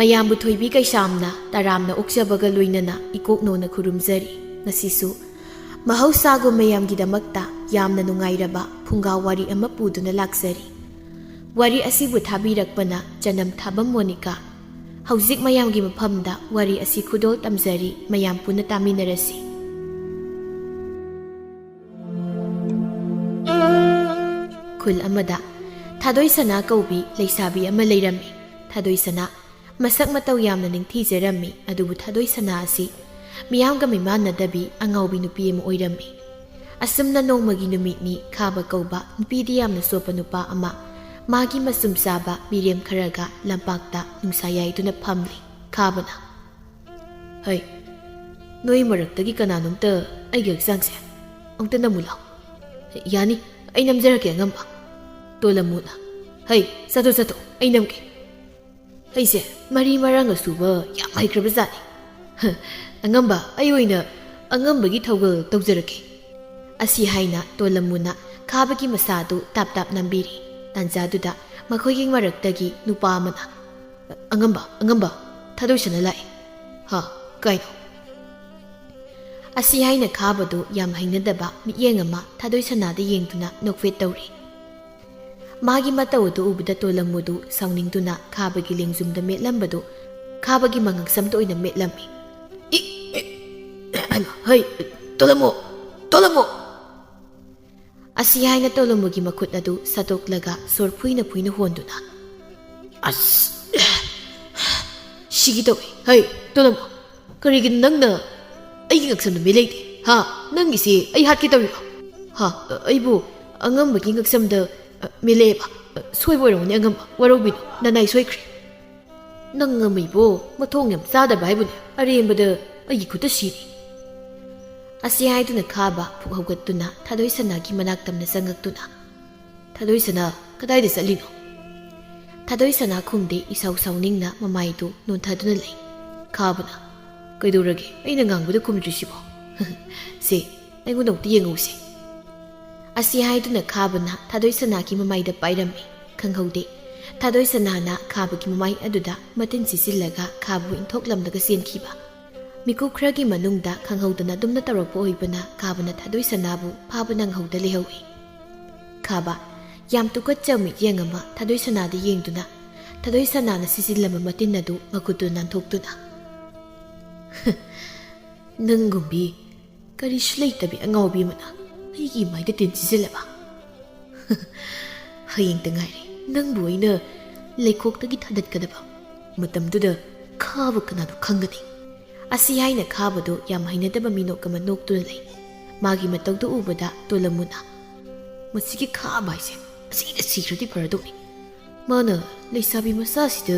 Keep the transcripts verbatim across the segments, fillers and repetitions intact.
ꯃꯌꯥꯝꯕꯨ ꯊꯣꯏꯕꯤ ꯀꯩꯁꯥꯝꯅ ꯇꯔꯥꯝꯅ ꯑꯣꯛꯆꯕꯒ ꯂꯣꯏꯅꯅ ꯏꯀꯣꯛꯅꯧꯅ ꯈꯨꯔꯨꯝꯖꯔꯤ꯫ ꯉꯁꯤꯁꯨ ꯃꯍꯧꯁꯥꯒꯨꯝ ꯃꯌꯥꯝꯒꯤꯗꯃꯛꯇ ꯌꯥꯝꯅ ꯅꯨꯡꯉꯥꯏꯔꯕ ꯐꯨꯡꯒꯥ ꯋꯥꯔꯤ ꯑꯃ ꯄꯨꯗꯨꯅ ꯂꯥꯛꯆꯔꯤ꯫ ꯋꯥꯔꯤ ꯑꯁꯤꯕꯨ ꯊꯥꯕꯤꯔꯛꯄꯅ ꯆꯅꯝ ꯊꯥꯕꯝ ꯃꯣꯅꯤꯀꯥ꯫ ꯍꯧꯖꯤꯛ ꯃꯌꯥꯝꯒꯤ ꯃꯐꯝꯗ ꯋꯥꯔꯤ ꯑꯁꯤ ꯈꯨꯗꯣꯜ ꯇꯝꯖꯔꯤ, ꯃꯌꯥꯝ ꯄꯨꯟꯅ ꯇꯥꯃꯤꯟꯅꯔꯁꯤ꯫ ꯈꯨꯜ ꯑꯃꯗ ꯊꯥꯗꯣꯏ ꯁꯅꯥ ꯀꯧꯕꯤ ꯂꯩꯁꯥꯕꯤ ꯑꯃ ꯂꯩꯔꯝꯃꯤ꯫ ꯊꯥꯗꯣꯏ ꯁꯅꯥ ꯃꯁꯛ ꯃꯇꯧ ꯌꯥꯝꯅ ꯅꯤꯡꯊꯤꯖꯔꯝꯃꯤ, ꯑꯗꯨꯕꯨ ꯊꯥꯗꯣꯏ ꯁꯅꯥ ꯑꯁꯤ ꯃꯤꯌꯥꯝꯒ ꯃꯤꯃꯥꯟꯅꯗꯕꯤ ꯑꯉꯥꯎꯕꯤ ꯅꯨꯄꯤ ꯑꯃ ꯑꯣꯏꯔꯝꯃꯤ꯫ ꯑꯁꯨꯝꯅ ꯅꯣꯡꯃꯒꯤ ꯅꯨꯃꯤꯠꯅꯤ ꯈꯥꯕ ꯀꯧꯕ ꯅꯨꯄꯤꯗꯤ ꯌꯥꯝꯅ ꯆꯣꯞꯄ ꯅꯨꯄꯥ ꯑꯃ ꯃꯥꯒꯤ ꯃꯆꯨꯝ ꯆꯥꯕ ꯃꯤꯔꯦꯝ ꯈꯔꯒ ꯂꯝꯄꯥꯛꯇ ꯅꯨꯡꯁꯥ ꯌꯥꯏꯗꯨꯅ ꯐꯝꯂꯤ꯫ ꯈꯥꯕꯅ, "ꯍꯩ, ꯅꯣꯏ ꯃꯔꯛꯇꯒꯤ ꯀꯅꯥꯅꯣꯝꯇ ꯑꯩꯒꯤ ꯍꯛꯆꯥꯡꯁꯦ ꯑꯃꯨꯛꯇ ꯅꯝꯃꯨ ꯂꯥꯎ꯫" "ꯌꯥꯅꯤ, ꯑꯩ ꯅꯝꯖꯔꯛꯀꯦ ꯑꯉꯝꯕ꯫" ꯇꯣꯂꯝꯃꯨꯅ, "ꯍꯩ, ꯆꯠꯊꯣꯛ ꯆꯠꯊꯣꯛ, ꯑꯩ ꯅꯝꯒꯦ꯫ ꯑꯩꯁꯦ ꯃꯔꯤ ꯃꯔꯥꯡ ꯑꯁꯨꯕ ꯌꯥꯝ ꯍꯩꯈ꯭ꯔꯕꯖꯥꯠꯅꯤ꯫ ꯑꯉꯝꯕ, ꯑꯩ ꯑꯣꯏꯅ ꯑꯉꯝꯕꯒꯤ ꯊꯧꯒꯜ ꯇꯧꯖꯔꯛꯀꯦ꯫" ꯑꯁꯤ ꯍꯥꯏꯅ ꯇꯣꯂꯝꯃꯨꯅ ꯈꯥꯕꯒꯤ ꯃꯁꯥꯗꯨ ꯇꯥꯞ ꯇꯥꯞ ꯅꯝꯕꯤꯔꯤ꯫ ꯇꯥꯟꯖꯥꯗꯨꯗ ꯃꯈꯣꯏꯒꯤ ꯃꯔꯛꯇꯒꯤ ꯅꯨꯄꯥ ꯑꯃꯅ, "ꯑꯉꯝꯕ, ꯑꯉꯝꯕ, ꯊꯥꯗꯣꯏ ꯁꯅꯥ ꯂꯥꯛꯑꯦ꯫" "ꯍꯥ, ꯀꯥꯏꯅꯣ?" ꯑꯁꯤ ꯍꯥꯏꯅ ꯈꯥꯕꯗꯨ ꯌꯥꯝ ꯍꯩꯅꯗꯕ ꯃꯤꯠꯌꯦꯡ ꯑꯃ ꯊꯥꯗꯣꯏ ꯁꯅꯥꯗ ꯌꯦꯡꯗꯨꯅ ꯅꯣꯛꯐꯦꯠ ꯇꯧꯔꯤ꯫ ꯃꯥꯒꯤ ꯃꯇꯧ ꯑꯗꯨ ꯎꯕꯗ ꯇꯣꯂꯝꯃꯨꯗꯨ ꯁꯥꯎꯅꯤꯡꯗꯨꯅ ꯈꯥꯕꯒꯤ ꯂꯦꯡꯖꯨꯝꯗ ꯃꯦꯠꯂꯝꯕꯗꯨ ꯈꯥꯕꯒꯤ ꯃꯉꯛꯁꯝꯗ ꯑꯣꯏꯅ ꯃꯦꯠꯂꯝꯃꯤ꯫ "ꯏ, ꯏ, ꯍꯩꯃꯥ, ꯍꯩ, ꯇꯣꯂꯝꯃꯨ, ꯇꯣꯂꯝꯃꯨ!" ꯑꯁꯤ ꯍꯥꯏꯅ ꯇꯣꯂꯝꯃꯨꯒꯤ ꯃꯈꯨꯠ ꯑꯗꯨ ꯁꯠꯇꯣꯛꯂꯒ ꯁꯣꯔ ꯐꯨꯏꯅ ꯐꯨꯏꯅ ꯍꯣꯟꯗꯨꯅ, "ꯑꯁ, ꯁꯤꯒꯦ ꯇꯧꯏ꯫ ꯍꯩ, ꯇꯣꯂꯝꯃꯨ, ꯀꯔꯤꯒꯤꯅꯣ ꯅꯪꯅ ꯑꯩꯒꯤ ꯉꯛꯁꯝꯗ ꯃꯦꯠꯂꯛꯏꯗꯤ? ꯍꯥ? ꯅꯪꯒꯤꯁꯤ ꯑꯩ ꯍꯥꯠꯀꯦ ꯇꯧꯔꯤꯔꯣ? ꯍꯥ? ꯑꯩꯕꯨ ꯑꯉꯝꯕꯒꯤ ꯉꯛꯁꯝꯗ, ꯑ, ꯃꯦꯠꯂꯛꯑꯦꯕ? ꯑ, ꯁꯣꯏꯕ ꯑꯣꯏꯔꯝꯒꯅꯤ ꯑꯉꯝꯕ, ꯋꯥꯔꯧꯕꯤꯅꯨ, ꯅꯅꯥꯏ ꯁꯣꯏꯈ꯭ꯔꯦ꯫ ꯅꯪ ꯉꯝꯃꯤꯕꯣ, ꯃꯊꯣꯡ ꯌꯥꯝ ꯆꯥꯗꯕ ꯍꯥꯏꯕꯨꯅꯦ, ꯑꯔꯦꯝꯕꯗ ꯑꯩꯒꯤ ꯈꯨꯠꯇ ꯁꯤꯔꯤ꯫" ꯑꯁꯤ ꯍꯥꯏꯗꯨꯅ ꯈꯥꯕ ꯐꯨꯛ ꯍꯧꯒꯠꯇꯨꯅ ꯊꯥꯗꯣꯏ ꯁꯅꯥꯒꯤ ꯃꯅꯥꯛ ꯇꯝꯅ ꯆꯪꯉꯛꯇꯨꯅ, "ꯊꯥꯗꯣꯏ ꯁꯅꯥ, ꯀꯗꯥꯏꯗ ꯆꯠꯂꯤꯅꯣ?" ꯊꯥꯗꯣꯏ ꯁꯅꯥ ꯈꯨꯝꯗꯦ, ꯏꯁꯥꯎ ꯁꯥꯎꯅꯤꯡꯅ ꯃꯃꯥꯏꯗꯨ ꯅꯣꯟꯊꯗꯨꯅ ꯂꯩ꯫ ꯈꯥꯕꯅ, "ꯀꯩꯗꯧꯔꯒꯦ? ꯑꯩꯅ ꯉꯥꯡꯕꯗ ꯈꯨꯝꯗ꯭ꯔꯤꯁꯤꯕꯣ?" "ꯁꯦ, ꯑꯩꯉꯣꯟꯗ ꯑꯃꯨꯛꯇ ꯌꯦꯡꯉꯧꯁꯦ꯫" ꯑꯁꯤ ꯍꯥꯏꯗꯨꯅ ꯈꯥꯕꯅ ꯊꯥꯗꯣꯏ ꯁꯅꯥꯒꯤ ꯃꯃꯥꯏꯗ ꯄꯥꯏꯔꯝꯃꯤ꯫ ꯈꯪꯍꯧꯗꯦ, ꯊꯥꯗꯣꯏ ꯁꯅꯥꯅ ꯈꯥꯕꯒꯤ ꯃꯃꯥꯏ ꯑꯗꯨꯗ ꯃꯇꯤꯟ ꯁꯤꯠꯆꯤꯜꯂꯒ ꯈꯥꯕꯕꯨ ꯏꯟꯊꯣꯛꯂꯝꯂꯒ ꯆꯦꯟꯈꯤꯕ꯫ ꯃꯤꯀꯨꯞ ꯈꯔꯒꯤ ꯃꯅꯨꯡꯗ ꯈꯪꯍꯧꯗꯅ ꯗꯨꯝꯅ ꯇꯧꯔꯛꯄ ꯑꯣꯏꯕꯅ ꯈꯥꯕꯅ ꯊꯥꯗꯣꯏ ꯁꯅꯥꯕꯨ ꯐꯥꯕ ꯅꯪꯍꯧꯗ ꯂꯩꯍꯧꯏ꯫ ꯈꯥꯕ, ꯌꯥꯝ ꯇꯨꯀꯠꯆꯕ ꯃꯤꯠꯌꯦꯡ ꯑꯃ ꯊꯥꯗꯣꯏ ꯁꯅꯥꯗ ꯌꯦꯡꯗꯨꯅ, ꯊꯥꯗꯣꯏ ꯁꯅꯥꯅ ꯁꯤꯖꯤꯜꯂꯝꯕ ꯃꯇꯤꯟ ꯑꯗꯨ ꯃꯈꯨꯠꯇꯨ ꯅꯥꯟꯊꯣꯛꯇꯨꯅ, "ꯅꯪꯒꯨꯝꯕꯤ ꯀꯔꯤꯁꯨ ꯂꯩꯇꯕꯤ ꯑꯉꯥꯎꯕꯤ ꯑꯃꯅ ꯑꯩꯒꯤ ꯃꯥꯏꯗ ꯇꯤꯟ ꯁꯤꯖꯤꯜꯂꯕ? ꯍꯌꯦꯡꯇ ꯉꯥꯏꯔꯦ ꯅꯪꯕꯨ ꯑꯩꯅ ꯂꯩꯈꯣꯛꯇꯒꯤ ꯊꯥꯗꯠꯀꯗꯕ꯫ ꯃꯇꯝꯗꯨꯗ ꯈꯥꯕ ꯀꯅꯥꯅꯣ ꯈꯪꯒꯅꯤ?" ꯑꯁꯤ ꯍꯥꯏꯅ ꯈꯥꯕꯗꯨ ꯌꯥꯝ ꯍꯩꯅꯗꯕ ꯃꯤꯅꯣꯛ ꯑꯃ ꯅꯣꯛꯇꯨꯅ ꯂꯩ꯫ ꯃꯥꯒꯤ ꯃꯇꯧꯗꯨ ꯎꯕꯗ ꯇꯣꯂꯝꯃꯨꯅ, "ꯃꯁꯤꯒꯤ ꯈꯥꯕ ꯍꯥꯏꯁꯦ ꯑꯁꯤꯗ ꯁꯤꯈ꯭ꯔꯗꯤ ꯐꯔꯗꯧꯅꯤ꯫ ꯃꯥꯅ ꯂꯩꯁꯥꯕꯤ ꯃꯆꯥꯁꯤꯗ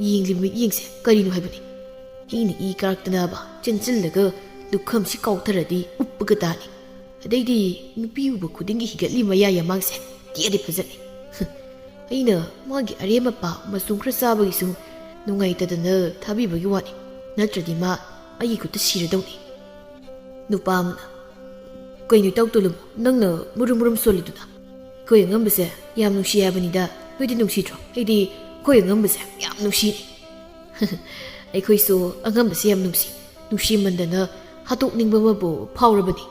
ꯌꯦꯡꯂꯤꯕ ꯃꯤꯠꯌꯦꯡꯁꯦ ꯀꯔꯤꯅꯣ ꯍꯥꯏꯕꯅꯤ? ꯑꯩꯅ ꯏ ꯀꯥꯔꯛꯇꯅꯕ ꯆꯦꯟꯁꯤꯜꯂꯒ ꯂꯨꯈꯝꯁꯤ ꯀꯥꯎꯊꯔꯗꯤ ꯎꯞꯄꯒ ꯇꯥꯅꯤ꯫ ꯑꯗꯩꯗꯤ ꯅꯨꯄꯤ ꯎꯕ ꯈꯨꯗꯤꯡꯒꯤ ꯍꯤꯒꯠꯂꯤ ꯃꯌꯥ ꯌꯥꯃꯥꯡꯁꯦ ꯇꯦꯛꯑꯗꯤ ꯐꯖꯅꯤ꯫ ꯑꯩꯅ ꯃꯥꯒꯤ ꯑꯔꯦꯝ ꯑꯄꯥ ꯃꯆꯨꯝ ꯈꯔ ꯆꯥꯕꯒꯤꯁꯨ ꯅꯨꯡꯉꯥꯏꯇꯗꯅ ꯊꯥꯕꯤꯕꯒꯤ ꯋꯥꯅꯤ, ꯅꯠꯇ꯭ꯔꯗꯤ ꯃꯥ ꯑꯩꯒꯤ ꯈꯨꯠꯇ ꯁꯤꯔꯗꯧꯅꯤ"꯫ ꯅꯨꯄꯥ ꯑꯃꯅ, "ꯀꯩꯅꯣ ꯏꯇꯧ ꯇꯣꯂꯨꯝ, ꯅꯪꯅ ꯃꯨꯔꯨꯝ ꯃꯨꯔꯨꯝ ꯁꯣꯜꯂꯤꯗꯨꯅ? ꯑꯩꯈꯣꯏ ꯑꯉꯝꯕꯁꯦ ꯌꯥꯝ ꯅꯨꯡꯁꯤ ꯍꯥꯏꯕꯅꯤꯗ, ꯅꯣꯏꯗꯤ ꯅꯨꯡꯁꯤꯗ꯭ꯔꯣ? ꯑꯩꯗꯤ ꯑꯩꯈꯣꯏ ꯑꯉꯝꯕꯁꯦ ꯌꯥꯝ ꯅꯨꯡꯁꯤꯅꯦ"꯫ "ꯑꯩꯈꯣꯏꯁꯨ ꯑꯉꯝꯕꯁꯦ ꯌꯥꯝ ꯅꯨꯡꯁꯤ, ꯅꯨꯡꯁꯤꯃꯟꯗꯅ ꯍꯥꯠꯇꯣꯛꯅꯤꯡꯕ ꯑꯃꯕꯨ ꯐꯥꯎꯔꯕꯅꯤ"꯫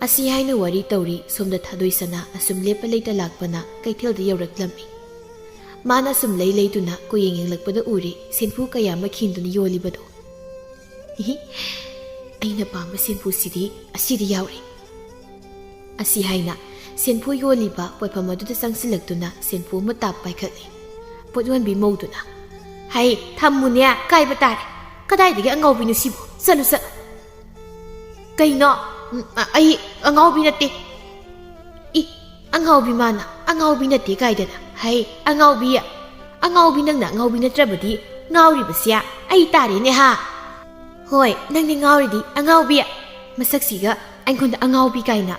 ꯑꯁꯤ ꯍꯥꯏꯅ ꯋꯥꯔꯤ ꯇꯧꯔꯤ꯫ ꯁꯣꯝꯗ ꯊꯥꯗꯣꯏ ꯁꯅꯥ ꯑꯁꯨꯝ ꯂꯦꯞꯄ ꯂꯩꯇ ꯂꯥꯛꯄꯅ ꯀꯩꯊꯦꯜꯗ ꯌꯧꯔꯛꯂꯝꯃꯤ꯫ ꯃꯥꯅ ꯑꯁꯨꯝ ꯂꯩ ꯂꯩꯗꯨꯅ ꯀꯣꯌꯦꯡ ꯌꯦꯡꯂꯛꯄꯗ ꯎꯔꯦ ꯁꯦꯟꯐꯨ ꯀꯌꯥ ꯑꯃ ꯈꯤꯟꯗꯨꯅ ꯌꯣꯜꯂꯤꯕꯗꯨ꯫ "ꯏꯍꯤ, ꯑꯩꯅ ꯄꯥꯝꯕ ꯁꯦꯟꯐꯨꯁꯤꯗꯤ ꯑꯁꯤꯗ ꯌꯥꯎꯔꯦ"꯫ ꯑꯁꯤ ꯍꯥꯏꯅ ꯁꯦꯟꯐꯨ ꯌꯣꯜꯂꯤꯕ ꯄꯣꯠꯐꯝ ꯑꯗꯨꯗ ꯆꯪꯁꯤꯜꯂꯛꯇꯨꯅ ꯁꯦꯟꯐꯨ ꯑꯃ ꯇꯥꯞ ꯄꯥꯏꯈꯠꯂꯤ꯫ ꯄꯣꯠ ꯌꯣꯟꯕꯤ ꯃꯧꯗꯨꯅ, "ꯍꯩ, ꯊꯝꯃꯨꯅꯦ, ꯀꯥꯏꯕ ꯇꯥꯔꯦ꯫ ꯀꯗꯥꯏꯗꯒꯤ ꯑꯉꯥꯎꯕꯤꯅꯣ ꯁꯤꯕꯨ? ꯆꯠꯂꯨ, ꯆꯠꯂꯨ"꯫ "ꯀꯩꯅꯣ? ꯎꯝ, ꯑ-, ꯑꯩ ꯑꯉꯥꯎꯕꯤ ꯅꯠꯇꯦ"꯫ "ꯏ, ꯑꯉꯥꯎꯕꯤ ꯃꯥꯅ ꯑꯉꯥꯎꯕꯤ ꯅꯠꯇꯦ ꯀꯥꯏꯗꯅ? ꯍꯩ, ꯑꯉꯥꯎꯕꯤ, ꯑꯉꯥꯎꯕꯤ ꯅꯪꯅ ꯑꯉꯥꯎꯕꯤ ꯅꯠꯇ꯭ꯔꯕꯗꯤ ꯉꯥꯎꯔꯤꯕꯁꯦ ꯑꯩ ꯇꯥꯔꯦꯅꯦ ꯍꯥ?" "ꯍꯣꯏ, ꯅꯪꯗꯤ ꯉꯥꯎꯔꯤꯗꯤ ꯑꯉꯥꯎꯕꯤ꯫ ꯃꯁꯛꯁꯤꯒ ꯑꯩꯉꯣꯟꯗ ꯑꯉꯥꯎꯕꯤ ꯀꯥꯏꯅ"꯫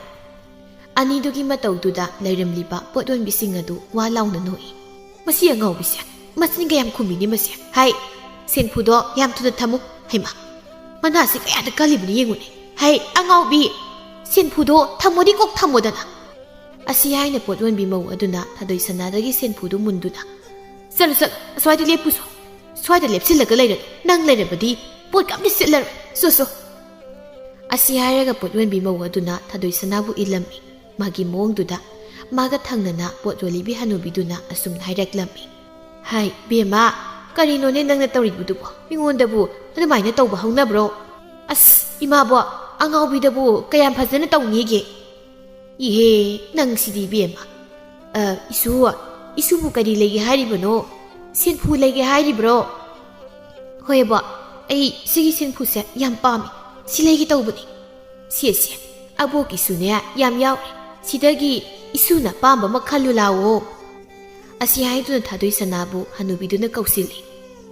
ꯑꯅꯤꯗꯨꯒꯤ ꯃꯇꯧꯗꯨꯗ ꯂꯩꯔꯝꯂꯤꯕ ꯄꯣꯠ ꯌꯣꯟꯕꯤꯁꯤꯡ ꯑꯗꯨ ꯋꯥ ꯂꯥꯎꯅ ꯅꯣꯛꯏ꯫ "ꯃꯁꯤ ꯑꯉꯥꯎꯕꯤꯁꯦ ꯃꯆꯤꯟ ꯀꯌꯥꯝ ꯈꯨꯝꯃꯤꯅꯦ ꯃꯁꯦ꯫ ꯍꯥꯏ, ꯁꯦꯟꯐꯨꯗꯣ ꯌꯥꯝ ꯊꯨꯅ ꯊꯝꯃꯨ꯫ ꯍꯩꯃꯥ, ꯃꯅꯥꯁꯤ ꯀꯌꯥꯗ ꯀꯜꯂꯤꯕꯅꯣ ꯌꯦꯡꯉꯨꯅꯦ꯫ ꯍꯩ, ꯑꯉꯥꯎꯕꯤ, ꯁꯦꯟꯐꯨꯗꯣ ꯊꯝꯃꯣꯗꯤ ꯀꯣꯛ ꯊꯝꯃꯣꯗꯅ"꯫ ꯑꯁꯤ ꯍꯥꯏꯅ ꯄꯣꯠ ꯌꯣꯟꯕꯤ ꯃꯧ ꯑꯗꯨꯅ ꯊꯥꯗꯣꯏ ꯁꯅꯥꯗꯒꯤ ꯁꯦꯟꯐꯨꯗꯨ ꯃꯨꯟꯗꯨꯅ, "ꯆꯠꯂꯨ, ꯆꯠꯂꯨ, ꯑꯁ꯭ꯋꯥꯏꯗ ꯂꯦꯞꯄꯨꯁꯣ꯫ ꯁ꯭ꯋꯥꯏꯗ ꯂꯦꯞꯁꯤꯜꯂꯒ ꯂꯩꯔꯅꯨ꯫ ꯅꯪ ꯂꯩꯔꯕꯗꯤ ꯄꯣꯠꯀ ꯑꯝꯇ ꯁꯤꯠꯂꯔꯣꯏ꯫ ꯁꯣ, ꯁꯣ꯫" ꯑꯁꯤ ꯍꯥꯏꯔꯒ ꯄꯣꯠ ꯌꯣꯟꯕꯤ ꯃꯧ ꯑꯗꯨꯅ ꯊꯥꯗꯣꯏ ꯁꯅꯥꯕꯨ ꯏꯜꯂꯝꯃꯤ꯫ ꯃꯥꯒꯤ ꯃꯑꯣꯡꯗꯨꯗ ꯃꯥꯒ ꯊꯪꯅꯅ ꯄꯣꯠ ꯌꯣꯜꯂꯤꯕꯤ ꯍꯅꯨꯕꯤꯗꯨꯅ ꯑꯁꯨꯝꯅ ꯍꯥꯏꯔꯛꯂꯝꯃꯤ, "ꯍꯥꯏ, ꯕꯦꯝꯃ, ꯀꯔꯤꯅꯣꯅꯦ ꯅꯪꯅ ꯇꯧꯔꯤꯕꯗꯨꯕꯣ? ꯃꯤꯉꯣꯟꯗꯕꯨ ꯑꯗꯨꯃꯥꯏꯅ ꯇꯧꯕ ꯍꯧꯅꯕ꯭ꯔꯣ? ꯑꯁ, ꯏꯃꯥꯕꯣ, ꯑꯉꯥꯎꯕꯤꯗꯕꯨ ꯀꯌꯥꯝ ꯐꯖꯅ ꯇꯧꯅꯤꯒꯦ?" "ꯏꯍꯦ, ꯅꯪꯁꯤꯗꯤ ꯏꯕꯦꯝꯃ꯫ ꯑ, ꯏꯁꯨ, ꯏꯁꯨꯕꯨ ꯀꯔꯤ ꯂꯩꯒꯦ ꯍꯥꯏꯔꯤꯕꯅꯣ? ꯁꯦꯟꯐꯨ ꯂꯩꯒꯦ ꯍꯥꯏꯔꯤꯕ꯭ꯔꯣ?" "ꯍꯣꯏ ꯑꯕꯣ, ꯑꯩ ꯁꯤꯒꯤ ꯁꯦꯟꯐꯨꯁꯦ ꯌꯥꯝ ꯄꯥꯝꯃꯤ꯫ ꯁꯤ ꯂꯩꯒꯦ ꯇꯧꯕꯅꯤ꯫ ꯁꯦ, ꯁꯦ, ꯑꯕꯣꯛꯀꯤꯁꯨꯅꯦ ꯌꯥꯝ ꯌꯥꯎꯔꯤ꯫ ꯁꯤꯗꯒꯤ ꯏꯁꯨꯅ ꯑꯄꯥꯝꯕ ꯑꯃ ꯈꯜꯂꯨ ꯂꯥꯎꯑꯣ꯫" ꯑꯁꯤ ꯍꯥꯏꯗꯨꯅ ꯊꯥꯗꯣꯏ ꯁꯅꯥꯕꯨ ꯍꯅꯨꯕꯤꯗꯨꯅ ꯀꯧꯁꯤꯜꯂꯤ꯫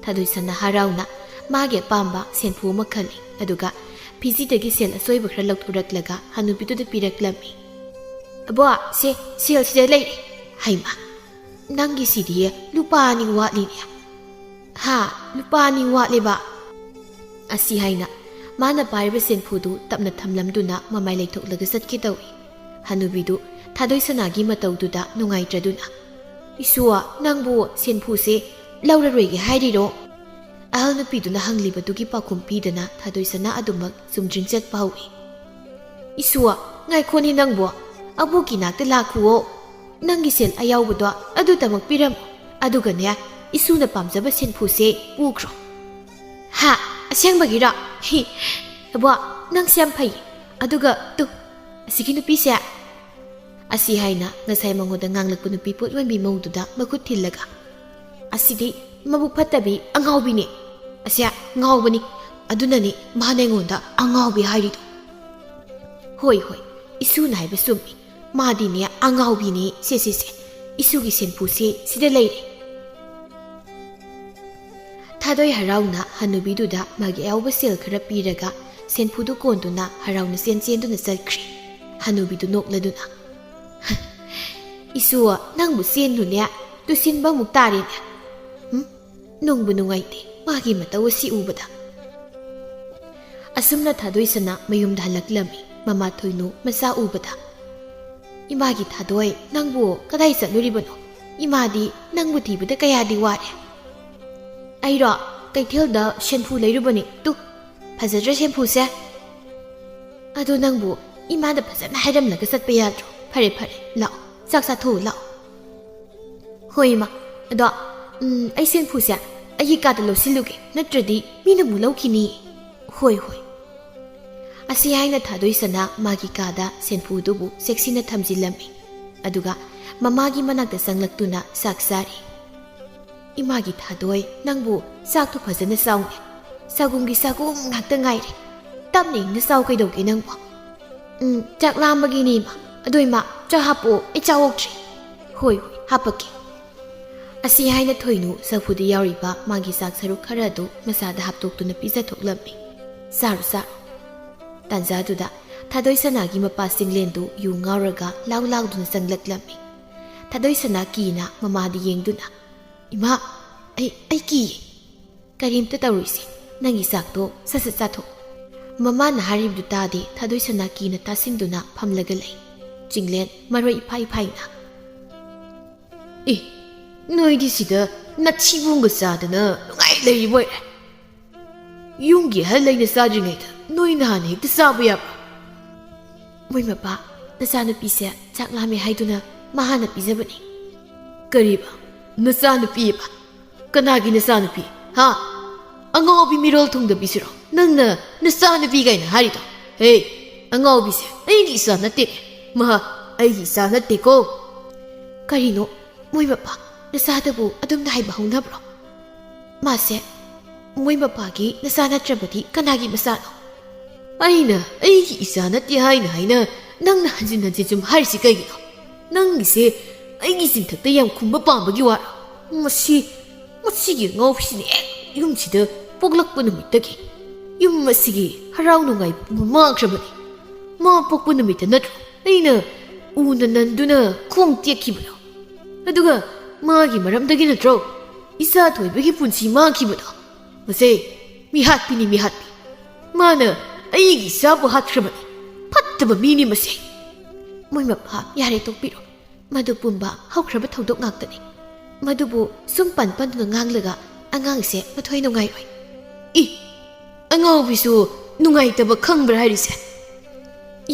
ꯊꯥꯗꯣꯏ ꯁꯅꯥ ꯍꯔꯥꯎꯅ ꯃꯥꯒꯤ ꯑꯄꯥꯝꯕ ꯁꯦꯟꯐꯨ ꯑꯃ ꯈꯜꯂꯤ꯫ ꯑꯗꯨꯒ ꯐꯤꯖꯤꯗꯒꯤ ꯁꯦꯜ ꯑꯆꯣꯏꯕ ꯈꯔ ꯂꯧꯊꯣꯔꯛꯂꯒ ꯍꯅꯨꯕꯤꯗꯨꯗ ꯄꯤꯔꯛꯂꯝꯃꯤ꯫ "ꯑꯕꯣ, ꯁꯦ, ꯁꯦꯜ ꯁꯤꯗ ꯂꯩꯔꯦ꯫ ꯍꯩꯃꯥ, ꯅꯪꯒꯤꯁꯤꯗꯤ ꯂꯨꯄꯥ ꯑꯅꯤ ꯋꯥꯠꯂꯤꯅꯦ꯫" "ꯍꯥ? ꯂꯨꯄꯥ ꯑꯅꯤ ꯋꯥꯠꯂꯦꯕ?" ꯑꯁꯤ ꯍꯥꯏꯅ ꯃꯥꯅ ꯄꯥꯏꯔꯤꯕ ꯁꯦꯟꯐꯨꯗꯨ ꯇꯞꯅ ꯊꯝꯂꯝꯗꯨꯅ ꯃꯃꯥꯏ ꯂꯩꯊꯣꯛꯂꯒ ꯆꯠꯀꯦ ꯇꯧꯏ꯫ ꯍꯅꯨꯕꯤꯗꯨ ꯊꯥꯗꯣꯏ ꯁꯅꯥꯒꯤ ꯃꯇꯧꯗꯨꯗ ꯅꯨꯡꯉꯥꯏꯇ꯭ꯔꯗꯨꯅ, "ꯏꯁꯨ, ꯅꯪꯕꯨ ꯁꯦꯟꯐꯨꯁꯦ ꯂꯧꯔꯔꯣꯏꯒꯦ ꯍꯥꯏꯔꯤꯔꯣ?" ꯑꯍꯜ ꯅꯨꯄꯤꯗꯨꯅ ꯍꯪꯂꯤꯕꯗꯨꯒꯤ ꯄꯥꯎꯈꯨꯝ ꯄꯤꯗꯅ ꯊꯥꯗꯣꯏ ꯁꯅꯥ ꯑꯗꯨꯃꯛ ꯆꯨꯝꯗ꯭ꯔꯤꯡ ꯆꯠꯄ ꯍꯧꯏ꯫ "ꯏꯁꯨ, ꯉꯥꯏꯈꯣꯅꯦ ꯅꯪꯕꯨ꯫ ꯑꯕꯣꯛꯀꯤ ꯅꯥꯛꯇ ꯂꯥꯛꯈꯨꯑꯣ꯫ ꯅꯪꯒꯤ ꯁꯦꯜ ꯑꯌꯥꯎꯕꯗꯣ ꯑꯗꯨꯗꯃꯛ ꯄꯤꯔꯝꯃꯨ꯫ ꯑꯗꯨꯒꯅꯦ, ꯏꯁꯨꯅ ꯄꯥꯝꯖꯕ ꯁꯦꯟꯐꯨꯁꯦ ꯄꯨꯈ꯭ꯔꯣ꯫" "ꯍꯥ? ꯑꯁꯦꯡꯕꯒꯤꯔꯣ? ꯍꯤ, ꯑꯕꯣ, ꯅꯪꯁꯦ ꯌꯥꯝ ꯐꯩ꯫ ꯑꯗꯨꯒ ꯇꯨ, ꯑꯁꯤꯒꯤ ꯅꯨꯄꯤꯁꯦ꯫" ꯑꯁꯤ ꯍꯥꯏꯅ ꯉꯁꯥꯏ ꯃꯉꯣꯟꯗ ꯉꯥꯡꯂꯛꯄ ꯅꯨꯄꯤ ꯄꯣꯠ ꯌꯣꯟꯕꯤ ꯃꯧꯗꯨꯗ ꯃꯈꯨꯠ ꯊꯤꯜꯂꯒ, "ꯑꯁꯤꯗꯤ ꯃꯕꯨꯛ ꯐꯠꯇꯕꯤ ꯑꯉꯥꯎꯕꯤꯅꯤ꯫ ꯑꯁꯦ ꯉꯥꯎꯕꯅꯤ꯫ ꯑꯗꯨꯅꯅꯤ ꯃꯥꯅ ꯑꯩꯉꯣꯟꯗ ꯑꯉꯥꯎꯕꯤ ꯍꯥꯏꯔꯤꯗꯣ꯫" "ꯍꯣꯏ, ꯍꯣꯏ, ꯏꯁꯨꯅ ꯍꯥꯏꯕ ꯆꯨꯝꯃꯤ꯫ ꯃꯥꯗꯤꯅꯦ ꯑꯉꯥꯎꯕꯤꯅꯤ꯫ ꯁꯦ, ꯁꯦ, ꯁꯦ, ꯏꯁꯨꯒꯤ ꯁꯦꯟꯐꯨꯁꯦ ꯁꯤꯗ ꯂꯩꯔꯦ꯫" ꯊꯥꯗꯣꯏ ꯍꯔꯥꯎꯅ ꯍꯅꯨꯕꯤꯗꯨꯗ ꯃꯥꯒꯤ ꯑꯌꯥꯎꯕ ꯁꯦꯜ ꯈꯔ ꯄꯤꯔꯒ ꯁꯦꯟꯐꯨꯗꯨ ꯀꯣꯟꯗꯨꯅ ꯍꯔꯥꯎꯅ ꯆꯦꯟ ꯆꯦꯟꯗꯨꯅ ꯆꯠꯈ꯭ꯔꯦ꯫ ꯍꯅꯨꯕꯤꯗꯨ ꯅꯣꯛꯂꯗꯨꯅ, "ꯏꯁꯨ, ꯅꯪꯕꯨ ꯆꯦꯟꯗꯨꯅꯦ ꯇꯨꯁꯤꯟꯕ ꯑꯃꯨꯛ ꯇꯥꯔꯦꯅꯦ꯫ ꯎꯝ, ꯅꯨꯡꯕꯨ ꯅꯨꯡꯉꯥꯏꯇꯦ ꯃꯥꯒꯤ ꯃꯇꯧ ꯑꯁꯤ ꯎꯕꯗ꯫" ꯑꯁꯨꯝꯅ ꯊꯥꯗꯣꯏ ꯁꯅꯥ ꯃꯌꯨꯝꯗ ꯍꯜꯂꯛꯂꯝꯃꯤ꯫ ꯃꯃꯥ ꯊꯣꯏꯅꯨ ꯃꯆꯥ ꯎꯕꯗ, "ꯏꯃꯥꯒꯤ ꯊꯥꯗꯣꯏ, ꯅꯪꯕꯨ ꯀꯗꯥꯏ ꯆꯠꯂꯨꯔꯤꯕꯅꯣ? ꯏꯃꯥꯗꯤ ꯅꯪꯕꯨ ꯊꯤꯕꯗ ꯀꯌꯥꯗꯤ ꯋꯥꯔꯦ꯫ ꯑꯩꯔꯣ? ꯀꯩꯊꯦꯜꯗ ꯁꯦꯟꯐꯨ ꯂꯩꯔꯨꯕꯅꯤ꯫ ꯇꯨ, ꯐꯖꯗ꯭ꯔ ꯁꯦꯟꯐꯨꯁꯦ? ꯑꯗꯣ ꯅꯪꯕꯨ ꯏꯃꯥꯗ ꯐꯖꯅ ꯍꯥꯏꯔꯝꯂꯒ ꯆꯠꯄ ꯌꯥꯗ꯭ꯔꯣ? ꯐꯔꯦ, ꯐꯔꯦ, ꯂꯥꯛꯑꯣ, ꯆꯥꯛ ꯆꯥꯊꯣꯛꯎ ꯂꯥꯛꯑꯣ꯫ ꯍꯣꯏ, ꯏꯃꯥ꯫ ꯑꯗꯣ, ꯎꯝ, ꯑꯩ ꯁꯦꯟꯐꯨꯁꯦ ꯑꯩꯒꯤ ꯀꯥꯗ ꯂꯧꯁꯤꯜꯂꯨꯒꯦ, ꯅꯠꯇ꯭ꯔꯗꯤ ꯃꯤꯅ ꯑꯃꯨꯛ ꯂꯧꯈꯤꯅꯤ꯫ ꯍꯣꯏ, ꯍꯣꯏ꯫ ꯑꯁꯤ ꯍꯥꯏꯅ ꯊꯥꯗꯣꯏꯁꯅꯥ ꯃꯥꯒꯤ ꯀꯥꯗ ꯁꯦꯟꯐꯨꯗꯨꯕꯨ ꯆꯦꯛꯁꯤꯟꯅ ꯊꯝꯖꯤꯜꯂꯝꯃꯤ꯫ ꯑꯗꯨꯒ ꯃꯃꯥꯒꯤ ꯃꯅꯥꯛꯇ ꯆꯪꯂꯛꯇꯨꯅ ꯆꯥꯛ ꯆꯥꯔꯤ꯫ ꯏꯃꯥꯒꯤ ꯊꯥꯗꯣꯏ, ꯅꯪꯕꯨ ꯆꯥꯛꯇꯨ ꯐꯖꯅ ꯆꯥꯎꯅꯦ꯫ ꯆꯥꯛꯈꯨꯝꯒꯤ ꯆꯥꯛꯈꯨꯝ ꯉꯥꯛꯇ ꯉꯥꯏꯔꯦ꯫ ꯇꯞꯅ ꯏꯪꯅ ꯆꯥꯎ ꯀꯩꯗꯧꯒꯦ ꯅꯪꯕꯨ? ꯎꯝ, ꯆꯥꯛ ꯂꯥꯝꯕꯒꯤꯅꯦ, ꯏꯃꯥ꯫ ꯑꯗꯣ, ꯏꯃꯥ, ꯆꯥꯛ ꯍꯥꯞꯄꯛꯑꯣ, ꯑꯩ ꯆꯥꯛ ꯑꯣꯛꯇ꯭ꯔꯤ꯫ ꯍꯣꯏ, ꯍꯣꯏ, ꯍꯥꯞꯄꯛꯀꯦ꯫ ꯑꯁꯤ ꯍꯥꯏꯅ ꯊꯣꯏꯅꯨ ꯆꯐꯨꯗ ꯌꯥꯎꯔꯤꯕ ꯃꯥꯒꯤ ꯆꯥꯛ ꯁꯔꯨꯛ ꯈꯔ ꯑꯗꯨ ꯃꯆꯥꯗ ꯍꯥꯞꯇꯣꯛꯇꯨꯅ ꯄꯤꯖꯊꯣꯛꯂꯝꯃꯤ꯫ "ꯆꯥꯔꯣ, ꯆꯥꯔꯣ꯫" ꯇꯥꯟꯖꯥꯗꯨꯗ ꯊꯥꯗꯣꯏ ꯁꯅꯥꯒꯤ ꯃꯄꯥ ꯆꯤꯡꯂꯦꯟꯗꯨ ꯌꯨ ꯉꯥꯎꯔꯒ ꯂꯥꯎ ꯂꯥꯎꯗꯨꯅ ꯆꯪꯂꯛꯂꯝꯃꯤ꯫ ꯊꯥꯗꯣꯏ ꯁꯅꯥ ꯀꯤꯅ ꯃꯃꯥꯗ ꯌꯦꯡꯗꯨꯅ, "ꯏꯃꯥ, ꯑꯩ, ꯑꯩ ꯀꯤꯌꯦ꯫" "ꯀꯔꯤꯝꯇ ꯇꯧꯔꯣꯏꯁꯦ, ꯅꯪꯒꯤ ꯆꯥꯛꯇꯣ ꯁꯠ ꯁꯠ ꯆꯥꯊꯣꯛ꯫" ꯃꯃꯥꯅ ꯍꯥꯏꯔꯤꯕꯗꯨ ꯇꯥꯗꯦ ꯊꯥꯗꯣꯏ ꯁꯅꯥ ꯀꯤꯅ ꯇꯥꯁꯤꯟꯗꯨꯅ ꯐꯝꯂꯒ ꯂꯩ꯫ ꯆꯤꯡꯂꯦꯟ ꯃꯔꯣꯏ ꯏꯐꯥꯏ ꯐꯥꯏꯅ, "ꯑꯦ, ꯅꯣꯏꯗꯤ ꯁꯤꯗ ꯅꯊꯤꯕꯣꯡꯒ ꯆꯥꯗꯅ ꯅꯨꯡꯉꯥꯏ ꯂꯩꯔꯤꯕ ꯑꯣꯏꯔꯦ꯫ ꯌꯨꯝꯒꯤ ꯑꯍꯜ ꯑꯩꯅ ꯆꯥꯗ꯭ꯔꯤꯉꯩꯗ ꯅꯣꯏꯅ ꯍꯥꯟꯅ ꯍꯦꯛꯇ ꯆꯥꯕ ꯌꯥꯕ꯭ꯔꯣ?" "ꯃꯣꯏ ꯃꯄꯥ, ꯅꯆꯥꯅꯨꯄꯤꯁꯦ ꯆꯥꯛ ꯂꯥꯝꯃꯦ ꯍꯥꯏꯗꯨꯅ ꯃꯥ ꯍꯥꯟꯅ ꯄꯤꯖꯕꯅꯤ꯫" "ꯀꯔꯤꯕ? ꯅꯆꯥꯅꯨꯄꯤꯕ? ꯀꯅꯥꯒꯤ ꯅꯆꯥꯅꯨꯄꯤ? ꯍꯥ? ꯑꯉꯥꯎꯕꯤ ꯃꯤꯔꯣꯜ ꯊꯨꯡꯗꯕꯤꯁꯤꯔꯣ ꯅꯪꯅ ꯅꯆꯥꯅꯨꯄꯤ ꯀꯥꯏꯅ ꯍꯥꯏꯔꯤꯗꯣ? ꯍꯦ, ꯑꯉꯥꯎꯕꯤꯁꯦ ꯑꯩꯒꯤ ꯏꯆꯥ ꯅꯠꯇꯦ꯫ ꯃꯍꯥꯛ ꯑꯩꯒꯤ ꯏꯆꯥ ꯅꯠꯇꯦꯀꯣ꯫" "ꯀꯔꯤꯅꯣ? ꯃꯣꯏ ꯃꯄꯥ, ꯅꯆꯥꯗꯕꯨ ꯑꯗꯨꯝꯅ ꯍꯥꯏꯕ ꯍꯧꯅꯕ꯭ꯔꯣ? ꯃꯥꯁꯦ ꯃꯣꯏ ꯃꯄꯥꯒꯤ ꯅꯆꯥ ꯅꯠꯇ꯭ꯔꯕꯗꯤ ꯀꯅꯥꯒꯤ ꯃꯆꯥꯅꯣ?" "ꯑꯩꯅ ꯑꯩꯒꯤ ꯏꯆꯥ ꯅꯠꯇꯦ ꯍꯥꯏꯅ ꯍꯥꯏꯅ ꯅꯪꯅ ꯍꯟꯖꯤꯟ ꯍꯟꯖꯤꯟ ꯁꯨꯝ ꯍꯥꯏꯔꯤꯁꯤ ꯀꯩꯒꯤꯅꯣ? ꯅꯪꯒꯤꯁꯦ ꯑꯩꯒꯤ ꯆꯤꯟꯊꯛꯇ ꯌꯥꯝ ꯈꯨꯝꯕ ꯄꯥꯝꯕꯒꯤ ꯋꯥꯔꯣ? ꯃꯁꯤ, ꯃꯁꯤꯒꯤ ꯑꯉꯥꯎꯕꯤꯁꯤꯅ ꯍꯦꯛ ꯌꯨꯝꯁꯤꯗ ꯄꯣꯛꯂꯛꯄ ꯅꯨꯃꯤꯠꯇꯒꯤ ꯌꯨꯝ ꯑꯁꯤꯒꯤ ꯍꯔꯥꯎ ꯅꯨꯡꯉꯥꯏ ꯄꯨꯝꯕ ꯃꯥꯡꯈ꯭ꯔꯕꯅꯤ꯫ ꯃꯥ ꯄꯣꯛꯄ ꯅꯨꯃꯤꯠꯇ ꯅꯠꯇ꯭ꯔꯣ ꯑꯩꯅ ꯎꯅ ꯅꯟꯗꯨꯅ ꯈꯣꯡ ꯇꯦꯛꯈꯤꯕꯗꯣ? ꯑꯗꯨꯒ ꯃꯥꯒꯤ ꯃꯔꯝꯗꯒꯤ ꯅꯠꯇ꯭ꯔꯣ ꯏꯆꯥ ꯊꯣꯏꯕꯒꯤ ꯄꯨꯟꯁꯤ ꯃꯥꯡꯈꯤꯕꯗꯣ? ꯃꯁꯦ ꯃꯤꯍꯥꯠꯄꯤꯅꯤ, ꯃꯤꯍꯥꯠꯄꯤ꯫ ꯃꯥꯅ ꯑꯩꯒꯤ ꯏꯆꯥꯕꯨ ꯍꯥꯠꯈ꯭ꯔꯕꯅꯤ꯫ ꯐꯠꯇꯕ ꯃꯤꯅꯤ ꯃꯁꯦ꯫" "ꯃꯣꯏ ꯃꯄꯥ, ꯌꯥꯔꯦ, ꯇꯣꯛꯄꯤꯔꯣ꯫ "ꯃꯗꯨ ꯄꯨꯝꯕ ꯍꯧꯈ꯭ꯔꯕ ꯊꯧꯗꯣꯛ ꯉꯥꯛꯇꯅꯤ꯫ ꯃꯗꯨꯕꯨ ꯁꯨꯝ ꯄꯟ ꯄꯟꯗꯨꯅ ꯉꯥꯡꯂꯒ ꯑꯉꯥꯡꯁꯦ ꯃꯊꯣꯏ ꯅꯨꯡꯉꯥꯏꯔꯣꯏ꯫" "ꯏ! ꯑꯉꯥꯎꯕꯤꯁꯨ ꯅꯨꯡꯉꯥꯏꯇꯕ ꯈꯪꯕ꯭ꯔꯥ ꯍꯥꯏꯔꯤꯁꯦ?"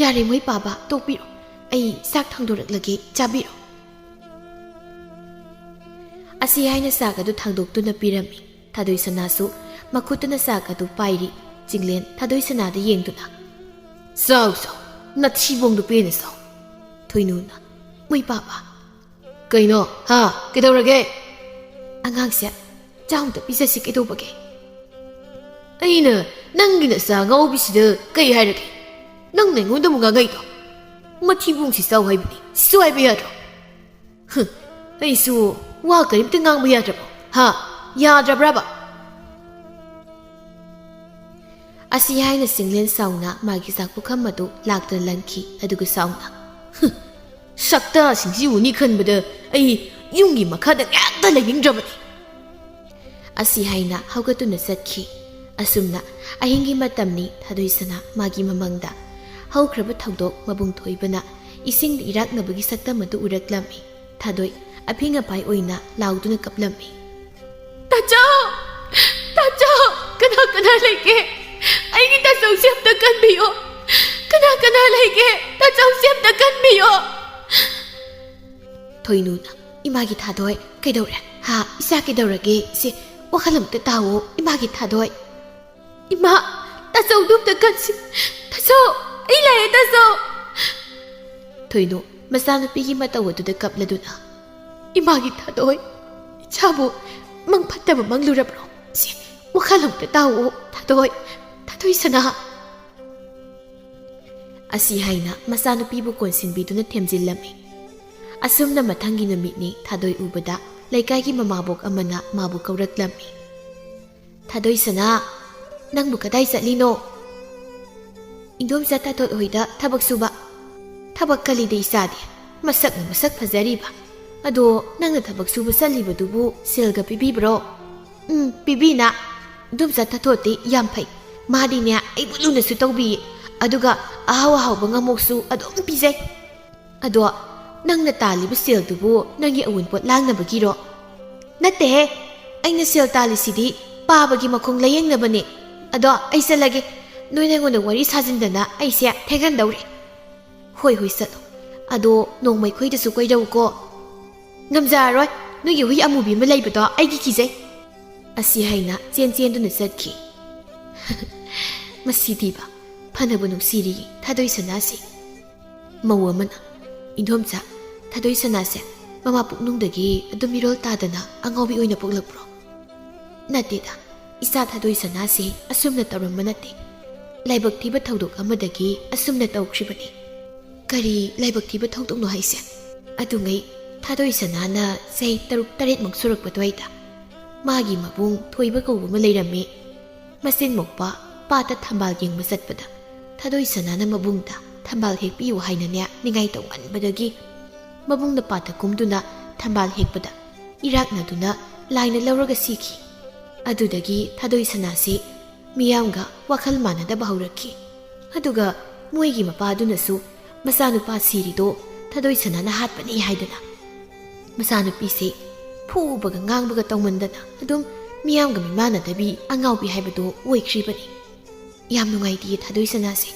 "ꯌꯥꯔꯦ ꯃꯣꯏ ꯄꯥꯕ, ꯇꯣꯛꯄꯤꯔꯣ꯫ ꯑꯩ ꯆꯥꯛ ꯊꯥꯡꯗꯣꯔꯛꯂꯒꯦ, ꯆꯥꯕꯤꯔꯣ꯫" ꯑꯁꯤ ꯍꯥꯏꯅ ꯆꯥꯛ ꯑꯗꯨ ꯊꯥꯡꯗꯣꯛꯇꯨꯅ ꯄꯤꯔꯝꯃꯤ꯫ ꯊꯥꯗꯣꯏ ꯁꯅꯥꯁꯨ ꯃꯈꯨꯠꯇꯨꯅ ꯆꯥꯛ ꯑꯗꯨ ꯄꯥꯏꯔꯤ꯫ ꯆꯤꯡꯂꯦꯟ ꯊꯥꯗꯣꯏ ꯁꯅꯥꯗ ꯌꯦꯡꯗꯨꯅ, "ꯆꯥꯎ ꯆꯥꯎ, ꯅꯊꯤꯕꯣꯡꯗꯨ ꯄꯦꯟꯅ ꯆꯥꯎ꯫" ꯊꯣꯏꯅꯨꯅ, "ꯃꯣꯏ ꯄꯥꯕ꯫" "ꯀꯩꯅꯣ? ꯍꯥ? ꯀꯩꯗꯧꯔꯒꯦ?" "ꯑꯉꯥꯡꯁꯦ ꯆꯥꯎꯗ ꯄꯤꯖꯁꯤ ꯀꯩꯗꯧꯕꯒꯦ?" "ꯑꯩꯅ ꯅꯪꯒꯤ ꯅꯆꯥ ꯉꯥꯎꯕꯤꯁꯤꯗ ꯀꯩ ꯍꯥꯏꯔꯒꯦ? ꯅꯪꯅ ꯑꯩꯉꯣꯟꯗ ꯑꯃꯨꯛ ꯉꯥꯡꯉꯛꯏꯗꯣ? ꯃꯊꯤꯕꯣꯡꯁꯤ ꯆꯥꯎ ꯍꯥꯏꯕꯅꯤ, ꯁꯤꯁꯨ ꯍꯥꯏꯕ ꯌꯥꯗ꯭ꯔꯣ?" "ꯍꯨꯝ, ꯑꯩꯁꯨ ꯋꯥ ꯀꯔꯤꯝꯇ ꯉꯥꯡꯕ ꯌꯥꯗ꯭ꯔꯕꯣ? ꯍꯥ? ꯌꯥꯗ꯭ꯔꯕ꯭ꯔꯕ?" ꯑꯁꯤ ꯍꯥꯏꯅ ꯆꯤꯡꯂꯦꯟ ꯁꯥꯎꯅ ꯃꯥꯒꯤ ꯆꯥꯛ ꯄꯨꯈꯝ ꯑꯗꯨ ꯂꯥꯛꯇꯨꯅ ꯂꯪꯈꯤ, ꯑꯗꯨꯒ ꯁꯥꯎꯅ, "ꯍꯨꯝ, ꯁꯛꯇꯥꯁꯤꯡꯁꯤ ꯎꯅꯤ ꯈꯟꯕꯗ ꯑꯩ ꯌꯨꯝꯒꯤ ꯃꯈꯥꯗ ꯉꯥꯛꯇ ꯂꯩꯅꯤꯡꯗ꯭ꯔꯕꯅꯤ꯫" ꯑꯁꯤ ꯍꯥꯏꯅ ꯍꯧꯒꯠꯇꯨꯅ ꯆꯠꯈꯤ꯫ ꯑꯁꯨꯝꯅ ꯑꯍꯤꯡꯒꯤ ꯃꯇꯝꯅꯤ꯫ ꯊꯥꯗꯣꯏ ꯁꯅꯥ ꯃꯥꯒꯤ ꯃꯃꯪꯗ ꯍꯧꯈ꯭ꯔꯕ ꯊꯧꯗꯣꯛ ꯃꯕꯨꯡ ꯊꯣꯏꯕꯅ ꯏꯁꯤꯡꯗ ꯏꯔꯥꯛꯅꯕꯒꯤ ꯁꯛꯇꯝ ꯑꯗꯨ ꯎꯔꯛꯂꯝꯃꯤ꯫ ꯊꯥꯗꯣꯏ ꯑꯐꯤꯡ ꯑꯐꯥꯏ ꯑꯣꯏꯅ ꯂꯥꯎꯗꯨꯅ ꯀꯞꯂꯝꯃꯤ꯫ "ꯇꯥꯆꯧ! ꯇꯥꯆꯧ! ꯀꯅꯥ ꯀꯅꯥ ꯂꯩꯒꯦ? ꯑꯩꯒꯤ ꯇꯥꯆꯧꯁꯦ ꯑꯝꯇ ꯀꯟꯕꯤꯌꯣ! ꯀꯅꯥ ꯀꯅꯥ ꯂꯩꯒꯦ? ꯇꯥꯆꯧꯁꯦ ꯑꯝꯇ ꯀꯟꯕꯤꯌꯣ!" ꯊꯣꯏꯅꯨꯅ, "ꯏꯃꯥꯒꯤ ꯊꯥꯗꯣꯏ, ꯀꯩꯗꯧꯔꯦ? ꯍꯥ, ꯏꯆꯥ ꯀꯩꯗꯧꯔꯒꯦ? ꯁꯦ, ꯋꯥꯈꯜ ꯑꯝꯇ ꯇꯥꯎꯑꯣ, ꯏꯃꯥꯒꯤ ꯊꯥꯗꯣꯏ꯫" "ꯏꯃꯥ, ꯇꯥꯆꯧꯗꯨ ꯑꯝꯇ ꯀꯟꯁꯤ꯫ ꯇꯥꯆꯧ, ꯑꯩ ꯂꯥꯛꯑꯦ, ꯇꯥꯆꯧ!" ꯊꯣꯏꯅꯨ ꯃꯆꯥꯅꯨꯄꯤꯒꯤ ꯃꯇꯧ ꯑꯗꯨꯗ ꯀꯞꯂꯗꯨꯅ, "ꯏꯃꯥꯒꯤ ꯊꯥꯗꯣꯏ, ꯏꯆꯥꯕꯨ ꯃꯪ ꯐꯠꯇꯕ ꯃꯪꯂꯨꯔꯕ꯭ꯔꯣ? ꯁꯦ, ꯋꯥꯈꯜ ꯑꯝꯇ ꯇꯥꯎꯑꯣ, ꯊꯥꯗꯣꯏ, ꯊꯥꯗꯣꯏ ꯁꯅꯥ꯫" ꯑꯁꯤ ꯍꯥꯏꯅ ꯃꯆꯥꯅꯨꯄꯤꯕꯨ ꯀꯣꯟꯁꯤꯟꯕꯤꯗꯨꯅ ꯊꯦꯝꯖꯤꯜꯂꯝꯃꯤ꯫ ꯑꯁꯨꯝꯅ ꯃꯊꯪꯒꯤ ꯅꯨꯃꯤꯠꯅꯤ꯫ ꯊꯥꯗꯣꯏ ꯎꯕꯗ ꯂꯩꯀꯥꯏꯒꯤ ꯃꯃꯥꯕꯣꯛ ꯑꯃꯅ ꯃꯥꯕꯨ ꯀꯧꯔꯛꯂꯝꯃꯤ꯫ "ꯊꯥꯗꯣꯏ ꯁꯅꯥ, ꯅꯪꯕꯨ ꯀꯗꯥꯏ ꯆꯠꯂꯤꯅꯣ?" "ꯏꯟꯗꯣꯝꯆꯥ ꯇꯥꯇꯣꯠ ꯍꯣꯏꯗ ꯊꯕꯛ ꯁꯨꯕ꯫" "ꯊꯕꯛ ꯀꯜꯂꯤꯗ ꯏꯆꯥꯗꯤ, ꯃꯁꯛꯅ ꯃꯁꯛ ꯐꯖꯔꯤꯕ꯫ ꯑꯗꯣ ꯅꯪꯅ ꯊꯕꯛ ꯁꯨꯕ ꯆꯠꯂꯤꯕꯗꯨꯕꯨ ꯁꯦꯜꯒ ꯄꯤꯕꯤꯕ꯭ꯔꯣ?" "ꯎꯝ, ꯄꯤꯕꯤꯅ꯫ ꯏꯟꯗꯣꯝꯆꯥ ꯇꯥꯇꯣꯠꯇꯤ ꯌꯥꯝ ꯐꯩ꯫ ꯃꯥꯗꯤꯅꯦ ꯑꯩꯕꯨ ꯂꯨꯅꯁꯨ ꯇꯧꯕꯤꯌꯦ꯫ ꯑꯗꯨꯒ ꯑꯍꯥꯎ ꯑꯍꯥꯎꯕ ꯉꯥꯃꯣꯛꯁꯨ ꯑꯗꯨꯝ ꯄꯤꯖꯩ꯫ ꯑꯗꯣ "ꯅꯪꯅ ꯇꯥꯜꯂꯤꯕ ꯁꯦꯜꯗꯨꯕꯨ ꯅꯪꯒꯤ ꯑꯋꯨꯟꯄꯣꯠ ꯂꯥꯡꯅꯕꯒꯤꯔꯣ?" "ꯅꯠꯇꯦꯍꯦ, ꯑꯩꯅ ꯁꯦꯜ ꯇꯥꯜꯂꯤꯁꯤꯗꯤ ꯄꯥꯕꯒꯤ ꯃꯈꯣꯡ ꯂꯥꯌꯦꯡꯅꯕꯅꯦ꯫ ꯑꯗꯣ ꯑꯩ ꯆꯠꯂꯒꯦ, ꯅꯣꯏꯅ ꯑꯩꯉꯣꯟꯗ ꯋꯥꯔꯤ ꯁꯥꯖꯤꯟꯗꯅ ꯑꯩꯁꯦ ꯊꯦꯡꯍꯟꯗꯧꯔꯦ꯫" "ꯍꯣꯏ ꯍꯣꯏ, ꯆꯠꯂꯣ꯫ ꯑꯗꯣ ꯅꯣꯡꯃ ꯑꯩꯈꯣꯏꯗꯁꯨ ꯀꯣꯏꯔꯛꯎꯀꯣ꯫" "ꯉꯝꯖꯔꯔꯣꯏ, ꯅꯣꯏꯒꯤ ꯍꯨꯏ ꯑꯃꯨꯕꯤ ꯑꯃ ꯂꯩꯕꯗꯣ ꯑꯩꯒꯤ ꯀꯤꯖꯩ꯫" ꯑꯁꯤ ꯍꯥꯏꯅ ꯆꯦꯟ ꯆꯦꯟꯗꯨꯅ ꯆꯠꯈꯤ꯫ ꯃꯁꯤꯗꯤꯕ, ꯐꯅꯕꯨ ꯅꯨꯡꯁꯤꯔꯤꯌꯦ ꯊꯥꯗꯣꯏ ꯁꯅꯥꯁꯦ꯫ ꯃꯧ ꯑꯃꯅ, "ꯏꯟꯗꯣꯝꯆꯥ, ꯊꯥꯗꯣꯏ ꯁꯅꯥꯁꯦ ꯃꯃꯥ ꯄꯨꯛꯅꯨꯡꯗꯒꯤ ꯑꯗꯨꯝ ꯃꯤꯔꯣꯜ ꯇꯥꯗꯅ ꯑꯉꯥꯎꯕꯤ ꯑꯣꯏꯅ ꯄꯣꯛꯂꯛꯄ꯭ꯔꯣ?" "ꯅꯠꯇꯦꯗ, ꯏꯆꯥ ꯊꯥꯗꯣꯏ ꯁꯅꯥꯁꯦ ꯑꯁꯨꯝꯅ ꯇꯧꯔꯝꯕ ꯅꯠꯇꯦ꯫ ꯂꯥꯏꯕꯛ ꯊꯤꯕ ꯊꯧꯗꯣꯛ ꯑꯃꯗꯒꯤ ꯑꯁꯨꯝꯅ ꯇꯧꯈ꯭ꯔꯤꯕꯅꯤ꯫" "ꯀꯔꯤ ꯂꯥꯏꯕꯛ ꯊꯤꯕ ꯊꯧꯗꯣꯛꯅꯣ ꯍꯥꯏꯁꯦ?" "ꯑꯗꯨꯉꯩ ꯊꯥꯗꯣꯏ ꯁꯅꯥꯅ ꯆꯍꯤ ꯇꯔꯨꯛ ꯇꯔꯦꯠꯃꯨꯛ ꯁꯨꯔꯛꯄ ꯑꯗꯨꯋꯥꯏꯗ ꯃꯥꯒꯤ ꯃꯕꯨꯡ ꯊꯣꯏꯕ ꯀꯧꯕ ꯑꯃ ꯂꯩꯔꯝꯃꯤ꯫ ꯃꯆꯤꯟ ꯃꯧꯄꯥ ꯄꯥꯠꯇ ꯊꯝꯕꯥꯜ ꯌꯦꯡꯕ ꯆꯠꯄꯗ ꯊꯥꯗꯣꯏ ꯁꯅꯥꯅ ꯃꯕꯨꯡꯗ ꯊꯝꯕꯥꯜ ꯍꯦꯛꯄꯤꯌꯨ ꯍꯥꯏꯅꯅꯦ ꯅꯤꯡꯉꯥꯏ ꯇꯧꯃꯟꯕꯗꯒꯤ ꯃꯕꯨꯡꯅ ꯄꯥꯠꯇ ꯀꯨꯝꯗꯨꯅ ꯊꯝꯕꯥꯜ ꯍꯦꯛꯄꯗ ꯏꯔꯥꯛꯅꯗꯨꯅ ꯂꯥꯏꯅ ꯂꯧꯔꯒ ꯁꯤꯈꯤ꯫ ꯑꯗꯨꯗꯒꯤ ꯊꯥꯗꯣꯏ ꯁꯅꯥꯁꯤ ꯃꯤꯌꯥꯝꯒ ꯋꯥꯈꯜ ꯃꯥꯟꯅꯗꯕ ꯍꯧꯔꯛꯈꯤ꯫ ꯑꯗꯨꯒ ꯃꯣꯏꯒꯤ ꯃꯄꯥꯗꯨꯅꯁꯨ ꯃꯆꯥꯅꯨꯄꯥ ꯁꯤꯔꯤꯗꯣ ꯊꯥꯗꯣꯏ ꯁꯅꯥꯅ ꯍꯥꯠꯄꯅꯤ ꯍꯥꯏꯗꯅ ꯃꯆꯥꯅꯨꯄꯤꯁꯦ ꯐꯨꯕꯒ ꯉꯥꯡꯕꯒ ꯇꯧꯃꯟꯗꯅ ꯑꯗꯨꯝ ꯃꯤꯌꯥꯝꯒ ꯃꯤꯃꯥꯟꯅꯗꯕꯤ ꯑꯉꯥꯎꯕꯤ ꯍꯥꯏꯕꯗꯣ ꯑꯣꯏꯈ꯭ꯔꯤꯕꯅꯤ꯫ ꯌꯥꯝ ꯅꯨꯡꯉꯥꯏꯇꯦ ꯊꯥꯗꯣꯏ ꯁꯅꯥꯁꯦ꯫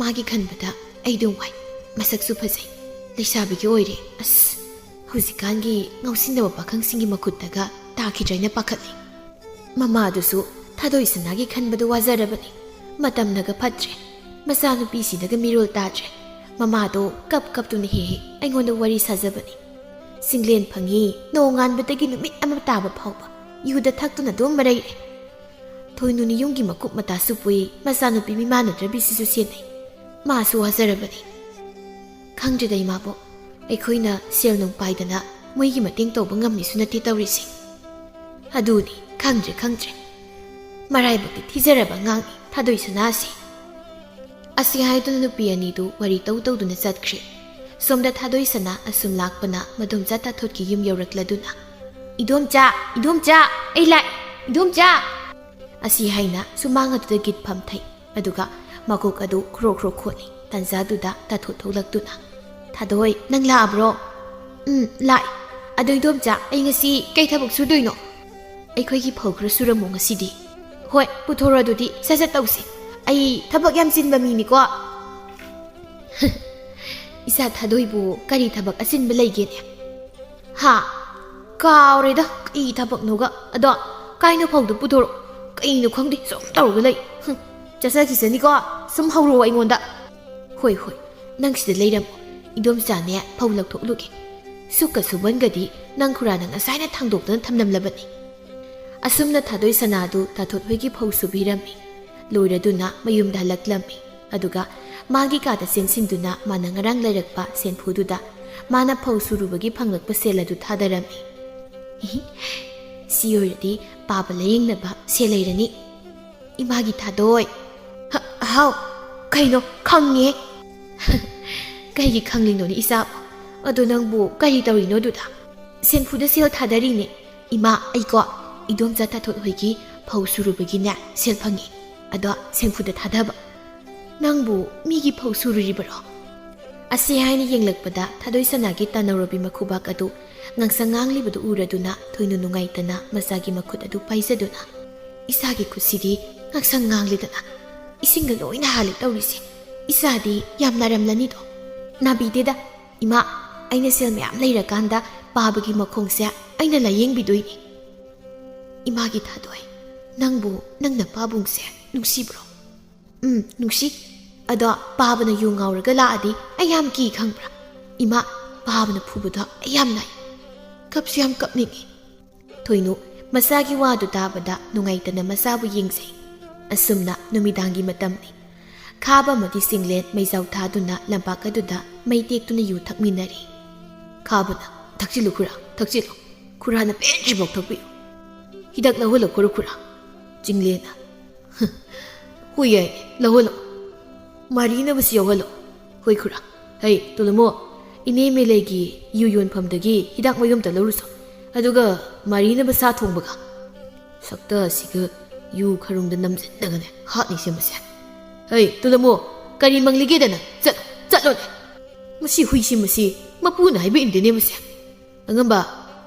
ꯃꯥꯒꯤ ꯈꯟꯕꯗ ꯑꯩꯗꯨ ꯋꯥꯏ꯫ ꯃꯁꯛꯁꯨ ꯐꯖꯩ꯫ ꯂꯩꯁꯥꯕꯤꯒꯤ ꯑꯣꯏꯔꯦ꯫ ꯑꯁ, ꯍꯧꯖꯤꯛꯀꯥꯟꯒꯤ ꯉꯥꯎꯁꯤꯟꯅꯕ ꯄꯥꯈꯪꯁꯤꯡꯒꯤ ꯃꯈꯨꯠꯇꯒ ꯇꯥꯈꯤꯗ꯭ꯔꯥ ꯍꯥꯏꯅ ꯄꯥꯈꯠꯂꯤ꯫" ꯃꯃꯥꯗꯨꯁꯨ ꯊꯥꯗꯣꯏ ꯁꯅꯥꯒꯤ ꯈꯟꯕꯗ ꯋꯥꯖꯔꯕꯅꯤ꯫ ꯃꯇꯝꯅꯒ ꯐꯠꯇ꯭ꯔꯦ꯫ ꯃꯆꯥꯅꯨꯄꯤꯁꯤꯗꯒ ꯃꯤꯔꯣꯜ ꯇꯥꯗ꯭ꯔꯦ꯫ ꯃꯃꯥꯗꯣ ꯀꯞ ꯀꯞꯇꯨꯅ ꯍꯦꯛ ꯍꯦꯛ ꯑꯩꯉꯣꯟꯗ ꯋꯥꯔꯤ ꯁꯥꯖꯕꯅꯤ꯫ ꯆꯤꯡꯂꯦꯟ ꯐꯪꯉꯤ, ꯅꯣꯡꯉꯥꯟꯕꯗꯒꯤ ꯅꯨꯃꯤꯠ ꯑꯃ ꯇꯥꯕ ꯐꯥꯎꯕ ꯌꯨꯗ ꯊꯛꯇꯨꯅ ꯑꯗꯨꯝ ꯃꯔꯩꯔꯦ꯫ ꯊꯣꯏꯅꯨꯅꯤ ꯌꯨꯝꯒꯤ ꯃꯀꯨꯞ ꯃꯇꯥꯁꯨ ꯄꯨꯏ, ꯃꯆꯥꯅꯨꯄꯤ ꯃꯤꯃꯥꯟꯅꯗ꯭ꯔꯕꯤꯁꯤꯁꯨ ꯁꯦꯟꯅꯩ꯫ ꯃꯥꯁꯨ ꯋꯥꯖꯔꯕꯅꯤ꯫ ꯈꯪꯗ꯭ꯔꯦꯗ ꯏꯃꯥꯕꯣꯛ, ꯑꯩꯈꯣꯏꯅ ꯁꯦꯜ ꯅꯨꯡ ꯄꯥꯏꯗꯅ ꯃꯣꯏꯒꯤ ꯃꯇꯦꯡ ꯇꯧꯕ ꯉꯝꯃꯤꯁꯨ ꯅꯠꯇꯦ ꯇꯧꯔꯤꯁꯦ꯫ ꯑꯗꯨꯅꯤ, ꯈꯪꯗ꯭ꯔꯦ, ꯈꯪꯗ꯭ꯔꯦ꯫ ꯃꯔꯥꯏꯕꯛꯇꯤ ꯊꯤꯖꯔꯕ ꯑꯉꯥꯡꯅꯤ ꯊꯥꯗꯣꯏ ꯁꯅꯥꯁꯦ꯫ ꯑꯁꯤ ꯍꯥꯏꯗꯨꯅ ꯅꯨꯄꯤ ꯑꯅꯤꯗꯨ ꯋꯥꯔꯤ ꯇꯧ ꯇꯧꯗꯨꯅ ꯆꯠꯈ꯭ꯔꯦ꯫ ꯁꯣꯝꯗ ꯊꯥꯗꯣꯏ ꯁꯅꯥ ꯑꯁꯨꯝ ꯂꯥꯛꯄꯅ ꯃꯗꯣꯝꯆꯥ ꯇꯥꯊꯣꯠꯀꯤ ꯌꯨꯝ ꯌꯧꯔꯛꯂꯗꯨꯅ, "ꯏꯗꯣꯝꯆꯥ, ꯏꯗꯣꯝꯆꯥ, ꯑꯩ ꯂꯥꯛ, ꯏꯗꯣꯝꯆꯥ!" ꯑꯁꯤ ꯍꯥꯏꯅ ꯁꯨꯃꯥꯡ ꯑꯗꯨꯗ ꯒꯤꯠ ꯐꯝꯊꯩ꯫ ꯑꯗꯨꯒ ꯃꯀꯣꯛ ꯑꯗꯨ ꯈ꯭ꯔꯣ ꯈ꯭ꯔꯣ ꯈꯣꯠꯂꯤ꯫ ꯇꯟꯖꯥꯗꯨꯗ ꯇꯥꯊꯣꯠ ꯊꯣꯛꯂꯛꯇꯨꯅ, ꯊꯥꯗꯣꯏ, ꯅꯪ ꯂꯥꯛꯑꯕ꯭ꯔꯣ? ꯎꯝ, ꯂꯥꯛꯑꯦ꯫ ꯑꯗꯣ ꯏꯗꯣꯝꯆꯥ, ꯑꯩ ꯉꯁꯤ ꯀꯩ ꯊꯕꯛ ꯁꯨꯗꯣꯏꯅꯣ? ꯑꯩꯈꯣꯏꯒꯤ ꯐꯧ ꯈꯔ ꯁꯨꯔꯝꯃꯣ ꯉꯁꯤꯗꯤ꯫ ꯍꯣꯏ, ꯄꯨꯊꯣꯔꯣ ꯑꯗꯨꯗꯤ, ꯁꯠ ꯁꯠ ꯇꯧꯁꯤ꯫ ꯑꯩ ꯊꯕꯛ ꯌꯥꯝ ꯆꯤꯟꯕ ꯃꯤꯅꯤꯀꯣ꯫ ꯏꯆꯥ ꯊꯥꯗꯣꯏꯕꯨ ꯀꯔꯤ ꯊꯕꯛ ꯑꯆꯤꯟꯕ ꯂꯩꯒꯦꯅꯦ? ꯍꯥ? ꯀꯥꯎꯔꯦꯗ, ꯀꯩ ꯊꯕꯛꯅꯣꯒ꯫ ꯑꯗꯣ, ꯀꯥꯏꯅꯣ ꯐꯧꯗꯣ ꯄꯨꯊꯣꯔꯛꯑꯣ꯫ ꯀꯩꯅꯣ ꯈꯪꯗꯦ, ꯁꯨꯝ ꯇꯧꯔꯒ ꯂꯩ꯫ ꯍꯨꯝ, ꯆꯠꯆꯈꯤꯁꯅꯤꯀꯣ, ꯁꯨꯝ ꯍꯧꯔꯛꯑꯣ ꯑꯩꯉꯣꯟꯗ꯫ ꯍꯣꯏ, ꯍꯣꯏ, ꯅꯪ ꯁꯤꯗ ꯂꯩꯔꯝꯃꯣ꯫ ꯏꯗꯣꯝꯆꯥꯅꯦ ꯐꯧ ꯂꯧꯊꯣꯛꯂꯨꯒꯦ꯫ ꯁꯨꯛꯀ ꯁꯨꯕꯟꯒꯗꯤ ꯅꯪ ꯈꯨꯔꯥꯅ ꯉꯁꯥꯏꯅ ꯊꯥꯡꯗꯣꯛꯇꯨꯅ ꯊꯝꯂꯝꯂꯕꯅꯤ꯫ ꯑꯁꯨꯝꯅ ꯊꯥꯗꯣꯏ ꯁꯅꯥꯗꯨ ꯇꯥꯊꯣꯠ ꯍꯣꯏꯒꯤ ꯐꯧ ꯁꯨꯕꯤꯔꯝꯃꯤ꯫ ꯂꯣꯏꯔꯗꯨꯅ ꯃꯌꯨꯝꯗ ꯍꯜꯂꯛꯂꯝꯃꯤ꯫ ꯑꯗꯨꯒ ꯃꯥꯒꯤ ꯀꯥꯗ ꯆꯦꯟꯁꯤꯟꯗꯨꯅ ꯃꯥꯅ ꯉꯔꯥꯡ ꯂꯩꯔꯛꯄ ꯁꯦꯟꯐꯨꯗꯨꯗ ꯃꯥꯅ ꯐꯧ ꯁꯨꯔꯨꯕꯒꯤ ꯐꯪꯂꯛꯄ ꯁꯦꯜ ꯑꯗꯨ ꯊꯥꯗꯔꯝꯃꯤ꯫ ꯁꯤ ꯑꯣꯏꯔꯗꯤ ꯄꯥꯕ ꯂꯥꯌꯦꯡꯅꯕ ꯁꯦꯜ ꯂꯩꯔꯅꯤ꯫ ꯏꯃꯥꯒꯤ ꯊꯥꯗꯣꯏ꯫ ꯍ-, ꯍꯥꯎ, ꯀꯩꯅꯣ, ꯈꯪꯉꯦ꯫ ꯀꯩꯒꯤ ꯈꯪꯂꯤꯅꯣꯅꯦ ꯏꯆꯥꯕꯨ? ꯑꯗꯣ ꯅꯪꯕꯨ ꯀꯔꯤ ꯇꯧꯔꯤꯅꯣ ꯑꯗꯨꯗ? ꯁꯦꯟꯐꯨꯗ ꯁꯦꯜ ꯊꯥꯗꯔꯤꯅꯦ꯫ ꯏꯃꯥ, ꯑꯩꯀꯣ ꯏꯗꯣꯝꯆꯥ ꯇꯥꯊꯣꯠ ꯍꯣꯏꯒꯤ ꯐꯧ ꯁꯨꯔꯨꯕꯒꯤꯅꯦ ꯁꯦꯜ ꯐꯪꯉꯤ꯫ ꯑꯗꯣ ꯁꯦꯟꯐꯨꯗ ꯊꯥꯗꯕ꯫ ꯅꯪꯕꯨ ꯃꯤꯒꯤ ꯐꯧ ꯁꯨꯔꯨꯔꯤꯕꯔꯣ? ꯑꯁꯤ ꯍꯥꯏꯅ ꯌꯦꯡꯂꯛꯄꯗ ꯊꯥꯗꯣꯏ ꯁꯅꯥꯒꯤ ꯇꯥꯅꯧꯔꯕꯤ ꯃꯈꯨꯕꯥꯛ ꯑꯗꯨ ꯉꯥꯡꯁꯪ ꯉꯥꯡꯂꯤꯕꯗꯨ ꯎꯔꯗꯨꯅ ꯊꯣꯏꯅꯨ ꯅꯨꯡꯉꯥꯏꯇꯅ ꯃꯆꯥꯒꯤ ꯃꯈꯨꯠ ꯑꯗꯨ ꯄꯥꯏꯖꯗꯨꯅ, "ꯏꯆꯥꯒꯤ ꯈꯨꯠꯁꯤꯗꯤ ꯉꯥꯡꯁꯪ ꯉꯥꯡꯂꯤꯗꯅ, ꯏꯁꯤꯡꯒ ꯂꯣꯏꯅ ꯍꯥꯜꯂꯦ ꯇꯧꯔꯤꯁꯦ꯫ ꯏꯆꯥꯗꯤ ꯌꯥꯝ ꯅꯥꯔꯝꯂꯅꯤꯗꯣ?" "ꯅꯥꯕꯤꯗꯦꯗ, ꯏꯃꯥ, ꯑꯩꯅ ꯁꯦꯜ ꯃꯌꯥꯝ ꯂꯩꯔꯀꯥꯟꯗ ꯄꯥꯕꯒꯤ ꯃꯈꯣꯡꯁꯦ ꯑꯩꯅ ꯂꯥꯌꯦꯡꯕꯤꯗꯣꯏꯅꯤ꯫" "ꯏꯃꯥꯒꯤ ꯊꯥꯗꯣꯏ, ꯅꯪꯕꯨ ꯅꯪ ꯅꯄꯥꯕꯨꯡꯁꯦ ꯅꯨꯡꯁꯤꯕ꯭ꯔꯣ?" "ꯎꯝ, ꯅꯨꯡꯁꯤ꯫ ꯑꯗꯣ ꯄꯥꯕꯅ ꯌꯨ ꯉꯥꯎꯔꯒ ꯂꯥꯛꯑꯗꯤ ꯑꯩ ꯌꯥꯝ ꯀꯤ ꯈꯪꯕ꯭ꯔꯥ? ꯏꯃꯥ, ꯄꯥꯕꯅ ꯐꯨꯕꯗꯣ ꯑꯩ ꯌꯥꯝ ꯅꯥꯏ꯫ ꯀꯞꯁꯨ ꯌꯥꯝ ꯀꯞꯅꯤꯡꯉꯤ꯫" ꯊꯣꯏꯅꯨ ꯃꯆꯥꯒꯤ ꯋꯥꯗꯨ ꯇꯥꯕꯗ ꯅꯨꯡꯉꯥꯏꯇꯅ ꯃꯆꯥꯕꯨ ꯌꯦꯡꯖꯩ꯫ ꯑꯁꯨꯝꯅ ꯅꯨꯃꯤꯗꯥꯡꯒꯤ ꯃꯇꯝꯅꯤ꯫ ꯈꯥꯕ ꯑꯃꯗꯤ ꯆꯤꯡꯂꯦꯟ ꯃꯩꯖꯥꯎ ꯊꯥꯗꯨꯅ ꯂꯝꯄꯥꯛ ꯑꯗꯨꯗ ꯃꯩ ꯇꯦꯛꯇꯨꯅ ꯌꯨ ꯊꯛꯃꯤꯟꯅꯔꯤ꯫ ꯈꯥꯕꯅ, "ꯊꯛꯆꯤꯜꯂꯨ ꯈꯨꯔꯥ, ꯊꯛꯆꯤꯜꯂꯨ꯫ ꯈꯨꯔꯥꯅ ꯄꯦꯟꯗ꯭ꯔꯤꯐꯥꯎ ꯊꯛꯄꯤꯌꯨ꯫ ꯍꯤꯗꯥꯛ ꯂꯧꯍꯜꯂꯛꯈꯣꯔꯣ ꯈꯨꯔꯥ꯫" ꯆꯤꯡꯂꯦꯟꯅ, "ꯍꯨꯏ ꯌꯥꯏ, ꯂꯧꯍꯜꯂꯣ꯫ ꯃꯥꯔꯤꯅꯕꯁꯨ ꯌꯥꯎꯍꯜꯂꯣ꯫" "ꯍꯣꯏ ꯈꯨꯔꯥ꯫ ꯍꯩ, ꯇꯣꯂꯨꯃꯣ, ꯏꯅꯦ ꯃꯦꯂꯩꯒꯤ ꯌꯨ ꯌꯣꯟꯐꯝꯗꯒꯤ ꯍꯤꯗꯥꯛ ꯃꯌꯨꯝꯇ ꯂꯧꯔꯨꯁꯣ꯫ ꯑꯗꯨꯒ ꯃꯥꯔꯤꯅꯕ ꯁꯥ ꯊꯣꯡꯕꯒ꯫" ꯁꯛꯇ ꯑꯁꯤꯒ ꯌꯨ ꯈꯔꯨꯡꯗ ꯅꯝꯖꯤꯟꯅꯒꯅꯦ ꯍꯥꯠꯅꯤꯁꯦ ꯃꯁꯦ꯫ "ꯍꯩ, ꯇꯣꯂꯨꯃꯣ, ꯀꯔꯤ ꯃꯪꯂꯤꯒꯦꯗꯅ? ꯆꯠꯂꯣ, ꯆꯠꯂꯣꯅꯦ꯫" "ꯃꯁꯤ ꯍꯨꯏꯁꯤ, ꯃꯁꯤ ꯃꯄꯨꯅ ꯍꯥꯏꯕ ꯏꯟꯗꯦꯅꯦ ꯃꯁꯦ꯫ ꯑꯉꯝꯕ,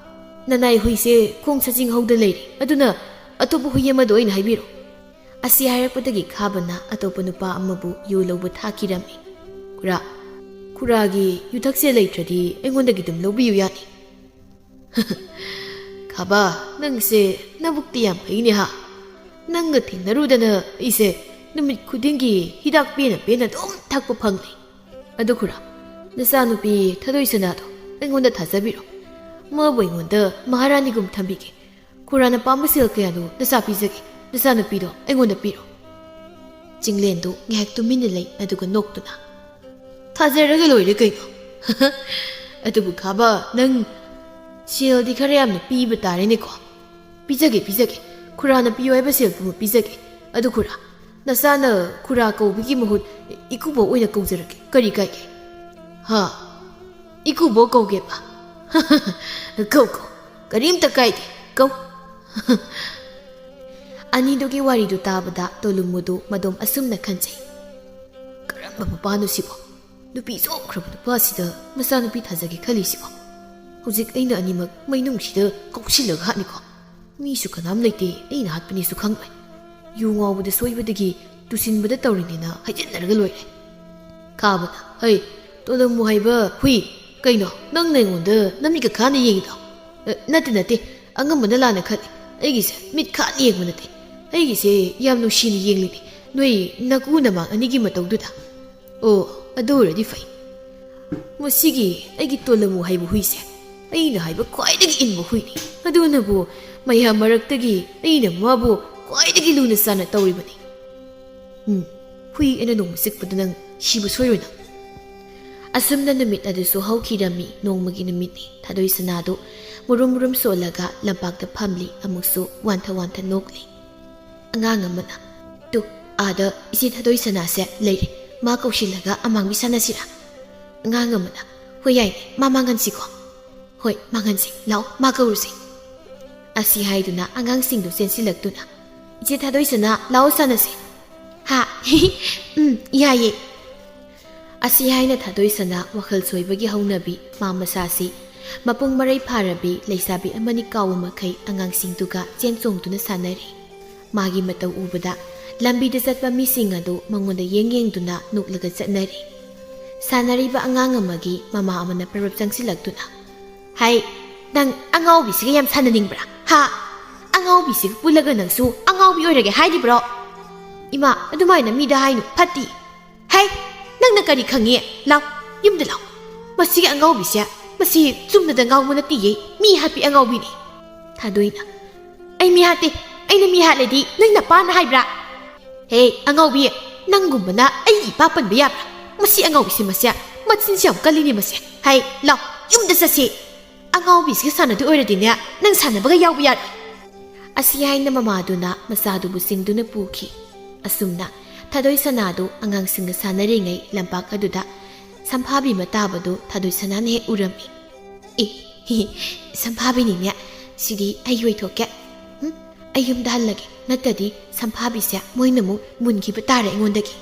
ꯅꯅꯥꯏ ꯍꯨꯏꯁꯦ ꯈꯣꯡ ꯁꯖꯤꯡ ꯍꯧꯗ ꯂꯩꯔꯤ, ꯑꯗꯨꯅ ꯑꯇꯣꯞꯄ ꯍꯨꯏ ꯑꯃꯗ ꯑꯣꯏꯅ ꯍꯥꯏꯕꯤꯔꯣ"꯫ ꯑꯁꯤ ꯍꯥꯏꯔꯛꯄꯗꯒꯤ ꯈꯥꯕꯅ ꯑꯇꯣꯞꯄ ꯅꯨꯄꯥ ꯑꯃꯕꯨ ꯌꯨ ꯂꯧꯕ ꯊꯥꯈꯤꯔꯝꯃꯤ꯫ "ꯈꯨꯔꯥ, ꯈꯨꯔꯥꯒꯤ ꯌꯨꯊꯛꯁꯦ ꯂꯩꯇ꯭ꯔꯗꯤ ꯑꯩꯉꯣꯟꯗꯒꯤ ꯑꯗꯨꯝ ꯂꯧꯕꯤꯌꯨ ꯌꯥꯅꯤ"꯫ "ꯈꯥꯕ, ꯅꯪꯁꯦ ꯅꯕꯨꯛꯇꯤ ꯌꯥꯝ ꯐꯩꯅꯦ ꯍꯥ꯫ ꯅꯪꯒ ꯊꯦꯡꯅꯔꯨꯗꯅ ꯑꯩꯁꯦ ꯅꯨꯃꯤꯠ ꯈꯨꯗꯤꯡꯒꯤ ꯍꯤꯗꯥꯛ ꯄꯦꯟꯅ ꯄꯦꯟꯅ ꯑꯗꯨꯝ ꯊꯛꯄ ꯐꯪꯂꯤ꯫ ꯑꯗꯨ ꯈꯨꯔꯥ, ꯅꯆꯥꯅꯨꯄꯤ ꯊꯥꯗꯣꯏ ꯁꯅꯥꯗꯣ ꯑꯩꯉꯣꯟꯗ ꯊꯥꯖꯕꯤꯔꯣ꯫ ꯃꯥꯕꯨ ꯑꯩꯉꯣꯟꯗ ꯃꯍꯥꯔꯥꯅꯤꯒꯨꯝ ꯊꯝꯕꯤꯒꯦ꯫ ꯈꯨꯔꯥꯅ ꯄꯥꯝꯕ ꯁꯦꯜ ꯀꯌꯥꯗꯨ ꯅꯆꯥ ꯄꯤꯖꯒꯦ꯫ ꯅꯆꯥꯅꯨꯄꯤꯗꯣ ꯑꯩꯉꯣꯟꯗ ꯄꯤꯔꯣ"꯫ ꯆꯤꯡꯂꯦꯟꯗꯨ ꯉꯥꯏꯍꯥꯛ ꯇꯨꯃꯤꯟꯅ ꯂꯩ, ꯑꯗꯨꯒ ꯅꯣꯛꯇꯨꯅ, "ꯊꯥꯖꯔꯒ ꯂꯣꯏꯔꯦ ꯀꯩꯅꯣ"꯫ "ꯑꯗꯨꯕꯨ ꯈꯥꯕ, ꯅꯪ ꯁꯦꯜꯗꯤ ꯈꯔ ꯌꯥꯝꯅ ꯄꯤꯕ ꯇꯥꯔꯦꯅꯦꯀꯣ"꯫ "ꯄꯤꯖꯒꯦ, ꯄꯤꯖꯒꯦ꯫ ꯈꯨꯔꯥꯅ ꯄꯤꯌꯨ ꯍꯥꯏꯕ ꯁꯦꯜ ꯄꯨꯝꯕ ꯄꯤꯖꯒꯦ꯫ ꯑꯗꯨ ꯈꯨꯔꯥ, ꯅꯆꯥꯅ ꯈꯨꯔꯥ ꯀꯧꯕꯒꯤ ꯃꯍꯨꯠ ꯏꯀꯨꯕꯣꯛ ꯑꯣꯏꯅ ꯀꯧꯖꯔꯒꯦ꯫ ꯀꯔꯤ ꯀꯥꯏꯒꯦ?" "ꯍꯥ? ꯏꯀꯨꯕꯣꯛ ꯀꯧꯒꯦꯕ?" "ꯀꯧ, ꯀꯧ꯫ ꯀꯔꯤꯝꯇ ꯀꯥꯏꯗꯦ꯫ ꯀꯧ"꯫ ꯑꯅꯤꯗꯨꯒꯤ ꯋꯥꯔꯤꯗꯨ ꯇꯥꯕꯗ ꯇꯣꯂꯨꯃꯨꯗꯨ ꯃꯗꯣꯝ ꯑꯁꯨꯝꯅ ꯈꯟꯖꯩ, "ꯀꯔꯝꯕ ꯃꯄꯥꯅꯣ ꯁꯤꯕꯣ? ꯅꯨꯄꯤ ꯆꯣꯞꯈ꯭ꯔꯕ ꯅꯨꯄꯥꯁꯤꯗ ꯃꯆꯥꯅꯨꯄꯤ ꯊꯥꯖꯒꯦ ꯈꯜꯂꯤꯁꯤꯕꯣ? ꯍꯧꯖꯤꯛ ꯑꯩꯅ ꯑꯅꯤꯃꯛ ꯃꯩꯅꯨꯡꯁꯤꯗ ꯀꯧꯁꯤꯜꯂꯒ ꯍꯥꯠꯅꯤꯀꯣ꯫ ꯃꯤꯁꯨ ꯀꯅꯥꯝ ꯂꯩꯇꯦ, ꯑꯩꯅ ꯍꯥꯠꯄꯅꯦꯁꯨ ꯈꯪꯂꯣꯏ꯫ ꯌꯨ ꯉꯥꯎꯕꯗ ꯁꯣꯏꯕꯗꯒꯤ ꯇꯨꯁꯤꯟꯕꯗ ꯇꯧꯔꯤꯅꯦꯅ ꯍꯥꯏꯖꯤꯟꯅꯔꯒ ꯂꯣꯏꯔꯦ"꯫ ꯈꯥꯕꯅ, "ꯍꯩ, ꯇꯣꯂꯝꯃꯨ ꯍꯥꯏꯕ ꯍꯨꯏ, ꯀꯩꯅꯣ ꯅꯪꯅ ꯑꯩꯉꯣꯟꯗ ꯅꯃꯤꯠꯀ ꯈꯥꯅ ꯌꯦꯡꯉꯤꯗꯣ?" "ꯑ, ꯅꯠꯇꯦ, ꯅꯠꯇꯦ, ꯑꯉꯝꯕꯅ ꯂꯥꯟꯅ ꯈꯜꯂꯤ꯫ ꯑꯩꯒꯤꯁꯦ ꯃꯤꯠ ꯈꯥꯅ ꯌꯦꯡꯕ ꯅꯠꯇꯦ꯫ ꯑꯩꯒꯤꯁꯦ ꯌꯥꯝ ꯅꯨꯡꯁꯤꯅ ꯌꯦꯡꯂꯤꯅꯤ, ꯅꯣꯏ ꯅꯀꯨ ꯅꯃꯥꯡ ꯑꯅꯤꯒꯤ ꯃꯇꯧꯗꯨꯗ"꯫ "ꯑꯣ, ꯑꯗꯨ ꯑꯣꯏꯔꯗꯤ ꯐꯩ꯫ ꯃꯁꯤꯒꯤ ꯑꯩꯒꯤ ꯇꯣꯂꯝꯃꯨ ꯍꯥꯏꯕ ꯍꯨꯏꯁꯦ ꯑꯩꯅ ꯍꯥꯏꯕ ꯈ꯭ꯋꯥꯏꯗꯒꯤ ꯏꯟꯕ ꯍꯨꯏꯅꯤ꯫ ꯑꯗꯨꯅꯕꯨ ꯃꯌꯥꯝ ꯃꯔꯛꯇꯒꯤ ꯑꯩꯅ ꯃꯥꯕꯨ ꯈ꯭ꯋꯥꯏꯗꯒꯤ ꯂꯨꯅ ꯆꯥꯟꯅ ꯇꯧꯔꯤꯕꯅꯤ꯫ ꯎꯝ, ꯍꯨꯏ ꯑꯩꯅ ꯅꯣꯡꯃ ꯆꯤꯛꯄꯗ ꯅꯪ ꯁꯤꯕ ꯁꯣꯏꯔꯣꯏ ꯅꯪ"꯫ ꯑꯁꯨꯝꯅ ꯅꯨꯃꯤꯠ ꯑꯗꯨꯁꯨ ꯍꯧꯈꯤꯔꯝꯃꯤ꯫ ꯅꯣꯡꯃꯒꯤ ꯅꯨꯃꯤꯠꯅꯤ꯫ ꯊꯥꯗꯣꯏ ꯁꯅꯥꯗꯨ ꯃꯨꯔꯨꯝ ꯃꯨꯔꯨꯝ ꯁꯣꯜꯂꯒ ꯂꯝꯄꯥꯛꯇ ꯐꯝꯂꯤ, ꯑꯃꯨꯛꯁꯨ ꯋꯥꯟꯊ ꯋꯥꯟꯊ ꯅꯣꯛꯂꯤ꯫ ꯑꯉꯥꯡ ꯑꯃꯅ, "ꯇꯨ, ꯑꯥꯗ ꯏꯆꯦ ꯊꯥꯗꯣꯏ ꯁꯅꯥꯁꯦ ꯂꯩꯔꯦ, ꯃꯥ ꯀꯧꯁꯤꯜꯂꯒ ꯑꯃꯥꯡꯕꯤ ꯁꯥꯟꯅꯁꯤꯔꯥ?" ꯑꯉꯥꯡ ꯑꯃꯅ, "ꯍꯣꯏ, ꯌꯥꯏꯅꯦ, ꯃꯥ ꯃꯥꯡꯍꯟꯁꯤꯀꯣ"꯫ "ꯍꯣꯏ, ꯃꯥꯡꯍꯟꯁꯤ, ꯂꯥꯛꯑꯣ, ꯃꯥ ꯀꯧꯔꯨꯁꯤ"꯫ ꯑꯁꯤ ꯍꯥꯏꯗꯨꯅ ꯑꯉꯥꯡꯁꯤꯡꯗꯨ ꯆꯦꯟꯁꯤꯜꯂꯛꯇꯨꯅ, "ꯏꯆꯦ ꯊꯥꯗꯣꯏ ꯁꯅꯥ, ꯂꯥꯛꯑꯣ ꯁꯥꯟꯅꯁꯤ"꯫ "ꯍꯥ? ꯎꯝ, ꯌꯥꯏꯌꯦ"꯫ ꯑꯁꯤ ꯍꯥꯏꯅ ꯊꯥꯗꯣꯏ ꯁꯅꯥ ꯋꯥꯈꯜ ꯁꯣꯏꯕꯒꯤ ꯍꯧꯅꯕꯤ ꯃꯥ ꯃꯁꯥꯁꯤ ꯃꯄꯨꯡ ꯃꯔꯩ ꯐꯥꯔꯕꯤ ꯂꯩꯁꯥꯕꯤ ꯑꯃꯅꯤ ꯀꯥꯎꯕ ꯃꯈꯩ ꯑꯉꯥꯡꯁꯤꯡꯗꯨꯒ ꯆꯦꯟ ꯆꯣꯡꯗꯨꯅ ꯁꯥꯟꯅꯔꯤ꯫ ꯃꯥꯒꯤ ꯃꯇꯧ ꯎꯕꯗ ꯂꯝꯕꯤꯗ ꯆꯠꯄ ꯃꯤꯁꯤꯡ ꯑꯗꯨ ꯃꯉꯣꯟꯗ ꯌꯦꯡ ꯌꯦꯡꯗꯨꯅ ꯅꯣꯛꯂꯒ ꯆꯠꯅꯔꯤ꯫ ꯁꯥꯟꯅꯔꯤꯕ ꯑꯉꯥꯡ ꯑꯃꯒꯤ ꯃꯃꯥ ꯑꯃꯅ ꯄꯔꯞ ꯆꯪꯁꯤꯜꯂꯛꯇꯨꯅ, "ꯍꯩ, ꯅꯪ ꯑꯉꯥꯎꯕꯤꯁꯤꯒ ꯌꯥꯝ ꯁꯥꯟꯅꯅꯤꯡꯕ꯭ꯔꯥ? ꯍꯥ? ꯑꯉꯥꯎꯕꯤꯁꯤꯒ ꯄꯨꯜꯂꯒ ꯅꯪꯁꯨ ꯑꯉꯥꯎꯕꯤ ꯑꯣꯏꯔꯒꯦ ꯍꯥꯏꯔꯤꯕ꯭ꯔꯣ? ꯏꯃꯥ, ꯑꯗꯨꯃꯥꯏꯅ ꯃꯤꯗ ꯍꯥꯏꯅꯨ, ꯐꯠꯇꯤ꯫ ꯍꯩ, ꯅꯪꯅ ꯀꯔꯤ ꯈꯪꯉꯤ? ꯂꯥꯎ, ꯌꯨꯝꯗ ꯂꯥꯎ꯫ ꯃꯁꯤꯒꯤ ꯑꯉꯥꯎꯕꯤꯁꯦ, ꯃꯁꯤ ꯆꯨꯝꯅꯗ ꯉꯥꯎꯕ ꯅꯠꯇꯤꯌꯦ, ꯃꯤ ꯍꯥꯠꯄꯤ ꯑꯉꯥꯎꯕꯤꯅꯤ꯫" ꯊꯥꯗꯣꯏꯅ, "ꯑꯩ ꯃꯤ ꯍꯥꯠꯇꯦ, ꯑꯩꯅ ꯃꯤ ꯍꯥꯠꯂꯗꯤ ꯅꯪ ꯅꯄꯥꯅ ꯍꯥꯏꯕ꯭ꯔꯥ? ꯍꯦ, ꯑꯉꯥꯎꯕꯤ, ꯅꯪꯒꯨꯝꯕꯅ ꯑꯩꯒꯤ ꯏꯄꯥ ꯄꯟꯕ ꯌꯥꯕ꯭ꯔꯥ? ꯃꯁꯤ ꯑꯉꯥꯎꯕꯤꯁꯦ, ꯃꯁꯦ ꯃꯆꯤꯟꯁꯦ ꯌꯥꯝ ꯀꯜꯂꯤꯅꯦ ꯃꯁꯦ꯫ ꯍꯩ, ꯂꯥꯎ, ꯌꯨꯝꯗ ꯆꯠꯁꯤ꯫ ꯑꯉꯥꯎꯕꯤꯁꯤꯒ ꯁꯥꯟꯅꯗꯣꯏ ꯑꯣꯏꯔꯗꯤꯅꯦ, ꯅꯪ ꯁꯥꯟꯅꯕꯒ ꯌꯥꯎꯕ ꯌꯥꯔꯣꯏ꯫" ꯑꯁꯤ ꯍꯥꯏꯅ ꯃꯃꯥꯗꯨꯅ ꯃꯆꯥꯗꯨꯕꯨ ꯆꯤꯡꯗꯨꯅ ꯄꯨꯈꯤ꯫ ꯑꯁꯨꯝꯅ ꯊꯥꯗꯣꯏ ꯁꯅꯥꯗꯨ ꯑꯉꯥꯡꯁꯤꯡꯒ ꯁꯥꯟꯅꯔꯤꯉꯩ ꯂꯝꯄꯥꯛ ꯑꯗꯨꯗ ꯁꯝꯐꯥꯕꯤ ꯑꯃ ꯇꯥꯕꯗꯨ ꯊꯥꯗꯣꯏ ꯁꯅꯥꯅ ꯍꯦꯛ ꯎꯔꯝꯃꯤ꯫ "ꯑꯦ, ꯍꯤ, ꯍꯤ, ꯁꯝꯐꯥꯕꯤꯅꯤꯅꯦ, ꯁꯤꯗꯤ ꯑꯩ ꯑꯣꯏꯊꯣꯛꯀꯦ꯫ ꯍꯨꯝ, ꯑꯩ ꯌꯨꯝꯗ ꯍꯜꯂꯒꯦ, ꯅꯠꯇ꯭ꯔꯗꯤ ꯁꯝꯐꯥꯕꯤꯁꯦ ꯃꯣꯏꯅ ꯑꯃꯨꯛ ꯃꯨꯟꯈꯤꯕ ꯇꯥꯔꯦ ꯑꯩꯉꯣꯟꯗꯒꯤ꯫"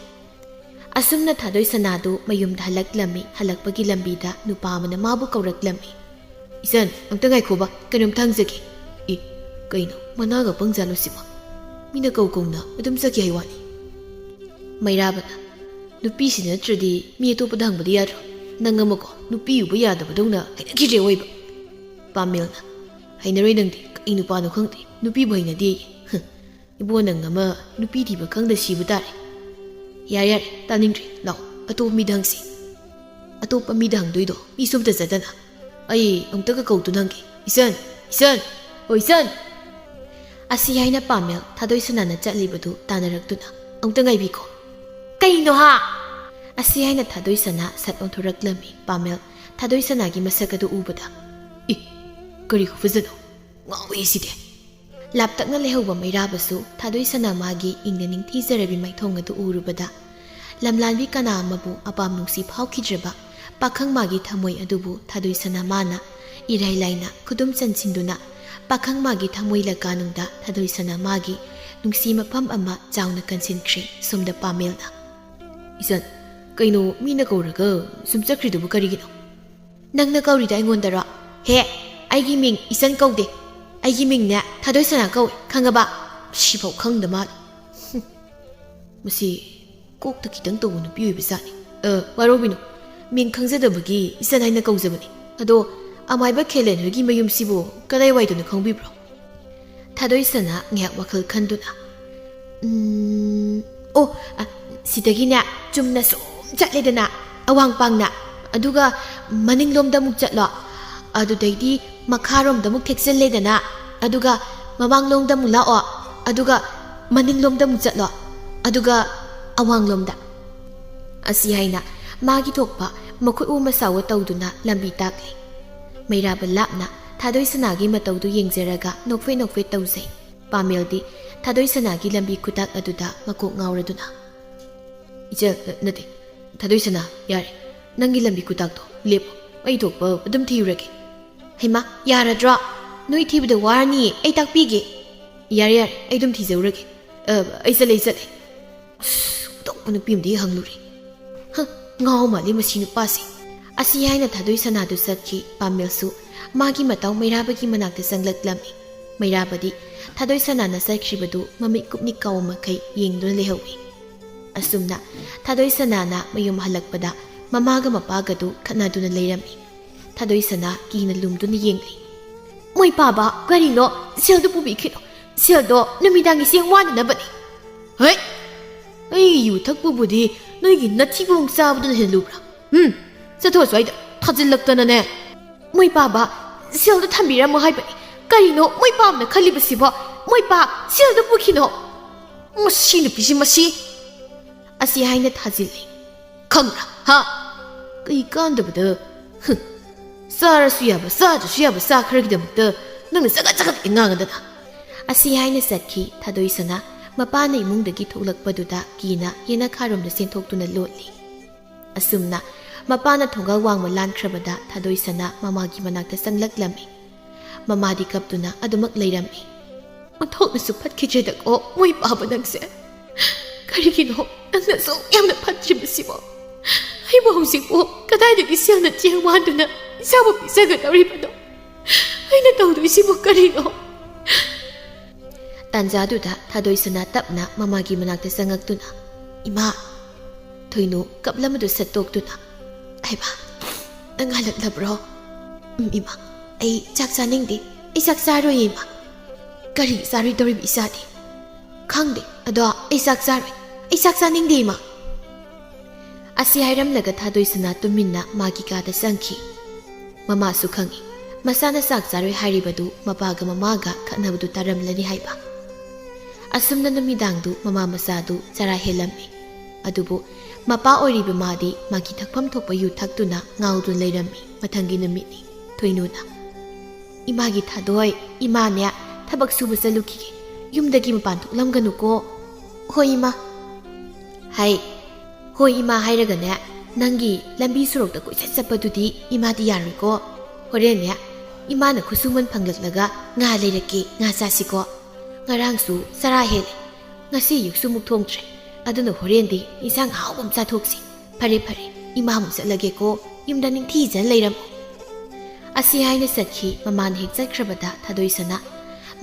ꯑꯁꯨꯝꯅ ꯊꯥꯗꯣꯏ ꯁꯅꯥꯗꯨ ꯃꯌꯨꯝꯗ ꯍꯜꯂꯛꯂꯝꯃꯤ꯫ ꯍꯜꯂꯛꯄꯒꯤ ꯂꯝꯕꯤꯗ ꯅꯨꯄꯥ ꯑꯃꯅ ꯃꯥꯕꯨ ꯀꯧꯔꯛꯂꯝꯃꯤ꯫ "ꯏꯆꯟ, ꯑꯝꯇ ꯉꯥꯏꯈꯣꯕ, ꯀꯩꯅꯣꯝꯇ ꯍꯪꯖꯒꯦ꯫" "ꯑꯦ, ꯀꯩꯅꯣ, ꯃꯅꯥꯒ ꯄꯪꯖꯥꯠꯂꯣ ꯁꯤꯕꯣ? ꯃꯤꯅ ꯀꯧ ꯀꯧꯅ ꯑꯗꯨꯝ ꯆꯠꯈꯤ ꯍꯥꯏ ꯋꯥꯅꯤ꯫" ꯃꯩꯔꯥꯕꯅ, "ꯅꯨꯄꯤꯁꯤꯗ ꯅꯠꯇ꯭ꯔꯗꯤ ꯃꯤ ꯑꯇꯣꯞꯄꯗ ꯍꯪꯕꯗꯤ ꯌꯥꯗ꯭ꯔꯣ? ꯅꯪ ꯑꯃꯀꯣ, ꯅꯨꯄꯤ ꯎꯕ ꯌꯥꯗꯕꯗꯧꯅ ꯍꯩꯅꯈꯤꯗ꯭ꯔꯦ ꯑꯣꯏꯕ꯫" ꯄꯥꯃꯦꯜꯅ, "ꯍꯩꯅꯔꯣꯏ ꯅꯪꯗꯤ, ꯀꯩ ꯅꯨꯄꯥꯅꯣ ꯈꯪꯗꯦ, ꯅꯨꯄꯤꯕꯨ ꯍꯩꯅꯗꯦꯌꯦ꯫ ꯍꯨꯝ, ꯏꯕꯣ ꯅꯪ ꯑꯃ ꯅꯨꯄꯤ ꯊꯤꯕ ꯈꯪꯗ ꯁꯤꯕ ꯇꯥꯔꯦ꯫" "ꯌꯥꯔꯦ, ꯌꯥꯔꯦ, ꯇꯥꯅꯤꯡꯗ꯭ꯔꯦ, ꯂꯥꯛꯑꯣ, ꯑꯇꯣꯞꯄ ꯃꯤꯗ ꯍꯪꯁꯤ꯫" "ꯑꯇꯣꯞꯄ ꯃꯤꯗ ꯍꯪꯗꯣꯏꯗꯣ ꯃꯤ ꯁꯨꯝꯇ ꯆꯠꯇꯅ꯫ ꯑꯩ ꯑꯃꯨꯛꯇꯒ ꯀꯧꯗꯨꯅ ꯍꯪꯒꯦ꯫ ꯏꯆꯟ, ꯏꯆꯟ, ꯑꯣ ꯏꯆꯟ!" ꯑꯁꯤ ꯍꯥꯏꯅ ꯄꯥꯃꯦꯜ ꯊꯥꯗꯣꯏ ꯁꯅꯥꯅ ꯆꯠꯂꯤꯕꯗꯨ ꯇꯥꯅꯔꯛꯇꯨꯅ, "ꯑꯃꯨꯛꯇ ꯉꯥꯏꯕꯤꯈꯣ꯫" "ꯀꯩꯅꯣ ꯍꯥ?" ꯑꯁꯤ ꯍꯥꯏꯅ ꯊꯥꯗꯣꯏ ꯁꯅꯥ ꯁꯠ ꯑꯣꯟꯊꯣꯔꯛꯂꯝꯃꯤ꯫ ꯄꯥꯃꯦꯜ ꯊꯥꯗꯣꯏ ꯁꯅꯥꯒꯤ ꯃꯁꯛ ꯑꯗꯨ ꯎꯕꯗ, "ꯏ, ꯀꯔꯤ ꯈꯨꯐꯖꯅꯣ? ꯉꯥꯎꯏ ꯁꯤꯗꯤ!" ꯂꯥꯞꯇꯛꯅ ꯂꯩꯍꯧꯕ ꯃꯩꯔꯥꯕꯁꯨ ꯊꯥꯗꯣꯏ ꯁꯅꯥ ꯃꯥꯒꯤ ꯏꯪꯅ ꯅꯤꯡꯊꯤꯖꯔꯕꯤ ꯃꯥꯏꯊꯣꯡ ꯑꯗꯨ ꯎꯔꯨꯕꯗ, ꯂꯝꯂꯥꯟꯕꯤ ꯀꯅꯥ ꯑꯃꯕꯨ ꯑꯄꯥꯝ ꯅꯨꯡꯁꯤ ꯐꯥꯎꯈꯤꯗ꯭ꯔꯕ ꯄꯥꯈꯪ ꯃꯥꯒꯤ ꯊꯃꯣꯏ ꯑꯗꯨꯕꯨ ꯊꯥꯗꯣꯏ ꯁꯅꯥ ꯃꯥꯅ ꯏꯔꯥꯏ ꯂꯥꯏꯅ ꯈꯨꯗꯨꯝ ꯆꯟꯁꯤꯟꯗꯨꯅ, ꯄꯥꯈꯪ ꯃꯥꯒꯤ ꯊꯃꯣꯏ ꯂꯀꯥꯅꯨꯡꯗ ꯊꯥꯗꯣꯏ ꯁꯅꯥ ꯃꯥꯒꯤ ꯅꯨꯡꯁꯤ ꯃꯐꯝ ꯑꯃ ꯆꯥꯎꯅ ꯀꯟꯁꯤꯟꯈ꯭ꯔꯦ꯫ ꯁꯣꯝꯗ ꯄꯥꯃꯦꯜꯅ, "ꯏꯆꯟ, ꯀꯩꯅꯣ, ꯃꯤꯅ ꯀꯧꯔꯒ ꯁꯨꯝ ꯆꯠꯈ꯭ꯔꯤꯗꯨꯕꯨ ꯀꯔꯤꯒꯤꯅꯣ? ꯅꯪꯅ ꯀꯧꯔꯤꯗꯣ ꯑꯩꯉꯣꯟꯗꯔꯣ? ꯍꯦ, ꯑꯩꯒꯤ ꯃꯤꯡ ꯏꯆꯟ ꯀꯧꯗꯦ꯫ ꯑꯩꯒꯤ ꯃꯤꯡꯅꯦ ꯊꯥꯗꯣꯏ ꯁꯅꯥ ꯀꯧꯏ, ꯈꯪꯉꯕ? ꯁꯤꯐꯥꯎ ꯈꯪꯗ ꯃꯥꯜꯂꯦ꯫ ꯍꯨꯝ, ꯃꯁꯤ ꯀꯣꯛꯇ ꯈꯤꯇꯪ ꯇꯧꯕ ꯅꯨꯄꯤ ꯑꯣꯏꯕ ꯖꯥꯠꯅꯤ꯫ ꯑ, ꯋꯥꯔꯧꯕꯤꯅꯨ, ꯃꯤꯡ ꯈꯪꯖꯗꯕꯒꯤ ꯏꯆꯟ ꯍꯥꯏꯅ ꯀꯧꯖꯕꯅꯤ꯫ ꯑꯗꯣ ꯑꯃꯥꯏꯕ ꯈꯦꯂꯦꯟ ꯍꯣꯏꯒꯤ ꯃꯌꯨꯝꯁꯤꯕꯨ ꯀꯗꯥꯏꯋꯥꯏꯗꯅꯣ ꯈꯪꯕꯤꯕ꯭ꯔꯣ? ꯊꯥꯗꯣꯏ ꯁꯅꯥ ꯉꯥꯏꯍꯥꯛ ꯋꯥꯈꯜ ꯈꯟꯗꯨꯅ, "ꯎꯝ, ꯑꯣ, ꯑ, ꯁꯤꯗꯒꯤꯅꯦ ꯆꯨꯝꯅ ꯁꯨꯝ ꯆꯠꯂꯦꯗꯅ, ꯑꯋꯥꯡ ꯄꯥꯡꯅ, ꯑꯗꯨꯒ ꯃꯅꯤꯡꯂꯣꯝꯗ ꯑꯃꯨꯛ ꯆꯠꯂꯣ, ꯑꯗꯨꯗꯩꯗꯤ ꯃꯈꯥꯔꯣꯝꯗ ꯑꯃꯨꯛ ꯊꯦꯛꯆꯜꯂꯦꯗꯅ, ꯑꯗꯨꯒ ꯃꯃꯥꯡꯂꯣꯝꯗ ꯑꯃꯨꯛ ꯂꯥꯛꯑꯣ, ꯑꯗꯨꯒ ꯃꯅꯤꯡꯂꯣꯝꯗ ꯑꯃꯨꯛ ꯆꯠꯂꯣ, ꯑꯗꯨꯒ ꯑꯋꯥꯡꯂꯣꯝꯗ"꯫ ꯑꯁꯤ ꯍꯥꯏꯅ ꯃꯥꯒꯤ ꯊꯣꯛꯄ ꯃꯈꯨꯠ ꯎ ꯃꯁꯥ ꯎ ꯇꯧꯗꯨꯅ ꯂꯝꯕꯤ ꯇꯥꯛꯂꯤ꯫ ꯃꯩꯔꯥꯕ ꯂꯥꯞꯅ ꯊꯥꯗꯣꯏ ꯁꯅꯥꯒꯤ ꯃꯇꯧꯗꯨ ꯌꯦꯡꯖꯔꯒ ꯅꯣꯛꯐꯦꯠ ꯅꯣꯛꯐꯦꯠ ꯇꯧꯖꯩ꯫ ꯄꯥꯃꯦꯜꯗꯤ ꯊꯥꯗꯣꯏ ꯁꯅꯥꯒꯤ ꯂꯝꯕꯤ ꯈꯨꯇꯥꯛ ꯑꯗꯨꯗ ꯃꯀꯣꯛ ꯉꯥꯎꯔꯗꯨꯅ, "ꯏꯆꯜ, ꯅꯠꯇꯦ, ꯊꯥꯗꯣꯏ ꯁꯅꯥ, ꯌꯥꯔꯦ꯫ ꯅꯪꯒꯤ ꯂꯝꯕꯤ ꯈꯨꯇꯥꯛꯇꯣ ꯂꯦꯞꯄꯣ꯫ ꯑꯩ ꯊꯣꯛꯄ ꯑꯗꯨꯝ ꯊꯤꯔꯨꯔꯒꯦ"꯫ "ꯍꯩꯃꯥ, ꯌꯥꯔꯗ꯭ꯔꯣ? ꯅꯣꯏ ꯊꯤꯕꯗ ꯋꯥꯔꯅꯤꯌꯦ, ꯑꯩ ꯇꯥꯛꯄꯤꯒꯦ"꯫ "ꯌꯥꯔꯦ, ꯌꯥꯔꯦ, ꯑꯩ ꯑꯗꯨꯝ ꯊꯤꯖꯔꯨꯔꯒꯦ꯫ ꯑ, ꯑꯩ ꯆꯠꯂꯦ, ꯑꯩ ꯆꯠꯂꯦ"꯫ ꯑꯁ, ꯑꯇꯣꯞꯄ ꯅꯨꯄꯤ ꯑꯃꯗ ꯍꯪꯂꯨꯔꯦ꯫ ꯍ, ꯉꯥꯎ ꯃꯥꯜꯂꯦ ꯃꯁꯤ ꯅꯨꯄꯥꯁꯦ꯫ ꯑꯁꯤ ꯍꯥꯏꯅ ꯊꯥꯗꯣꯏ ꯁꯅꯥꯗꯨ ꯆꯠꯈꯤ꯫ ꯄꯥꯃꯦꯜꯁꯨ ꯃꯥꯒꯤ ꯃꯇꯥꯎ ꯃꯩꯔꯥꯕꯒꯤ ꯃꯅꯥꯛꯇ ꯆꯪꯂꯛꯂꯝꯃꯤ꯫ ꯃꯩꯔꯥꯕꯗꯤ ꯊꯥꯗꯣꯏ ꯁꯅꯥꯅ ꯆꯠꯈ꯭ꯔꯤꯕꯗꯨ ꯃꯃꯤꯠ ꯀꯨꯞꯅꯤꯛ ꯀꯥꯎꯕ ꯃꯈꯩ ꯌꯦꯡꯗꯨꯅ ꯂꯩꯍꯧꯏ꯫ ꯑꯁꯨꯝꯅ ꯊꯥꯗꯣꯏ ꯁꯅꯥꯅ ꯃꯌꯨꯝ ꯍꯜꯂꯛꯄꯗ ꯃꯃꯥꯒ ꯃꯄꯥꯒꯗꯨ ꯈꯠꯅꯗꯨꯅ ꯂꯩꯔꯝꯃꯤ꯫ ꯊꯥꯗꯣꯏ ꯁꯅꯥ ꯀꯤꯅ ꯂꯨꯝꯗꯨꯅ ꯌꯦꯡꯂꯤ꯫ "ꯃꯣꯏ ꯄꯥꯕ, ꯀꯔꯤꯅꯣ? ꯁꯦꯜꯗꯨ ꯄꯨꯕꯤꯈꯤꯅꯣ꯫ ꯁꯦꯜꯗꯣ ꯅꯨꯃꯤꯗꯥꯡꯒꯤ ꯆꯦꯡ ꯋꯥꯅꯅꯕꯅꯤ"꯫ "ꯍꯩ! ꯑꯩꯒꯤ ꯌꯨ ꯊꯛꯄꯕꯨꯗꯤ ꯅꯣꯏꯒꯤ ꯅꯊꯤꯕꯣꯡ ꯆꯥꯕꯗꯨꯅ ꯍꯦꯜꯂꯨꯕ꯭ꯔꯥ? ꯍꯨꯝ, ꯆꯠꯊꯣꯛꯑꯣ ꯁ꯭ꯋꯥꯏꯗ, ꯊꯥꯖꯤꯜꯂꯛꯇꯅꯅꯦ"꯫ "ꯃꯣꯏ ꯄꯥꯕ, ꯁꯦꯜꯗꯣ ꯊꯝꯕꯤꯔꯝꯃꯣ ꯍꯥꯏꯕꯅꯤ꯫ ꯀꯔꯤꯅꯣ ꯃꯣꯏ ꯄꯥꯕꯅ ꯈꯜꯂꯤꯕꯁꯤꯕꯣ? ꯃꯣꯏ ꯄꯥ, ꯁꯦꯜꯗꯣ ꯄꯨꯈꯤꯅꯣ"꯫ "ꯃꯁꯤ ꯅꯨꯄꯤꯁꯤ, ꯃꯁꯤ"꯫ ꯑꯁꯤ ꯍꯥꯏꯅ ꯊꯥꯖꯤꯜꯂꯤ꯫ "ꯈꯪꯕ꯭ꯔꯥ? ꯍꯥ? ꯀꯩ ꯀꯥꯟꯗꯕꯗ꯫ ꯍꯨꯝ꯫ ꯆꯥꯔꯁꯨ ꯌꯥꯕ, ꯆꯥꯗ꯭ꯔꯁꯨ ꯌꯥꯕ ꯆꯥ ꯈꯔꯒꯤꯗꯃꯛꯇ ꯅꯪꯅ ꯆꯒꯠ ꯆꯒꯠ ꯉꯥꯡꯉꯗꯅ"꯫ ꯑꯁꯤ ꯍꯥꯏꯅ ꯆꯠꯈꯤ ꯊꯥꯗꯣꯏ ꯁꯅꯥ꯫ ꯃꯄꯥꯅ ꯏꯃꯨꯡꯗꯒꯤ ꯊꯣꯛꯂꯛꯄꯗꯨꯗ ꯀꯤꯅ ꯌꯦꯅꯈꯥꯔꯣꯝꯗ ꯆꯦꯟꯊꯣꯛꯇꯨꯅ ꯂꯣꯠꯂꯤ꯫ ꯑꯁꯨꯝꯅ ꯃꯄꯥꯅ ꯊꯣꯡꯒꯥꯜ ꯋꯥꯡꯃ ꯂꯥꯟꯈ꯭ꯔꯕꯗ ꯊꯥꯗꯣꯏ ꯁꯅꯥ ꯃꯃꯥꯒꯤ ꯃꯅꯥꯛꯇ ꯆꯪꯂꯛꯂꯝꯃꯤ꯫ ꯃꯃꯥꯗꯤ ꯀꯞꯇꯨꯅ ꯑꯗꯨꯃꯛ ꯂꯩꯔꯝꯃꯤ꯫ "ꯑꯣꯟꯊꯣꯛꯅꯁꯨ ꯐꯠꯈꯤꯗ꯭ꯔꯦꯗꯀꯣ ꯃꯣꯏ ꯄꯥꯕ ꯅꯪꯁꯦ꯫ ꯀꯔꯤꯒꯤꯅꯣ ꯅꯪꯅ ꯑꯁꯨꯛ ꯌꯥꯝꯅ ꯐꯠꯇ꯭ꯔꯤꯕꯁꯤꯕꯣ?" ꯑꯩꯕꯨ ꯍꯧꯖꯤꯛꯄꯨ ꯀꯗꯥꯏꯗꯒꯤ ꯁꯦꯜꯅ ꯆꯦꯡ ꯋꯥꯟꯗꯨꯅ ꯏꯆꯥꯕꯨ ꯄꯤꯖꯒꯗꯧꯔꯤꯕꯅꯣ? ꯑꯩꯅ ꯇꯧꯗꯣꯏꯁꯤꯕꯨ ꯀꯔꯤꯅꯣ? ꯇꯥꯟꯖꯥꯗꯨꯗ ꯊꯥꯗꯣꯏꯁꯅꯥ ꯇꯞꯅ ꯃꯃꯥꯒꯤ ꯃꯅꯥꯛꯇ ꯆꯪꯉꯛꯇꯨꯅ, "ꯏꯃꯥ!" ꯊꯣꯏꯅꯨ ꯀꯞꯂꯝꯕꯗꯨ ꯁꯠꯇꯣꯛꯇꯨꯅ, "ꯍꯩꯃꯥ, ꯅꯪ ꯍꯜꯂꯛꯂꯕ꯭ꯔꯣ? ꯎꯝ, ꯏꯃꯥ, ꯑꯩ ꯆꯥꯛ ꯆꯥꯅꯤꯡꯗꯦ꯫ ꯑꯩ ꯆꯥꯛ ꯆꯥꯔꯣꯏꯌꯦ, ꯏꯃꯥ꯫ ꯀꯔꯤ ꯆꯥꯔꯣꯏꯗꯧꯔꯤꯕ ꯏꯆꯥꯗꯤ? ꯈꯪꯗꯦ, ꯑꯗꯣ ꯑꯩ ꯆꯥꯛ ꯆꯥꯔꯣꯏ꯫ ꯑꯩ ꯆꯥꯛ ꯆꯥꯅꯤꯡꯗꯦ, ꯏꯃꯥ꯫" ꯑꯁꯤ ꯍꯥꯏꯔꯝꯂꯒ ꯊꯥꯗꯣꯏꯁꯅꯥ ꯇꯨꯃꯤꯟꯅ ꯃꯥꯒꯤ ꯀꯥꯗ ꯆꯪꯈꯤ꯫ ꯃꯃꯥꯁꯨ ꯈꯪꯏ, ꯃꯆꯥꯅ ꯆꯥꯛ ꯆꯥꯔꯣꯏ ꯍꯥꯏꯔꯤꯕꯗꯨ ꯃꯄꯥꯒ ꯃꯃꯥꯒ ꯈꯠꯅꯕꯗꯨ ꯇꯥꯔꯝꯂꯅꯤ ꯍꯥꯏꯕ꯫ ꯑꯁꯨꯝꯅ ꯅꯨꯃꯤꯗꯥꯡꯗꯨ ꯃꯃꯥ ꯃꯆꯥꯗꯨ ꯆꯔꯥ ꯍꯦꯜꯂꯝꯃꯤ꯫ ꯑꯗꯨꯕꯨ ꯃꯄꯥ ꯑꯣꯏꯔꯤꯕ ꯃꯥꯗꯤ ꯃꯥꯒꯤ ꯊꯛꯐꯝ ꯊꯣꯛꯄ ꯌꯨ ꯊꯛꯇꯨꯅ ꯉꯥꯎꯗꯨꯅ ꯂꯩꯔꯝꯃꯤ꯫ ꯃꯊꯪꯒꯤ ꯅꯨꯃꯤꯠꯅꯤ꯫ ꯊꯣꯏꯅꯨꯅ, "ꯏꯃꯥꯒꯤ ꯊꯥꯗꯣꯏ, ꯏꯃꯥꯅꯦ ꯊꯕꯛ ꯁꯨꯕ ꯆꯠꯂꯨꯈꯤꯒꯦ꯫ ꯌꯨꯝꯗꯒꯤ ꯃꯄꯥꯟ ꯊꯣꯛꯂꯝꯒꯅꯨꯀꯣ꯫" "ꯍꯣꯏ, ꯏꯃꯥ꯫" ꯍꯥꯏ꯫ "ꯍꯣꯏ, ꯏꯃꯥ" ꯍꯥꯏꯔꯒꯅꯦ, ꯅꯪꯒꯤ ꯂꯝꯕꯤ ꯁꯣꯔꯣꯛꯇ ꯀꯣꯏꯆꯠ ꯆꯠꯄꯗꯨꯗꯤ ꯏꯃꯥꯗꯤ ꯌꯥꯔꯣꯏꯀꯣ꯫ ꯍꯣꯔꯦꯟꯅꯦ, ꯏꯃꯥꯅ ꯈꯨꯠꯁꯨꯃꯟ ꯐꯪꯂꯛꯂꯒ ꯉꯥ ꯂꯩꯔꯛꯀꯦ, ꯉꯥ ꯆꯥꯁꯤꯀꯣ꯫ ꯉꯔꯥꯡꯁꯨ ꯆꯔꯥ ꯍꯦꯜꯂꯦ, ꯉꯁꯤ ꯑꯌꯨꯛꯁꯨ ꯑꯃꯨꯛ ꯊꯣꯡꯗ꯭ꯔꯦ꯫ ꯑꯗꯨꯅ ꯍꯣꯔꯦꯟꯗꯤ ꯏꯟꯁꯥꯡ ꯑꯍꯥꯎꯕ ꯑꯃ ꯆꯥꯊꯣꯛꯁꯤ꯫ ꯐꯔꯦ, ꯐꯔꯦ, ꯏꯃꯥ ꯑꯃꯨꯛ ꯆꯠꯂꯒꯦꯀꯣ, ꯌꯨꯝꯗ ꯅꯤꯡꯊꯤꯖꯅ ꯂꯩꯔꯝꯃꯨ꯫ ꯑꯁꯤ ꯍꯥꯏꯅ ꯆꯠꯈꯤ꯫ ꯃꯃꯥꯅ ꯍꯦꯛ ꯆꯠꯈ꯭ꯔꯕꯗ ꯊꯥꯗꯣꯏꯁꯅꯥ,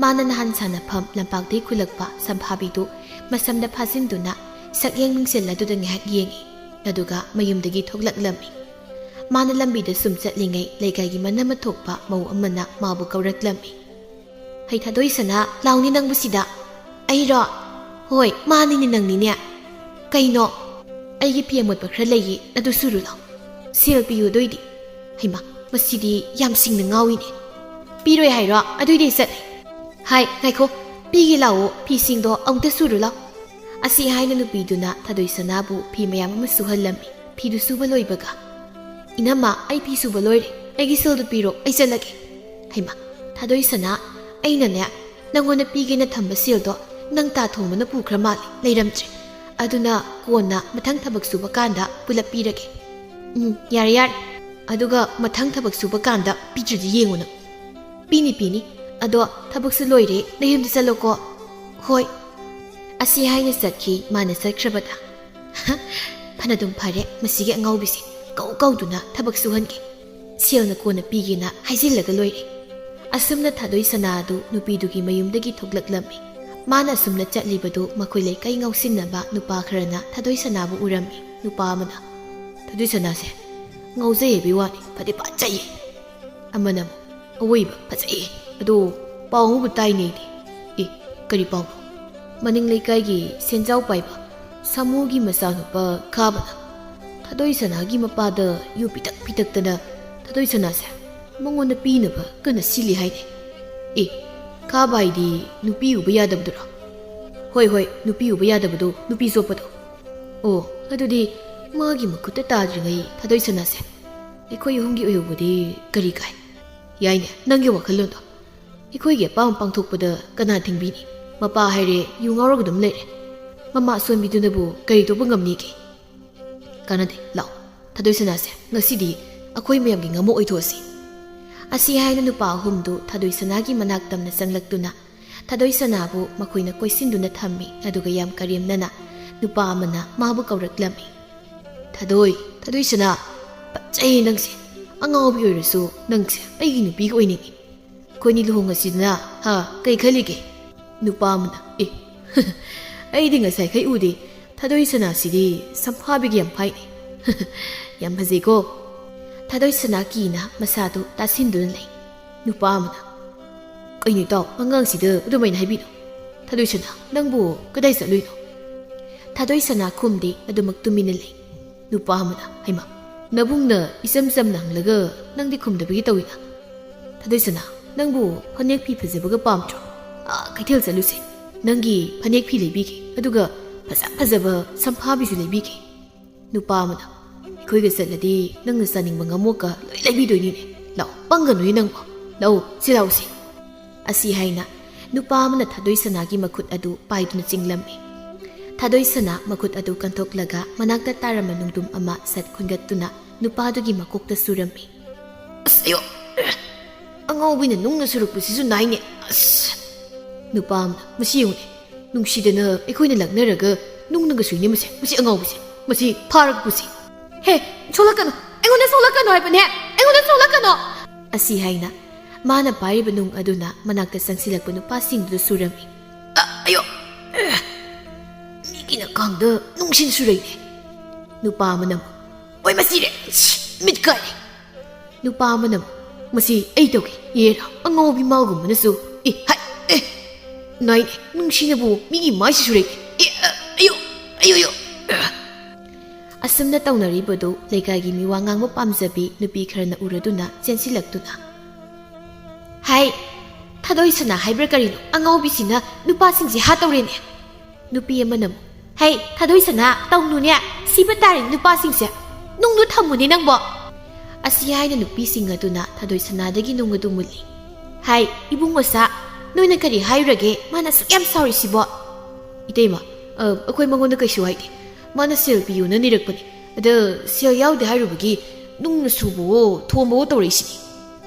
ꯃꯥꯅ ꯅꯍꯥꯟ ꯁꯥꯟꯅꯐꯝ ꯂꯝꯄꯥꯛꯇꯒꯤ ꯈꯨꯜꯂꯛꯄ ꯁꯝꯐꯥꯕꯤꯗꯨ ꯃꯁꯝꯗ ꯐꯥꯖꯤꯟꯗꯨꯅ ꯁꯛꯌꯦꯡ ꯃꯤꯡꯁꯤꯜ ꯑꯗꯨꯗ ꯉꯥꯏꯍꯥꯛ ꯌꯦꯡꯉꯤ꯫ ꯑꯗꯨꯒ ꯃꯌꯨꯝꯗꯒꯤ ꯊꯣꯛꯂꯛꯂꯝꯃꯤ꯫ ꯃꯥꯅ ꯂꯝꯕꯤꯗ ꯁꯨꯝ ꯆꯠꯂꯤꯉꯩ ꯂꯩꯀꯥꯏꯒꯤ ꯃꯅꯥꯃ ꯊꯣꯛꯄ ꯃꯧ ꯑꯃꯅ ꯃꯥꯕꯨ ꯀꯧꯔꯛꯂꯝꯃꯤ꯫ "ꯍꯩ ꯊꯥꯗꯣꯏꯁꯅꯥ, ꯂꯥꯎꯅꯦ ꯅꯪꯕꯨ ꯁꯤꯗ!" "ꯑꯩꯔꯣ? ꯍꯣꯏ, ꯃꯥꯅꯤꯅꯦ, ꯅꯪꯅꯤꯅꯦ꯫ ꯀꯩꯅꯣ?" "ꯑꯩꯒꯤ ꯐꯤ ꯑꯃꯣꯠꯄ ꯈꯔ ꯂꯩꯌꯦ, ꯑꯗꯨ ꯁꯨꯔꯨ ꯂꯥꯎ꯫" "ꯁꯦꯜ ꯄꯤꯌꯨ ꯑꯗꯨꯏꯗꯤ꯫" "ꯍꯩꯃꯥ, ꯃꯁꯤꯗꯤ ꯌꯥꯝ ꯁꯤꯡꯅ ꯉꯥꯎꯏꯅꯦ꯫ ꯄꯤꯔꯣꯏ ꯍꯥꯏꯔꯣ? ꯑꯗꯨꯏꯗꯤ ꯆꯠꯂꯦ꯫" "ꯍꯥꯏ, ꯉꯥꯏꯈꯣ, ꯄꯤꯒꯦ ꯂꯥꯛꯑꯣ, ꯐꯤꯁꯤꯡꯗꯣ ꯑꯃꯨꯛꯇ ꯁꯨꯔꯨ ꯂꯥꯎ꯫" ꯑꯁꯤ ꯍꯥꯏꯅ ꯅꯨꯄꯤꯗꯨꯅ ꯊꯥꯗꯣꯏꯁꯅꯥꯕꯨ ꯐꯤ ꯃꯌꯥꯝ ꯑꯃ ꯁꯨꯍꯜꯂꯝꯃꯤ꯫ ꯐꯤꯗꯨ ꯁꯨꯕ ꯂꯣꯏꯕꯒ, "ꯏꯅꯝꯃ, ꯑꯩ ꯐꯤ ꯁꯨꯕ ꯂꯣꯏꯔꯦ, ꯑꯩꯒꯤ ꯁꯦꯜꯗꯨ ꯄꯤꯔꯣ, ꯑꯩ ꯆꯠꯂꯒꯦ꯫" "ꯍꯩꯃꯥ, ꯊꯥꯗꯣꯏꯁꯅꯥ, ꯑꯩꯅꯅꯦ ꯅꯪꯉꯣꯟꯗ ꯄꯤꯒꯦꯅ ꯊꯝꯕ ꯁꯦꯜꯗꯣ ꯅꯪ ꯇꯥ ꯊꯣꯡꯕꯅ ꯄꯨꯈ꯭ꯔ ꯃꯥꯜꯂꯦ, ꯂꯩꯔꯝꯗ꯭ꯔꯦ꯫ ꯑꯗꯨꯅ ꯀꯣꯟꯅ ꯃꯊꯪ ꯊꯕꯛ ꯁꯨꯕ ꯀꯥꯟꯗ ꯄꯨꯂꯞ ꯄꯤꯔꯒꯦ꯫" "ꯎꯝ, ꯌꯥꯔꯦ, ꯌꯥꯔꯦ꯫ ꯑꯗꯨꯒ ꯃꯊꯪ ꯊꯕꯛ ꯁꯨꯕ ꯀꯥꯟꯗ ꯄꯤꯗ꯭ꯔꯗꯤ ꯌꯦꯡꯉꯨ ꯅꯪ꯫" "ꯄꯤꯅꯤ, ꯄꯤꯅꯤ꯫ ꯑꯗꯣ ꯊꯕꯛꯁꯨ ꯂꯣꯏꯔꯦ, ꯅꯌꯨꯝꯗ ꯆꯠꯂꯣꯀꯣ꯫" "ꯍꯣꯏ꯫" ꯑꯁꯤ ꯍꯥꯏꯅ ꯆꯠꯈꯤ꯫ ꯃꯥꯅ ꯆꯠꯈ꯭ꯔꯕꯗ, "ꯐꯅꯗꯨꯝ ꯐꯔꯦ, ꯃꯁꯤꯒꯤ ꯑꯉꯥꯎꯕꯤꯁꯦ ꯀꯧ ꯀꯧꯗꯨꯅ ꯊꯕꯛ ꯁꯨꯍꯟꯒꯦ꯫ ꯁꯦꯜꯅ ꯀꯣꯟꯅ ꯄꯤꯒꯦꯅ ꯍꯥꯏꯖꯤꯜꯂꯒ ꯂꯣꯏꯔꯦ"꯫ ꯑꯁꯨꯝꯅ ꯊꯥꯗꯣꯏ ꯁꯅꯥ ꯑꯗꯨ ꯅꯨꯄꯤꯗꯨꯒꯤ ꯃꯌꯨꯝꯗꯒꯤ ꯊꯣꯛꯂꯛꯂꯝꯃꯤ꯫ ꯃꯥꯅ ꯑꯁꯨꯝꯅ ꯆꯠꯂꯤꯕꯗꯨ ꯃꯈꯣꯏ ꯂꯩꯀꯥꯏ ꯉꯥꯎꯁꯤꯟꯅꯕ ꯅꯨꯄꯥ ꯈꯔꯅ ꯊꯥꯗꯣꯏ ꯁꯅꯥꯕꯨ ꯎꯔꯝꯃꯤ꯫ ꯅꯨꯄꯥ ꯑꯃꯅ, "ꯊꯥꯗꯣꯏ ꯁꯅꯥꯁꯦ ꯉꯥꯎꯖꯩ ꯍꯥꯏꯕꯩ ꯋꯥꯅꯤ, ꯐꯗꯤ ꯐꯖꯩꯌꯦ"꯫ ꯑꯃꯅ ꯑꯃꯨꯛ, "ꯑꯋꯣꯏꯕ ꯐꯖꯩꯌꯦ, ꯑꯗꯣ ꯄꯥꯎ ꯑꯃꯕꯨ ꯇꯥꯏꯅꯦ ꯑꯩꯗꯤ"꯫ "ꯑꯦ, ꯀꯔꯤ ꯄꯥꯎꯅꯣ?" ꯃꯅꯤꯡ ꯂꯩꯀꯥꯏꯒꯤ ꯁꯦꯟꯖꯥꯎ ꯄꯥꯏꯕ ꯁꯥꯃꯨꯒꯤ ꯃꯆꯥꯅꯨꯄꯥ ꯈꯥꯕꯅ ꯊꯥꯗꯣꯏ ꯁꯅꯥꯒꯤ ꯃꯄꯥꯗ ꯌꯨ ꯄꯤꯇꯛ ꯄꯤꯇꯛꯇꯅ ꯊꯥꯗꯣꯏ ꯁꯅꯥꯁꯦ ꯃꯉꯣꯟꯗ ꯄꯤꯅꯕ ꯀꯟꯅ ꯁꯤꯜꯂꯤ ꯍꯥꯏꯅꯦ꯫ "ꯑꯦ, ꯈꯥꯕ ꯍꯥꯏꯗꯤ ꯅꯨꯄꯤ ꯎꯕ ꯌꯥꯗꯕꯗꯨꯔꯣ?" "ꯍꯣꯏ, ꯍꯣꯏ, ꯅꯨꯄꯤ ꯎꯕ ꯌꯥꯗꯕꯗꯣ, ꯅꯨꯄꯤ ꯆꯣꯞꯄꯗꯣ"꯫ "ꯑꯣ, ꯑꯗꯨꯗꯤ ꯃꯥꯒꯤ ꯃꯈꯨꯠꯇ ꯇꯥꯗ꯭ꯔꯤꯉꯩ ꯊꯥꯗꯣꯏ ꯁꯅꯥꯁꯦ ꯑꯩꯈꯣꯏ ꯑꯍꯨꯝꯒꯤ ꯑꯣꯏꯍꯧꯕꯗꯤ ꯀꯔꯤ ꯀꯥꯏ?" "ꯌꯥꯏꯅꯦ, ꯅꯪꯒꯤ ꯋꯥꯈꯜꯂꯣꯟꯗꯣ꯫ ꯑꯩꯈꯣꯏꯒꯤ ꯑꯄꯥꯝꯕ ꯄꯥꯡꯊꯣꯛꯄꯗ ꯀꯅꯥ ꯊꯤꯡꯕꯤꯅꯤ? ꯃꯄꯥ ꯍꯥꯏꯔꯦ ꯌꯨ ꯉꯥꯎꯔꯒ ꯑꯗꯨꯝ ꯂꯩꯔꯦ꯫ ꯃꯃꯥ ꯑꯁꯣꯟꯕꯤꯗꯨꯅꯕꯨ ꯀꯔꯤ ꯇꯧꯕ ꯉꯝꯅꯤꯒꯦ?" "ꯀꯥꯟꯅꯗꯦ, ꯂꯥꯛꯑꯣ꯫ ꯊꯥꯗꯣꯏ ꯁꯅꯥꯁꯦ ꯉꯁꯤꯗꯤ ꯑꯩꯈꯣꯏ ꯃꯌꯥꯝꯒꯤ ꯉꯝꯃꯣ ꯑꯣꯏꯊꯣꯛꯑꯁꯤ"꯫ ꯑꯁꯤ ꯍꯥꯏꯅ ꯅꯨꯄꯥ ꯑꯍꯨꯝꯗꯨ ꯊꯥꯗꯣꯏ ꯁꯅꯥꯒꯤ ꯃꯅꯥꯛ ꯇꯝꯅ ꯆꯪꯂꯛꯇꯨꯅ ꯊꯥꯗꯣꯏ ꯁꯅꯥꯕꯨ ꯃꯈꯣꯏꯅ ꯀꯣꯏꯁꯤꯟꯗꯨꯅ ꯊꯝꯃꯤ꯫ ꯑꯗꯨꯒ ꯌꯥꯝ ꯀꯔꯦꯝꯅꯅ ꯅꯨꯄꯥ ꯑꯃꯅ ꯃꯥꯕꯨ ꯀꯧꯔꯛꯂꯝꯃꯤ꯫ "ꯊꯥꯗꯣꯏ, ꯊꯥꯗꯣꯏ ꯁꯅꯥ, ꯐꯖꯩ ꯅꯪꯁꯦ꯫ ꯑꯉꯥꯎꯕꯤ ꯑꯣꯏꯔꯁꯨ ꯅꯪꯁꯦ ꯑꯩꯒꯤ ꯅꯨꯄꯤꯒ ꯑꯣꯏꯅꯤꯡꯉꯤ꯫ ꯑꯩꯈꯣꯏꯅꯤ ꯂꯨꯍꯣꯡꯉꯁꯤꯗꯅ, ꯍꯥ? ꯀꯩ ꯈꯜꯂꯤꯒꯦ?" ꯅꯨꯄꯥ ꯑꯃꯅ, "ꯑꯦ, ꯑꯩꯗꯤ ꯉꯁꯥꯏꯈꯩ ꯎꯗꯦ꯫ ꯊꯥꯗꯣꯏ ꯁꯅꯥꯁꯤꯗꯤ ꯁꯝꯐꯥꯕꯤꯒ ꯌꯥꯝ ꯐꯥꯏꯅꯦ꯫ ꯌꯥꯝ ꯐꯖꯩꯀꯣ?" ꯊꯥꯗꯣꯏ ꯁꯅꯥ ꯀꯤꯅ ꯃꯁꯥꯗꯨ ꯇꯥꯁꯤꯟꯗꯨꯅ ꯂꯩ꯫ ꯅꯨꯄꯥ ꯑꯃꯅ, "ꯀꯩꯅꯣ ꯏꯇꯥꯎ, ꯑꯉꯥꯡꯁꯤꯗ ꯑꯗꯨꯃꯥꯏꯅ ꯍꯥꯏꯕꯤꯅꯨ꯫ ꯊꯥꯗꯣꯏ ꯁꯅꯥ, ꯅꯪꯕꯨ ꯀꯗꯥꯏ ꯆꯠꯂꯨꯏꯅꯣ?" ꯊꯥꯗꯣꯏ ꯁꯅꯥ ꯈꯨꯝꯗꯦ, ꯑꯗꯨꯃꯛ ꯇꯨꯃꯤꯟꯅ ꯂꯩ꯫ ꯅꯨꯄꯥ ꯑꯃꯅ, "ꯍꯩꯃꯥ, ꯅꯕꯨꯡꯅ ꯏꯆꯝ ꯆꯝꯅ ꯍꯪꯂꯒ ꯅꯪꯗꯤ ꯈꯨꯝꯗꯕꯒꯤ ꯇꯧꯏꯅ꯫ ꯊꯥꯗꯣꯏ ꯁꯅꯥ, ꯅꯪꯕꯨ ꯐꯅꯦꯛ ꯐꯤ ꯐꯖꯕꯒ ꯄꯥꯝꯗ꯭ꯔꯣ? ꯑꯥ, ꯀꯩꯊꯦꯜ ꯆꯠꯂꯨꯁꯦ꯫ ꯅꯪꯒꯤ ꯐꯅꯦꯛ ꯐꯤ ꯂꯩꯕꯤꯒꯦ, ꯑꯗꯨꯒ ꯐꯖ ꯐꯖꯕ ꯁꯝꯐꯥꯕꯤꯁꯨ ꯂꯩꯕꯤꯒꯦ"꯫ ꯅꯨꯄꯥ ꯑꯃꯅ, "ꯑꯩꯈꯣꯏꯒ ꯆꯠꯂꯗꯤ ꯅꯪꯅ ꯆꯥꯅꯤꯡꯕ ꯉꯝꯃꯣꯛꯀ ꯂꯣꯏ ꯂꯩꯕꯤꯗꯣꯏꯅꯤꯅꯦ꯫ ꯂꯥꯛꯑꯣ, ꯄꯪꯒꯅꯨꯅꯦ ꯅꯪꯕꯣ꯫ ꯂꯥꯛꯑꯣ, ꯁꯤ ꯂꯥꯛꯑꯣꯁꯦ"꯫ ꯑꯁꯤ ꯍꯥꯏꯅ ꯅꯨꯄꯥ ꯑꯃꯅ ꯊꯥꯗꯣꯏ ꯁꯅꯥꯒꯤ ꯃꯈꯨꯠ ꯑꯗꯨ ꯄꯥꯏꯗꯨꯅ ꯆꯤꯡꯂꯝꯃꯤ꯫ ꯊꯥꯗꯣꯏ ꯁꯅꯥ ꯃꯈꯨꯠ ꯑꯗꯨ ꯀꯟꯊꯣꯛꯂꯒ ꯃꯅꯥꯛꯇ ꯇꯥꯔꯝꯕ ꯅꯨꯡꯗꯨꯝ ꯑꯃ ꯁꯠ ꯈꯨꯟꯒꯠꯇꯨꯅ ꯅꯨꯄꯥꯗꯨꯒꯤ ꯃꯀꯣꯛꯇ ꯁꯨꯔꯝꯃꯤ꯫ "ꯑꯁ, ꯑꯌꯣ! ꯑꯉꯥꯎꯕꯤꯅ ꯅꯨꯡꯅ ꯁꯨꯔꯛꯄꯁꯤꯁꯨ ꯅꯥꯏꯅꯦ꯫ ꯑꯁ!" ꯅꯨꯄꯥ ꯑꯃꯅ, "ꯃꯁꯤ ꯌꯦꯡꯉꯨꯅꯦ, ꯅꯨꯡꯁꯤꯗꯅ ꯑꯩꯈꯣꯏꯅ ꯂꯛꯅꯔꯒ ꯅꯨꯡꯅꯒ ꯁꯨꯏꯅꯦ ꯃꯁꯦ, ꯃꯁꯤ ꯑꯉꯥꯎꯕꯁꯦ"꯫ ꯃꯁꯤ ꯐꯥꯔꯒ ꯄꯨꯁꯤ꯫ "ꯍꯦ, ꯁꯣꯛꯂꯛꯀꯅꯨ! ꯑꯩꯉꯣꯟꯗ ꯁꯣꯛꯂꯛꯀꯅꯨ ꯍꯥꯏꯕꯅꯦ! ꯑꯩꯉꯣꯟꯗ ꯁꯣꯛꯂꯛꯀꯅꯨ!" ꯑꯁꯤ ꯍꯥꯏꯅ ꯃꯥꯅ ꯄꯥꯏꯔꯤꯕ ꯅꯨꯡ ꯑꯗꯨꯅ ꯃꯅꯥꯛꯇ ꯆꯪꯁꯤꯜꯂꯛꯄ ꯅꯨꯄꯥꯁꯤꯡꯗꯨꯗ ꯁꯨꯔꯝꯃꯤ꯫ "ꯑ, ꯑꯌꯣ! ꯑꯦ, ꯃꯤꯒꯤ ꯅꯀꯥꯡꯗ ꯅꯨꯡꯁꯤꯅ ꯁꯨꯔꯛꯏꯅꯦ!" ꯅꯨꯄꯥ ꯑꯃꯅ ꯑꯃꯨꯛ, "ꯑꯣꯏ, ꯃꯁꯤꯔꯦ! ꯁꯤ, ꯃꯤꯠ ꯀꯥꯏꯔꯦ!" ꯅꯨꯄꯥ ꯑꯃꯅ ꯑꯃꯨꯛ, "ꯃꯁꯤ ꯑꯩ ꯇꯧꯒꯦ, ꯌꯦꯔꯥ, ꯑꯉꯥꯎꯕꯤ ꯃꯥꯒꯨꯝꯕꯅꯁꯨ꯫ ꯑꯦ, ꯍꯥꯏ, ꯑꯦ, ꯅꯥꯏꯅꯦ, ꯅꯨꯡꯁꯤꯅꯕꯨ ꯃꯤꯒꯤ ꯃꯥꯏꯁꯤ ꯁꯨꯔꯛꯏ꯫ ꯑꯦ, ꯑ, ꯑꯌꯣ, ꯑꯌꯣ, ꯑꯌꯣ!" ꯑꯁꯨꯝꯅ ꯇꯧꯅꯔꯤꯕꯗꯨ ꯂꯩꯀꯥꯏꯒꯤ ꯃꯤꯋꯥ ꯉꯥꯡꯕ ꯄꯥꯝꯖꯕꯤ ꯅꯨꯄꯤ ꯈꯔꯅ ꯎꯔꯗꯨꯅ ꯆꯦꯟꯁꯤꯜꯂꯛꯇꯨꯅ, "ꯍꯥꯏ, ꯊꯥꯗꯣꯏ ꯁꯅꯥ ꯍꯥꯏꯕ꯭ꯔꯥ ꯀꯔꯤꯅꯣ, ꯑꯉꯥꯎꯕꯤꯁꯤꯅ ꯅꯨꯄꯥꯁꯤꯡꯁꯦ ꯍꯥꯠꯇꯧꯔꯦꯅꯦ!" ꯅꯨꯄꯤ ꯑꯃꯅ ꯑꯃꯨꯛ, "ꯍꯩ, ꯊꯥꯗꯣꯏ ꯁꯅꯥ, ꯇꯧꯅꯨꯅꯦ, ꯁꯤꯕ ꯇꯥꯔꯦ ꯅꯨꯄꯥꯁꯤꯡꯁꯦ, ꯅꯨꯡꯗꯨ ꯊꯝꯃꯨꯅꯦ ꯅꯪꯕꯣ!" ꯑꯁꯤ ꯍꯥꯏꯅ ꯅꯨꯄꯤꯁꯤꯡ ꯑꯗꯨꯅ ꯊꯥꯗꯣꯏ ꯁꯅꯥꯗꯒꯤ ꯅꯨꯡ ꯑꯗꯨ ꯃꯨꯜꯂꯤ꯫ "ꯍꯥꯏ, ꯏꯕꯨꯡꯉꯣꯁꯥ, ꯅꯣꯏꯅ ꯀꯔꯤ ꯍꯥꯏꯔꯨꯔꯒꯦ? ꯃꯥꯅ ꯑꯁꯨꯛ ꯌꯥꯝ ꯁꯥꯎꯔꯤꯁꯤꯕꯣ?" "ꯏꯇꯩꯃ, ꯑ, ꯑꯩꯈꯣꯏ ꯃꯉꯣꯟꯗ ꯀꯩꯁꯨ ꯍꯥꯏꯗꯦ꯫ ꯃꯥꯅ ꯁꯦꯜ ꯄꯤꯌꯨꯅ ꯅꯤꯔꯛꯄꯅꯦ꯫ ꯑꯗ ꯁꯦꯜ ꯌꯥꯎꯗꯦ ꯍꯥꯏꯔꯨꯕꯒꯤ ꯅꯨꯡꯅ ꯁꯨꯕꯋꯣ, ꯊꯣꯝꯕꯋꯣ ꯇꯧꯔꯛꯏꯁꯤꯅꯤ꯫"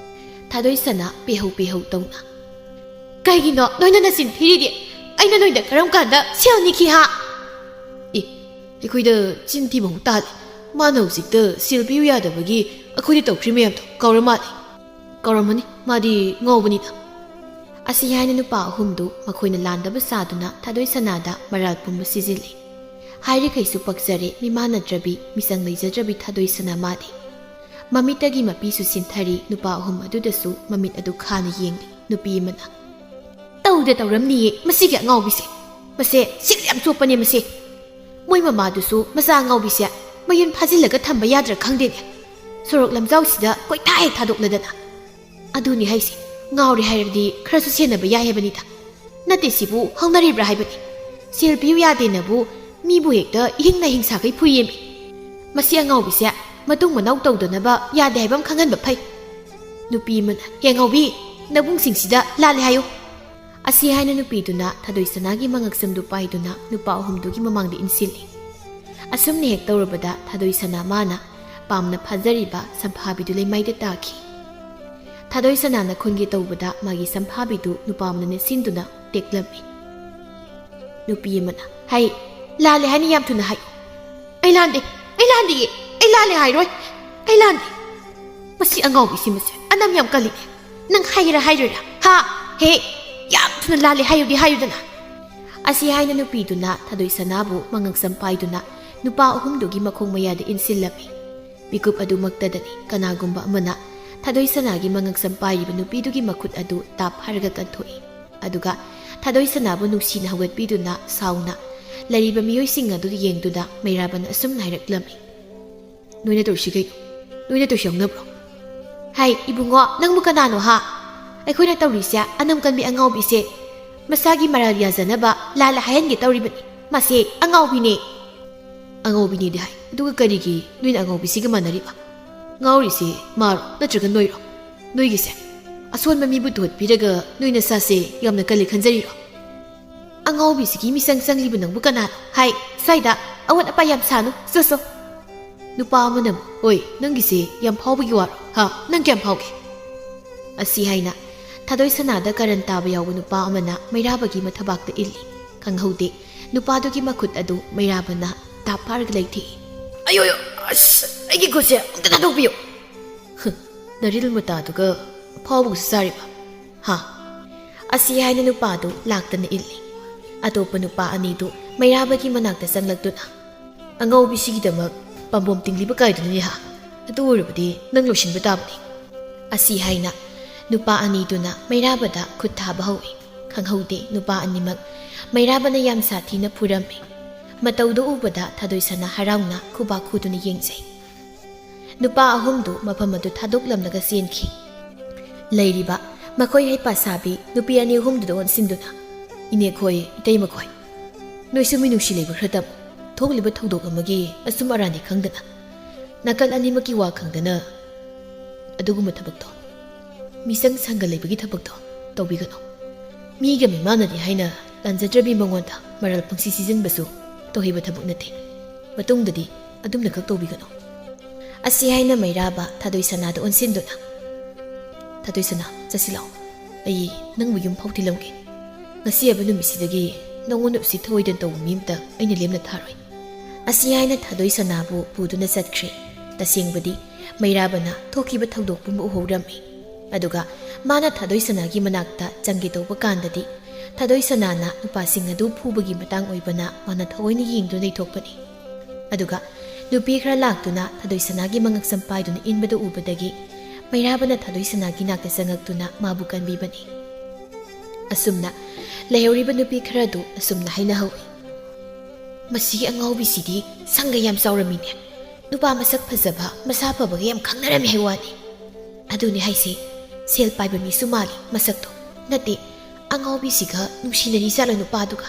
ꯊꯥꯗꯣꯏ ꯁꯅꯥ ꯄꯦꯍꯧ ꯄꯦꯍꯧ ꯇꯧꯅ, "ꯀꯩꯒꯤꯅꯣ ꯅꯣꯏꯅ ꯅꯆꯤꯟ ꯊꯤꯔꯤꯗꯤ? ꯑꯩꯅ ꯅꯣꯏꯗ ꯀꯔꯝ ꯀꯥꯟꯗ ꯁꯦꯜ ꯅꯤꯈꯤ ꯍꯥ?" "ꯑꯦ, ꯑꯩꯈꯣꯏꯗ ꯆꯤꯟ ꯊꯤꯕ ꯑꯃꯨꯛ ꯇꯥꯍꯜꯂꯦ꯫ ꯃꯥꯅ ꯍꯧꯖꯤꯛꯇ ꯁꯦꯜ ꯄꯤꯌꯨ ꯌꯥꯗꯕꯒꯤ ꯑꯩꯈꯣꯏꯗ ꯇꯧꯈ꯭ꯔꯤ ꯃꯌꯥꯝꯗꯣ ꯀꯥꯎꯔ ꯃꯥꯜꯂꯦ꯫" "ꯀꯥꯎꯔꯝꯃꯅꯤ, ꯃꯥꯗꯤ ꯉꯥꯎꯕꯅꯤꯅ꯫" ꯑꯁꯤ ꯍꯥꯏꯅ ꯅꯨꯄꯥ ꯑꯍꯨꯝꯗꯨ ꯃꯈꯣꯏꯅ ꯂꯥꯟꯗꯕ ꯁꯥꯗꯨꯅ ꯊꯥꯗꯣꯏ ꯁꯅꯥꯗ ꯃꯔꯥꯜ ꯄꯨꯝꯕ ꯁꯤꯖꯤꯜꯂꯤ꯫ ꯍꯥꯏꯔꯤꯈꯩꯁꯨ ꯄꯛꯆꯔꯦ, ꯃꯤꯃꯥꯟꯅꯗ꯭ꯔꯕꯤ, ꯃꯤꯆꯪ ꯂꯩꯖꯗ꯭ꯔꯕꯤ ꯊꯥꯗꯣꯏ ꯁꯅꯥ ꯃꯥꯗꯤ꯫ ꯃꯃꯤꯠꯇꯒꯤ ꯃꯄꯤꯁꯨ ꯁꯤꯟꯊꯔꯤ, ꯅꯨꯄꯥ ꯑꯍꯨꯝ ꯑꯗꯨꯗꯁꯨ ꯃꯃꯤꯠ ꯑꯗꯨ ꯈꯥꯅ ꯌꯦꯡꯂꯤ꯫ ꯅꯨꯄꯤ ꯑꯃꯅ, "ꯇꯧꯗ ꯇꯧꯔꯝꯅꯤꯌꯦ ꯃꯁꯤꯒꯤ ꯑꯉꯥꯎꯕꯤꯁꯦ꯫ ꯃꯁꯦ ꯁꯤꯛ ꯌꯥꯝ ꯆꯣꯞꯄꯅꯦ ꯃꯁꯦ꯫ ꯃꯣꯏ ꯃꯃꯥꯗꯨꯁꯨ ꯃꯆꯥ ꯑꯉꯥꯎꯕꯤꯁꯦ ꯃꯌꯨꯝ ꯐꯥꯖꯤꯜꯂꯒ ꯊꯝꯕ ꯌꯥꯗ꯭ꯔꯥ ꯈꯪꯗꯦꯅꯦ꯫ ꯁꯣꯔꯣꯛ ꯂꯝꯖꯥꯎꯁꯤꯗ ꯀꯣꯏꯊꯥ ꯍꯦꯛ ꯊꯥꯗꯣꯛꯂꯗꯅ꯫ ꯑꯗꯨꯅꯤ ꯍꯥꯏꯁꯦ, ꯉꯥꯎꯔꯦ ꯍꯥꯏꯔꯗꯤ ꯈꯔꯁꯨ ꯁꯦꯟꯅꯕ ꯌꯥꯏ ꯍꯥꯏꯕꯅꯤꯗ꯫ ꯅꯠꯇꯦ, ꯁꯤꯕꯨ ꯍꯧꯅꯔꯤꯕ꯭ꯔꯥ ꯍꯥꯏꯕꯅꯤ꯫ ꯁꯦꯜ ꯄꯤꯌꯨ ꯌꯥꯗꯦꯅꯕꯨ ꯃꯤꯕꯨ ꯍꯦꯛꯇ ꯏꯍꯤꯡ ꯅꯥꯍꯤꯡ ꯁꯥꯈꯩ ꯐꯨꯏꯌꯦꯃꯤ꯫ ꯃꯁꯤ ꯑꯉꯥꯎꯕꯤꯁꯦ ꯃꯇꯨꯡ ꯃꯅꯥꯎ ꯇꯧꯗꯅꯕ ꯌꯥꯗꯦ ꯍꯥꯏꯕ ꯑꯃ ꯈꯪꯍꯟꯕ ꯐꯩ꯫" ꯅꯨꯄꯤ ꯑꯃꯅ, "ꯍꯦ ꯑꯉꯥꯎꯕꯤ, ꯅꯕꯨꯡꯁꯤꯡꯁꯤꯗ ꯂꯥꯜꯂꯦ ꯍꯥꯏꯌꯨ꯫" ꯑꯁꯤ ꯍꯥꯏꯅ ꯅꯨꯄꯤꯗꯨꯅ ꯊꯥꯗꯣꯏ ꯁꯅꯥꯒꯤ ꯃꯉꯛꯁꯝꯗꯨ ꯄꯥꯏꯗꯨꯅ ꯅꯨꯄꯥ ꯑꯍꯨꯝꯗꯨꯒꯤ ꯃꯃꯥꯡꯗ ꯏꯟꯁꯤꯜꯂꯤ꯫ ꯑꯁꯨꯝꯅ ꯍꯦꯛ ꯇꯧꯔꯕꯗ ꯊꯥꯗꯣꯏ ꯁꯅꯥ ꯃꯥꯅ ꯄꯥꯝꯅ ꯐꯥꯖꯔꯤꯕ ꯁꯝꯐꯥꯕꯤꯗꯨ ꯂꯩꯃꯥꯏꯗ ꯇꯥꯈꯤ꯫ ꯊꯥꯗꯣꯏ ꯁꯅꯥꯅ ꯈꯨꯟꯒꯦ ꯇꯧꯕꯗ ꯃꯥꯒꯤ ꯁꯝꯐꯥꯕꯤꯗꯨ ꯅꯨꯄꯥ ꯑꯃꯅ ꯅꯦꯠꯁꯤꯟꯗꯨꯅ ꯇꯦꯛꯂꯝꯃꯤ꯫ ꯅꯨꯄꯤ ꯑꯃꯅ, "ꯍꯩ, ꯂꯥꯜꯂꯦ ꯍꯥꯏꯅ ꯌꯥꯝ ꯊꯨꯅ ꯍꯥꯏ꯫" "ꯑꯩ ꯂꯥꯟꯗꯦ, ꯑꯩ ꯂꯥꯟꯗꯤꯌꯦ, ꯑꯩ ꯂꯥꯜꯂꯦ ꯍꯥꯏꯔꯣꯏ, ꯑꯩ ꯂꯥꯟꯗꯦ꯫ ꯃꯁꯤ ꯑꯉꯥꯎꯕꯤꯁꯤ, ꯃꯁꯦ ꯑꯅꯝ ꯌꯥꯝ ꯀꯜꯂꯤ꯫ ꯅꯪ ꯍꯥꯏꯒꯦꯔꯥ ꯍꯥꯏꯔꯣꯏꯔꯥ? ꯍꯥ? ꯍꯦ, ꯌꯥꯝ ꯊꯨꯅ ꯂꯥꯜꯂꯦ ꯍꯥꯏꯌꯨꯗꯤ ꯍꯥꯏꯌꯨꯗꯅ"꯫ ꯑꯁꯤ ꯍꯥꯏꯅ ꯅꯨꯄꯤꯗꯨꯅ ꯊꯥꯗꯣꯏ ꯁꯅꯥꯕꯨ ꯃꯉꯛꯁꯝ ꯄꯥꯏꯗꯨꯅ ꯅꯨꯄꯥ ꯑꯍꯨꯝꯗꯨꯒꯤ ꯃꯈꯣꯡ ꯃꯌꯥꯗ ꯏꯟꯁꯤꯜꯂꯝꯃꯤ꯫ ꯃꯤꯀꯨꯞ ꯑꯗꯨꯃꯛꯇꯗꯅꯤ ꯀꯅꯥꯒꯨꯝꯕ ꯑꯃꯅ ꯊꯥꯗꯣꯏ ꯁꯅꯥꯒꯤ ꯃꯉꯛꯁꯝ ꯄꯥꯏꯔꯤꯕ ꯅꯨꯄꯤꯗꯨꯒꯤ ꯃꯈꯨꯠ ꯑꯗꯨ ꯇꯥꯞ ꯍꯥꯏꯔꯒ ꯀꯟꯊꯣꯛꯏ꯫ ꯑꯗꯨꯒ ꯊꯥꯗꯣꯏ ꯁꯅꯥꯕꯨ ꯅꯨꯡꯁꯤꯅ ꯍꯧꯒꯠꯄꯤꯗꯨꯅ ꯁꯥꯎꯅ ꯂꯩꯔꯤꯕ ꯃꯤꯑꯣꯏꯁꯤꯡ ꯑꯗꯨ ꯌꯦꯡꯗꯨꯅ ꯃꯩꯔꯥꯕꯅ ꯑꯁꯨꯝꯅ ꯍꯥꯏꯔꯛꯂꯝꯃꯤ: "ꯅꯣꯏꯅ ꯇꯧꯔꯤꯁꯤ ꯀꯩꯅꯣ? ꯅꯣꯏꯅ ꯇꯧꯔꯤꯁꯤ ꯌꯥꯎꯅꯕ꯭ꯔꯣ?" "ꯍꯥꯏ, ꯏꯕꯨꯡꯉꯣ, ꯅꯪꯕꯨ ꯀꯅꯥꯅꯣ ꯍꯥ? ꯑꯩꯈꯣꯏꯅ ꯇꯧꯔꯤꯁꯦ ꯑꯅꯝ ꯀꯟꯕꯤ ꯑꯉꯥꯎꯕꯤꯁꯦ ꯃꯁꯥꯒꯤ ꯃꯔꯥꯜ ꯌꯥꯖꯅꯕ ꯂꯥꯜꯂꯦ ꯍꯥꯏꯍꯟꯒꯦ ꯇꯧꯔꯤꯕꯅꯤ꯫ ꯃꯥꯁꯦ ꯑꯉꯥꯎꯕꯤꯅꯦ"꯫ "ꯑꯉꯥꯎꯕꯤꯅꯦꯗꯤ ꯍꯥꯏ, ꯑꯗꯨꯒ ꯀꯔꯤꯒꯤ ꯅꯣꯏꯅ ꯑꯉꯥꯎꯕꯤꯁꯤꯒ ꯃꯥꯟꯅꯔꯤꯕ? ꯉꯥꯎꯔꯤꯁꯤ ꯃꯥꯔꯣ ꯅꯠꯇ꯭ꯔꯒ ꯅꯣꯏꯔꯣ? ꯅꯣꯏꯒꯤꯁꯦ ꯑꯁꯣꯟꯕ ꯃꯤꯕꯨ ꯇꯨꯍꯠꯄꯤꯔꯒ ꯅꯣꯏ ꯅꯁꯥꯁꯦ ꯌꯥꯝꯅ ꯀꯜꯂꯤ ꯈꯟꯖꯔꯤꯔꯣ?" "ꯑꯉꯥꯎꯕꯤꯁꯤꯒꯤ ꯃꯤꯆꯪ ꯆꯪꯂꯤꯕ ꯅꯪꯕꯨ ꯀꯅꯥꯅꯣ? ꯍꯥꯏ, ꯁ꯭ꯋꯥꯏꯗ ꯑꯋꯥꯠ ꯑꯄꯥ ꯌꯥꯝ ꯁꯥꯅꯨ, ꯆꯣ ꯆꯣ"꯫ ꯅꯨꯄꯥ ꯑꯃꯅ ꯑꯃꯨꯛ: "ꯍꯣꯏ, ꯅꯪꯒꯤꯁꯦ ꯌꯥꯝ ꯐꯥꯎꯕꯒꯤ ꯋꯥꯔꯣ? ꯍꯥ, ꯅꯪ ꯀꯌꯥꯝ ꯐꯥꯎꯒꯦ?" ꯑꯁꯤ ꯍꯥꯏꯅ ꯊꯥꯗꯣꯏ ꯁꯅꯥꯗ ꯀꯔꯟ ꯇꯥꯕ ꯌꯥꯎꯕ ꯅꯨꯄꯥ ꯑꯃꯅ ꯃꯩꯔꯥꯕꯒꯤ ꯃꯊꯕꯥꯛꯇ ꯏꯜꯂꯤ꯫ ꯈꯪꯍꯧꯗꯦ, ꯅꯨꯄꯥꯗꯨꯒꯤ ꯃꯈꯨꯠ ꯑꯗꯨ ꯃꯩꯔꯥꯕꯅ ꯇꯥꯞ ꯐꯥꯔꯒ ꯂꯩꯊꯦꯛꯏ꯫ "ꯑꯌꯣ, ꯑꯌꯣ, ꯑꯁ, ꯑꯩꯒꯤ ꯈꯨꯠꯁꯦ ꯑꯝꯇ ꯊꯥꯗꯣꯛꯄꯤꯌꯨ"꯫ "ꯍ, ꯅꯔꯤꯜ ꯃꯇꯥꯗꯨꯒ ꯑꯐꯥꯎꯕꯒꯁꯨ ꯆꯥꯔꯤꯕ? ꯍꯥ?" ꯑꯁꯤ ꯍꯥꯏꯅ ꯅꯨꯄꯥꯗꯨ ꯂꯥꯛꯇꯅ ꯏꯜꯂꯤ꯫ ꯑꯇꯣꯞꯄ ꯅꯨꯄꯥ ꯑꯅꯤꯗꯨ ꯃꯩꯔꯥꯕꯒꯤ ꯃꯅꯥꯛꯇ ꯆꯪꯂꯛꯇꯨꯅ: "ꯑꯉꯥꯎꯕꯤꯁꯤꯒꯤꯗꯃꯛ ꯄꯥꯝꯕꯣꯝ ꯇꯤꯡꯂꯤꯕ ꯀꯥꯏꯗꯨꯅꯤꯅꯦ ꯍꯥ? ꯑꯗꯨ ꯑꯣꯏꯔꯕꯗꯤ ꯅꯪ ꯂꯣꯏꯁꯤꯟꯕ ꯇꯥꯕꯅꯤ"꯫ ꯑꯁꯤ ꯍꯥꯏꯅ ꯅꯨꯄꯥ ꯑꯅꯤꯗꯨꯅ ꯃꯩꯔꯥꯕꯗ ꯈꯨꯠ ꯊꯥꯕ ꯍꯧꯏ꯫ ꯈꯪꯍꯧꯗꯦ, ꯅꯨꯄꯥ ꯑꯅꯤꯃꯛ ꯃꯩꯔꯥꯕꯅ ꯌꯥꯝ ꯁꯥꯊꯤꯅ ꯐꯨꯔꯝꯃꯤ꯫ ꯃꯇꯧꯗꯨ ꯎꯕꯗ ꯊꯥꯗꯣꯏꯁꯅꯥ ꯍꯔꯥꯎꯅ ꯈꯨꯕꯥꯛ ꯈꯨꯗꯨꯅ ꯌꯦꯡꯖꯩ꯫ ꯅꯨꯄꯥ ꯑꯍꯨꯝꯗꯨ ꯃꯐꯝ ꯑꯗꯨ ꯊꯥꯗꯣꯛꯂꯝꯂꯒ ꯆꯦꯟꯈꯤ꯫ ꯂꯩꯔꯤꯕ ꯃꯈꯣꯏ ꯍꯩꯄꯥ ꯁꯥꯕꯤ ꯅꯨꯄꯤ ꯑꯅꯤ ꯑꯍꯨꯝꯗꯨꯗ ꯑꯣꯟꯁꯤꯟꯗꯨꯅ: "ꯏꯅꯦꯈꯣꯏ, ꯏꯇꯩꯃꯈꯣꯏ, ꯅꯣꯏꯁꯨ ꯃꯤꯅꯨꯡꯁꯤ ꯂꯩꯕ ꯈꯔ ꯇꯝꯃꯨ꯫ ꯊꯣꯛꯂꯤꯕ ꯊꯧꯗꯣꯛ ꯑꯃꯒꯤ ꯑꯆꯨꯝ ꯑꯔꯥꯟꯗꯤ ꯈꯪꯗꯅ, ꯅꯥꯀꯜ ꯑꯅꯤꯃꯛꯀꯤ ꯋꯥ ꯈꯪꯗꯅ ꯑꯗꯨꯒꯨꯝꯕ ꯊꯕꯛꯇꯣ, ꯃꯤꯆꯪ ꯁꯪꯒ ꯂꯩꯕꯒꯤ ꯊꯕꯛꯇꯣ ꯇꯧꯕꯤꯒꯅꯨ꯫ ꯃꯤꯒ ꯃꯤꯃꯥꯟꯅꯗꯦ ꯍꯥꯏꯅ ꯂꯥꯟꯖꯗ꯭ꯔꯕꯤ ꯃꯉꯣꯟꯗ ꯃꯔꯜ ꯄꯪꯁꯤ ꯁꯤꯖꯤꯟꯕꯁꯨ ꯇꯧꯍꯩꯕ ꯊꯕꯛ ꯅꯠꯇꯦ꯫ ꯃꯇꯨꯡꯗꯗꯤ ꯑꯗꯨꯝꯅꯈꯛ ꯇꯧꯕꯤꯒꯅꯨ"꯫ ꯑꯁꯤ ꯍꯥꯏꯅ ꯃꯩꯔꯥꯕ ꯊꯥꯗꯣꯏ ꯁꯅꯥꯗ ꯑꯣꯟꯁꯤꯟꯗꯨꯅ: "ꯊꯥꯗꯣꯏ ꯁꯅꯥ, ꯆꯠꯁꯤ ꯂꯥꯛꯑꯣ꯫ ꯑꯩ ꯅꯪꯕꯨ ꯌꯨꯝ ꯐꯥꯎ ꯊꯤꯜꯂꯝꯒꯦ꯫ ꯉꯁꯤ ꯍꯥꯏꯕ ꯅꯨꯃꯤꯠꯁꯤꯗꯒꯤ ꯅꯉꯣꯟꯗ ꯎꯁꯤꯠ ꯊꯑꯣꯏꯗꯅ ꯇꯧꯕ ꯃꯤ ꯑꯃꯇ ꯑꯩꯅ ꯂꯦꯝꯅ ꯊꯥꯔꯣꯏ꯫ ꯑꯁꯤ ꯍꯥꯏꯅ ꯊꯥꯗꯣꯏ ꯁꯅꯥꯕꯨ ꯄꯨꯗꯨꯅ ꯆꯠꯈ꯭ꯔꯦ꯫ ꯇꯁꯦꯡꯕꯗꯤ ꯃꯩꯔꯥꯕꯅ ꯊꯣꯛꯈꯤꯕ ꯊꯧꯗꯣꯛ ꯄꯨꯝꯕ ꯎꯍꯧꯔꯝꯃꯤ꯫ ꯑꯗꯨꯒ ꯃꯥꯅ ꯊꯥꯗꯣꯏ ꯁꯅꯥꯒꯤ ꯃꯅꯥꯛꯇ ꯆꯪꯒꯦ ꯇꯧꯕ ꯀꯥꯟꯗꯗꯤ, ꯊꯥꯗꯣꯏ ꯁꯅꯥꯅ ꯅꯨꯄꯥꯁꯤꯡ ꯑꯗꯨ ꯐꯨꯕꯒꯤ ꯃꯇꯥꯡ ꯑꯣꯏꯕꯅ ꯃꯥꯅ ꯊꯑꯣꯏꯅ ꯌꯦꯡꯗꯨꯅ ꯂꯩꯊꯣꯛꯄꯅꯤ꯫ ꯑꯗꯨꯒ ꯅꯨꯄꯤ ꯈꯔ ꯂꯥꯛꯇꯨꯅ ꯊꯥꯗꯣꯏ ꯁꯅꯥꯒꯤ ꯃꯉꯛꯁꯝ ꯄꯥꯏꯗꯨꯅ ꯏꯟꯕꯗꯨ ꯎꯕꯗꯒꯤ, ꯃꯩꯔꯥꯕꯅ ꯊꯥꯗꯣꯏ ꯁꯅꯥꯒꯤ ꯅꯥꯛꯇ ꯆꯪꯉꯛꯇꯨꯅ ꯃꯥꯕꯨ ꯀꯟꯕꯤꯕꯅꯤ꯫ ꯑꯁꯨꯝꯅ ꯂꯩꯍꯧꯔꯤꯕ ꯅꯨꯄꯤ ꯈꯔꯗꯨ ꯑꯁꯨꯝꯅ ꯍꯥꯏꯅꯍꯧꯏ, "ꯃꯁꯤꯒꯤ ꯑꯉꯥꯎꯕꯤꯁꯤꯗꯤ ꯁꯪꯒ ꯌꯥꯝ ꯆꯥꯎꯔꯝꯃꯤꯅꯦ꯫ ꯅꯨꯄꯥ ꯃꯁꯛ ꯐꯖꯕ, ꯃꯁꯥ ꯐꯕꯒ ꯌꯥꯝ ꯈꯪꯅꯔꯝꯃꯤ ꯍꯥꯏ ꯋꯥꯅꯤ꯫ ꯑꯗꯨꯅꯤ ꯍꯥꯏꯁꯦ, ꯁꯦꯜ ꯄꯥꯏꯕ ꯃꯤꯁꯨ ꯃꯥꯜꯂꯤ ꯃꯁꯛꯇꯣ꯫ ꯅꯠꯇꯦ, ꯑꯉꯥꯎꯕꯤꯁꯤꯒ ꯅꯨꯡꯁꯤꯅꯔꯤ ꯖꯥꯠꯂꯣ ꯅꯨꯄꯥꯗꯨꯒ?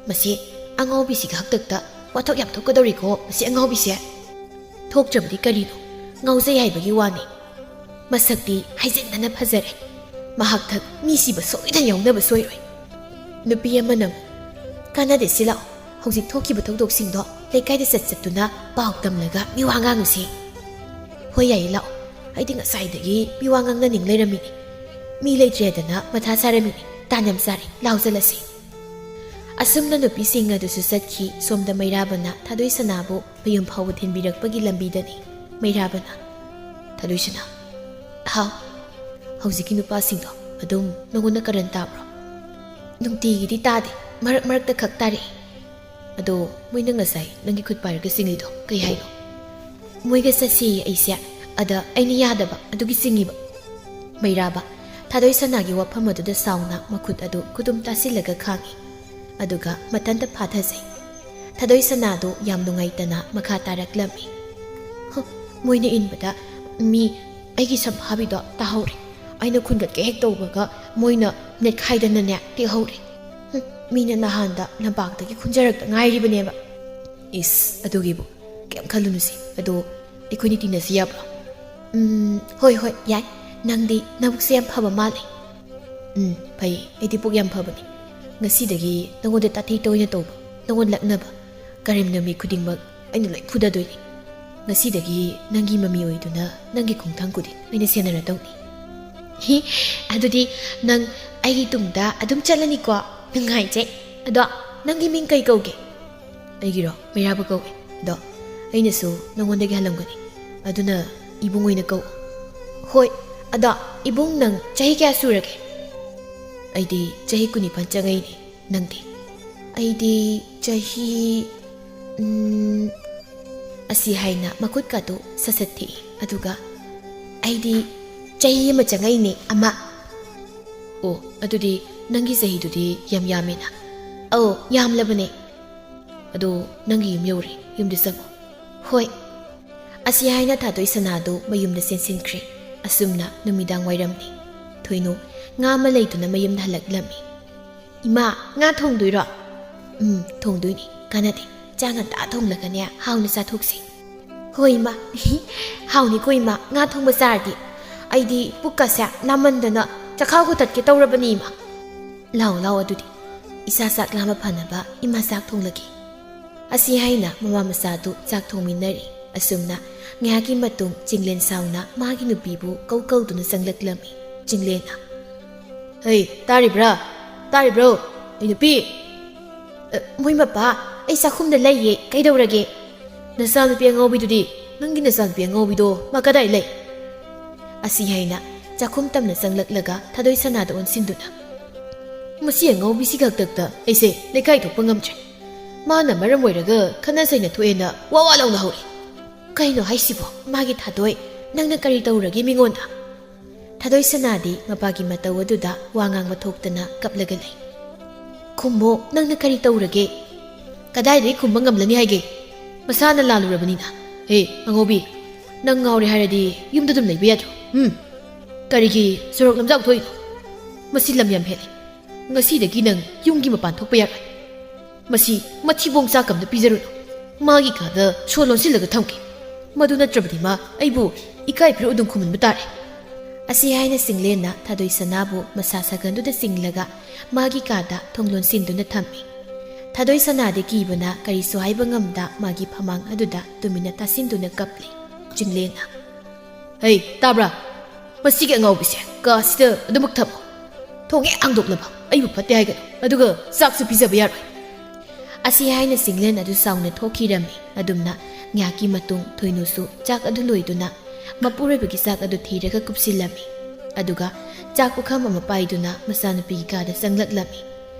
ꯃꯁꯤ ꯑꯉꯥꯎꯕꯤꯁꯤꯒ ꯍꯥꯛꯇꯛꯇ ꯋꯥꯊꯣꯛ ꯌꯥꯝ ꯊꯣꯛꯀꯗꯧꯔꯤꯀꯣ, ꯃꯁꯤ ꯑꯉꯥꯎꯕꯤꯁꯦ꯫ ꯊꯣꯛꯇ꯭ꯔꯕꯗꯤ ꯀꯔꯤꯅꯣ? ꯉꯥꯎꯖꯩ ꯍꯥꯏꯕꯒꯤ ꯋꯥꯅꯤ꯫ ꯃꯁꯛꯇꯤ ꯍꯥꯏꯖꯤꯟꯗꯅ ꯐꯖꯔꯦ꯫ ꯃꯍꯥꯛꯇ ꯃꯤ ꯁꯤꯕ ꯁꯣꯏꯗꯅ ꯌꯥꯎꯅꯕ ꯁꯣꯏꯔꯣꯏ"꯫ ꯅꯨꯄꯤ ꯑꯃꯅ ꯑꯃꯨꯛ, "ꯀꯥꯟꯅꯗꯦ, ꯁꯤ ꯂꯥꯛꯑꯣ, ꯍꯧꯖꯤꯛ ꯊꯣꯛꯈꯤꯕ ꯊꯧꯗꯣꯛꯁꯤꯡꯗꯣ ꯂꯩꯀꯥꯏꯗ ꯆꯠ ꯆꯠꯇꯨꯅ ꯄꯥꯎ ꯇꯝꯂꯒ ꯃꯤꯋꯥ ꯉꯥꯡꯉꯨꯁꯤ"꯫ "ꯍꯣꯏ, ꯌꯥꯏꯌꯦ, ꯂꯥꯛꯑꯣ꯫ ꯑꯩꯗꯤ ꯉꯁꯥꯏꯗꯒꯤ ꯃꯤꯋꯥ ꯉꯥꯡꯅꯅꯤꯡ ꯂꯩꯔꯝꯃꯤꯅꯤ꯫ ꯃꯤ ꯂꯩꯇ꯭ꯔꯦꯗꯅ ꯃꯊꯥ ꯁꯥꯔꯝꯃꯤꯅꯤ꯫ ꯇꯥꯟ ꯌꯥꯝ ꯆꯥꯔꯦ, ꯂꯥꯎꯖꯜꯂꯁꯤ"꯫ ꯑꯁꯨꯝꯅ ꯅꯨꯄꯤꯁꯤꯡ ꯑꯗꯨꯁꯨ ꯆꯠꯈꯤ꯫ ꯁꯣꯝꯗ ꯃꯩꯔꯥꯕꯅ ꯊꯥꯗꯣꯏ ꯁꯅꯥꯕꯨ ꯃꯌꯨꯝ ꯐꯥꯎꯕ ꯊꯤꯟꯕꯤꯔꯛꯄꯒꯤ ꯂꯝꯕꯤꯗꯅꯤ ꯃꯩꯔꯥꯕꯅ, "ꯊꯥꯗꯣꯏ ꯁꯅꯥ"꯫ "ꯍꯥꯎ"꯫ "ꯍꯧꯖꯤꯛꯀꯤ ꯅꯨꯄꯥꯁꯤꯡꯗꯣ ꯑꯗꯨꯝ ꯅꯉꯣꯟꯗ ꯀꯔꯟ ꯇꯥꯕ꯭ꯔꯣ?" "ꯅꯨꯡꯇꯤꯒꯤꯗꯤ ꯇꯥꯗꯦ, ꯃꯔꯛ ꯃꯔꯛꯇ ꯈꯛ ꯇꯥꯔꯛꯏ"꯫ "ꯑꯗꯣ ꯃꯣꯏꯅ ꯉꯁꯥꯏ ꯅꯪꯒꯤ ꯈꯨꯠ ꯄꯥꯏꯔꯒ ꯆꯤꯡꯂꯤꯗꯣ ꯀꯩ ꯍꯥꯏꯅꯣ?" "ꯃꯣꯏꯒ ꯆꯠꯁꯦꯌꯦ ꯑꯩꯁꯦ, ꯑꯗ ꯑꯩꯅ ꯌꯥꯗꯕ ꯑꯗꯨꯒꯤ ꯆꯤꯡꯉꯤꯕ"꯫ ꯃꯩꯔꯥꯕ ꯊꯥꯗꯣꯏ ꯁꯅꯥꯒꯤ ꯋꯥꯐꯝ ꯑꯗꯨꯗ ꯁꯥꯎꯅ ꯃꯈꯨꯠ ꯑꯗꯨ ꯈꯨꯗꯨꯝ ꯇꯥꯁꯤꯜꯂꯒ ꯈꯥꯡꯉꯤ꯫ ꯑꯗꯨꯒ ꯃꯊꯟꯇ ꯐꯥꯊꯖꯩ꯫ ꯊꯥꯗꯣꯏ ꯁꯅꯥꯗꯨ ꯌꯥꯝ ꯅꯨꯡꯉꯥꯏꯇꯅ ꯃꯈꯥ ꯇꯥꯔꯛꯂꯝꯃꯤ꯫ "ꯍ, ꯃꯣꯏꯅ ꯏꯟꯕꯗ ꯃꯤ ꯑꯩꯒꯤ ꯁꯝꯐꯥꯕꯤꯗꯣ ꯇꯥꯍꯧꯔꯦ꯫ ꯑꯩꯅ ꯈꯨꯟꯒꯠꯀꯦ ꯍꯦꯛ ꯇꯧꯕꯒ ꯃꯣꯏꯅ ꯅꯦꯠꯈꯥꯏꯗꯅꯅꯦ ꯇꯦꯛꯍꯧꯔꯦ꯫ ꯍꯨꯝ, ꯃꯤꯅ ꯅꯍꯥꯟꯗ ꯂꯝꯄꯥꯛꯇꯒꯤ ꯈꯨꯟꯖꯔꯛꯇ ꯉꯥꯏꯔꯤꯕꯅꯦꯕ"꯫ "ꯏꯁ, ꯑꯗꯨꯒꯤꯕꯨ ꯀꯩꯝ ꯈꯜꯂꯨꯅꯨꯁꯦ꯫ ꯑꯗꯣ ꯑꯩꯈꯣꯏꯅꯤ ꯇꯤꯟꯅꯁꯤ ꯌꯥꯕ꯭ꯔꯣ?" "ꯎꯝ, ꯍꯣꯏ, ꯍꯣꯏ, ꯌꯥꯏ꯫ ꯅꯪꯗꯤ ꯅꯕꯨꯛꯁꯦ ꯌꯥꯝ ꯐꯕ ꯃꯥꯜꯂꯦ"꯫ "ꯎꯝ, ꯐꯩ꯫ ꯑꯩꯗꯤ ꯄꯨꯛ ꯌꯥꯝ ꯐꯕꯅꯤ꯫ ꯉꯁꯤꯗꯒꯤ ꯅꯉꯣꯟꯗ ꯇꯥꯊꯤ ꯇꯣꯏꯅ ꯇꯧꯕ, ꯅꯉꯣꯟ ꯂꯛꯅꯕ, ꯀꯔꯦꯝꯅꯕ ꯃꯤ ꯈꯨꯗꯤꯡꯃꯛ ꯑꯩꯅ ꯂꯣꯏ ꯐꯨꯗꯗꯣꯏꯅꯤ꯫ ꯉꯁꯤꯗꯒꯤ ꯅꯪꯒꯤ ꯃꯃꯤ ꯑꯣꯏꯗꯨꯅ ꯅꯪꯒꯤ ꯈꯣꯡꯊꯥꯡ ꯈꯨꯗꯤꯡ ꯑꯩꯅ ꯁꯦꯟꯅꯔꯗꯧꯅꯤ"꯫ "ꯍꯤ, ꯑꯗꯨꯗꯤ ꯅꯪ ꯑꯩꯒꯤ ꯇꯨꯡꯗ ꯑꯗꯨꯝ ꯆꯠꯂꯅꯤꯀꯣ? ꯅꯨꯡꯉꯥꯏꯖꯩ꯫ ꯑꯗꯣ ꯅꯪꯒꯤ ꯃꯤꯡ ꯀꯩ ꯀꯧꯒꯦ?" ꯑꯩꯒꯤꯔꯣ? ꯃꯩꯔꯥꯕ ꯀꯧꯏ꯫ ꯑꯗꯣ ꯑꯩꯅꯁꯨ ꯅꯉꯣꯟꯗꯒꯤ ꯍꯜꯂꯝꯒꯅꯤ, ꯑꯗꯨꯅ ꯏꯕꯨꯡ ꯑꯣꯏꯅ ꯀꯧ꯫ ꯍꯣꯏ꯫ ꯑꯗꯣ ꯏꯕꯨꯡ, ꯅꯪ ꯆꯍꯤ ꯀꯌꯥ ꯁꯨꯔꯒꯦ? ꯑꯩꯗꯤ ꯆꯍꯤ ꯀꯨꯟꯅꯤꯄꯥꯟ ꯆꯪꯉꯛꯏꯅꯦ꯫ ꯅꯪꯗꯤ? ꯑꯩꯗꯤ ꯆꯍꯤ, ꯎꯝ, ꯑꯁꯤ ꯍꯥꯏꯅ ꯃꯈꯨꯠꯀꯥꯗꯨ ꯁꯠ ꯁꯠ ꯊꯦꯛꯏ꯫ ꯑꯗꯨꯒ, "ꯑꯩꯗꯤ ꯆꯍꯤ ꯑꯃ ꯆꯪꯉꯛꯏꯅꯦ, ꯑꯃ"꯫ "ꯑꯣ, ꯑꯗꯨꯗꯤ ꯅꯪꯒꯤ ꯆꯍꯤꯗꯨꯗꯤ ꯌꯥꯝ ꯌꯥꯝꯃꯦꯅ"꯫ "ꯑꯧ, ꯌꯥꯝꯂꯕꯅꯦ"꯫ "ꯑꯗꯣ ꯅꯪꯒꯤ ꯌꯨꯝ ꯌꯧꯔꯦ, ꯌꯨꯝꯗ ꯆꯪꯉꯣ"꯫ "ꯍꯣꯏ"꯫ ꯑꯁꯤ ꯍꯥꯏꯅ ꯊꯥꯗꯣꯏ ꯁꯅꯥꯗꯨ ꯃꯌꯨꯝꯗ ꯆꯦꯟꯁꯤꯟꯈ꯭ꯔꯦ꯫ ꯑꯁꯨꯝꯅ ꯅꯨꯃꯤꯗꯥꯡ ꯋꯥꯏꯔꯝꯅꯤ꯫ ꯊꯣꯏꯅꯨ ꯉꯥ ꯑꯃ ꯂꯩꯗꯨꯅ ꯃꯌꯨꯝꯗ ꯍꯜꯂꯛꯂꯝꯃꯤ꯫ "ꯏꯃꯥ, ꯉꯥ ꯊꯣꯡꯗꯣꯏꯔꯣ?" "ꯎꯝ, ꯊꯣꯡꯗꯣꯏꯅꯤ꯫ ꯀꯥꯟꯅꯗꯦ, ꯆꯥꯛ ꯉꯟꯇꯥ ꯊꯣꯡꯂꯒꯅꯦ, ꯍꯥꯎꯅ ꯆꯥꯊꯣꯛꯁꯤ"꯫ "ꯍꯣꯏ, ꯏꯃꯥ"꯫ "ꯍꯥꯎꯅꯤꯀꯣ, ꯏꯃꯥ, ꯉꯥ ꯊꯣꯡꯕ ꯆꯥꯔꯗꯤ꯫ ꯑꯩꯗꯤ ꯄꯨꯛꯀꯁꯦ ꯂꯥꯝꯃꯟꯗꯅ ꯆꯈꯥꯎꯒ ꯇꯠꯀꯦ ꯇꯧꯔꯕꯅꯤ, ꯏꯃꯥ"꯫ "ꯂꯥꯎ, ꯂꯥꯎ, ꯑꯗꯨꯗꯤ ꯏꯁꯥ ꯆꯥꯛ ꯂꯥꯝꯕ ꯐꯅꯕ ꯏꯃꯥ ꯆꯥꯛ ꯊꯣꯡꯂꯒꯦ"꯫ ꯑꯁꯤ ꯍꯥꯏꯅ ꯃꯃꯥ ꯃꯆꯥꯗꯨ ꯆꯥꯛ ꯊꯣꯡꯃꯤꯟꯅꯔꯤ꯫ ꯑꯁꯨꯝꯅ ꯉꯥꯏꯍꯥꯛꯀꯤ ꯃꯇꯨꯡ ꯆꯤꯡꯂꯦꯟ ꯁꯥꯎꯅ ꯃꯥꯒꯤ ꯅꯨꯄꯤꯕꯨ ꯀꯧ ꯀꯧꯗꯨꯅ ꯆꯪꯂꯛꯂꯝꯃꯤ꯫ ꯆꯤꯡꯂꯦꯟꯅ, "ꯍꯩ, ꯇꯥꯔꯤꯕ꯭ꯔꯥ? ꯇꯥꯔꯤꯕ꯭ꯔꯣ? ꯑꯩ ꯅꯨꯄꯤ!" "ꯑ, ꯃꯣꯏ ꯃꯄꯥ, ꯑꯩ ꯆꯥꯛꯈꯨꯝꯗ ꯂꯩꯌꯦ, ꯀꯩꯗꯧꯔꯒꯦ?" "ꯅꯆꯥꯅꯨꯄꯤ ꯑꯉꯥꯎꯕꯤꯗꯨꯗꯤ? ꯅꯪꯒꯤ ꯅꯆꯥꯅꯨꯄꯤ ꯑꯉꯥꯎꯕꯤꯗꯣ ꯃꯥ ꯀꯗꯥꯏ ꯂꯩ?" ꯑꯁꯤ ꯍꯥꯏꯅ ꯆꯥꯛꯈꯨꯝ ꯇꯝꯅ ꯆꯪꯂꯛꯂꯒ ꯊꯥꯗꯣꯏ ꯁꯅꯥꯗ ꯑꯣꯟꯁꯤꯟꯗꯨꯅ, "ꯃꯁꯤ ꯑꯉꯥꯎꯕꯤꯁꯤꯒꯤ ꯍꯥꯛꯇꯛꯇ ꯑꯩꯁꯦ ꯂꯩꯀꯥꯏ ꯊꯣꯛꯄ ꯉꯝꯗ꯭ꯔꯦ꯫ ꯃꯥꯅ ꯃꯔꯝ ꯑꯣꯏꯔꯒ ꯈꯠꯅ ꯆꯩꯅ ꯊꯣꯛꯑꯦꯅ ꯋꯥ ꯋꯥ ꯂꯥꯎꯅ ꯍꯧꯔꯦ꯫ ꯀꯩꯅꯣ ꯍꯥꯏꯁꯤꯕꯣ? ꯃꯥꯒꯤ ꯊꯥꯗꯣꯏ, ꯅꯪꯅ ꯀꯔꯤ ꯇꯧꯔꯒꯦ ꯃꯤꯉꯣꯟꯗ?" ꯊꯥꯗꯣꯏ ꯁꯅꯥꯗꯤ ꯃꯄꯥꯒꯤ ꯃꯇꯧ ꯑꯗꯨꯗ ꯋꯥ ꯉꯥꯡꯕ ꯊꯣꯛꯇꯅ ꯀꯞꯂꯒ ꯂꯩ꯫ "ꯈꯨꯝꯃꯣ, ꯅꯪꯅ ꯀꯔꯤ ꯇꯧꯔꯒꯦ?" "ꯀꯗꯥꯏꯗꯒꯤ ꯈꯨꯝꯕ ꯉꯝꯂꯅꯤ ꯍꯥꯏꯒꯦ? ꯃꯁꯥꯅ ꯂꯥꯜꯂꯨꯔꯕꯅꯤꯅ꯫ ꯍꯦ, ꯑꯉꯧꯕꯤ, ꯅꯪ ꯉꯥꯎꯔꯦ ꯍꯥꯏꯔꯗꯤ ꯌꯨꯝꯗ ꯑꯗꯨꯝ ꯂꯩꯕ ꯌꯥꯗ꯭ꯔꯣ? ꯎꯝ? ꯀꯔꯤꯒꯤ ꯁꯣꯔꯣꯛ ꯂꯝꯖꯥꯎ ꯊꯣꯛꯏꯅꯣ? ꯃꯁꯤ ꯂꯝ ꯌꯥꯝ ꯍꯦꯜꯂꯦ꯫ ꯉꯁꯤꯗꯒꯤ ꯅꯪ ꯌꯨꯝꯒꯤ ꯃꯄꯥꯟ ꯊꯣꯛꯄ ꯌꯥꯔꯣꯏ꯫ ꯃꯁꯤ ꯃꯊꯤꯕꯣꯡ ꯆꯥꯛ ꯑꯃꯗ ꯄꯤꯖꯔꯨꯅꯨ꯫ ꯃꯥꯒꯤ ꯀꯥꯗ ꯁꯣ ꯂꯣꯟꯁꯤꯜꯂꯒ ꯊꯝꯒꯦ꯫ ꯃꯗꯨ ꯅꯠꯇ꯭ꯔꯕꯗꯤ ꯃꯥ ꯑꯩꯕꯨ ꯏꯀꯥꯏ ꯐꯤꯔꯨꯛ ꯑꯗꯨꯝ ꯈꯨꯝꯍꯟꯕ ꯇꯥꯔꯦ"꯫ ꯑꯁꯤ ꯍꯥꯏꯅ ꯆꯤꯡꯂꯦꯟꯅ ꯊꯥꯗꯣꯏ ꯁꯅꯥꯕꯨ ꯃꯁꯥ ꯁꯥꯒꯟꯗꯨꯗ ꯆꯤꯡꯂꯒ ꯃꯥꯒꯤ ꯀꯥꯗ ꯊꯣꯡ ꯂꯣꯟꯁꯤꯟꯗꯨꯅ ꯊꯝꯃꯤ꯫ ꯊꯥꯗꯣꯏ ꯁꯅꯥꯗꯤ ꯀꯤꯕꯅ ꯀꯔꯤꯁꯨ ꯍꯥꯏꯕ ꯉꯝꯗ ꯃꯥꯒꯤ ꯐꯃꯥꯡ ꯑꯗꯨꯗ ꯇꯨꯃꯤꯟꯅ ꯇꯥꯁꯤꯟꯗꯨꯅ ꯀꯞꯂꯤ꯫ ꯆꯤꯡꯂꯦꯟꯅ, "ꯍꯩ, ꯇꯥꯕ꯭ꯔꯥ? ꯃꯁꯤꯒꯤ ꯑꯉꯥꯎꯕꯤꯁꯦ ꯀꯥꯁꯤꯗ ꯑꯗꯨꯃꯛ ꯊꯝꯃꯣ꯫ ꯊꯣꯡ ꯍꯦꯛ ꯍꯥꯡꯗꯣꯛꯂꯕ ꯑꯩꯕꯨ ꯐꯠꯇꯦ ꯍꯥꯏꯒꯅꯨ, ꯑꯗꯨꯒ ꯆꯥꯛꯁꯨ ꯄꯤꯖꯕ ꯌꯥꯔꯣꯏ"꯫ ꯑꯁꯤ ꯍꯥꯏꯅ ꯆꯤꯡꯂꯦꯟ ꯑꯗꯨ ꯁꯥꯎꯅ ꯊꯣꯛꯈꯤꯔꯝꯃꯤ꯫ ꯑꯗꯨꯝꯅ ꯉꯥꯏꯍꯥꯛꯀꯤ ꯃꯇꯨꯡ ꯊꯣꯏꯅꯨꯁꯨ ꯆꯥꯛ ꯑꯗꯨ ꯂꯣꯏꯗꯨꯅ ꯃꯄꯨꯔꯣꯏꯕꯒꯤ ꯆꯥꯛ ꯑꯗꯨ ꯊꯤꯔꯒ ꯀꯨꯞꯁꯤꯜꯂꯝꯃꯤ꯫ ꯑꯗꯨꯒ ꯆꯥꯛ ꯄꯨꯈꯝ ꯑꯃ ꯄꯥꯏꯗꯨꯅ ꯃꯆꯥꯅꯨꯄꯤꯒꯤ ꯀꯥꯗ ꯆꯪꯂꯛꯂꯝꯃꯤ꯫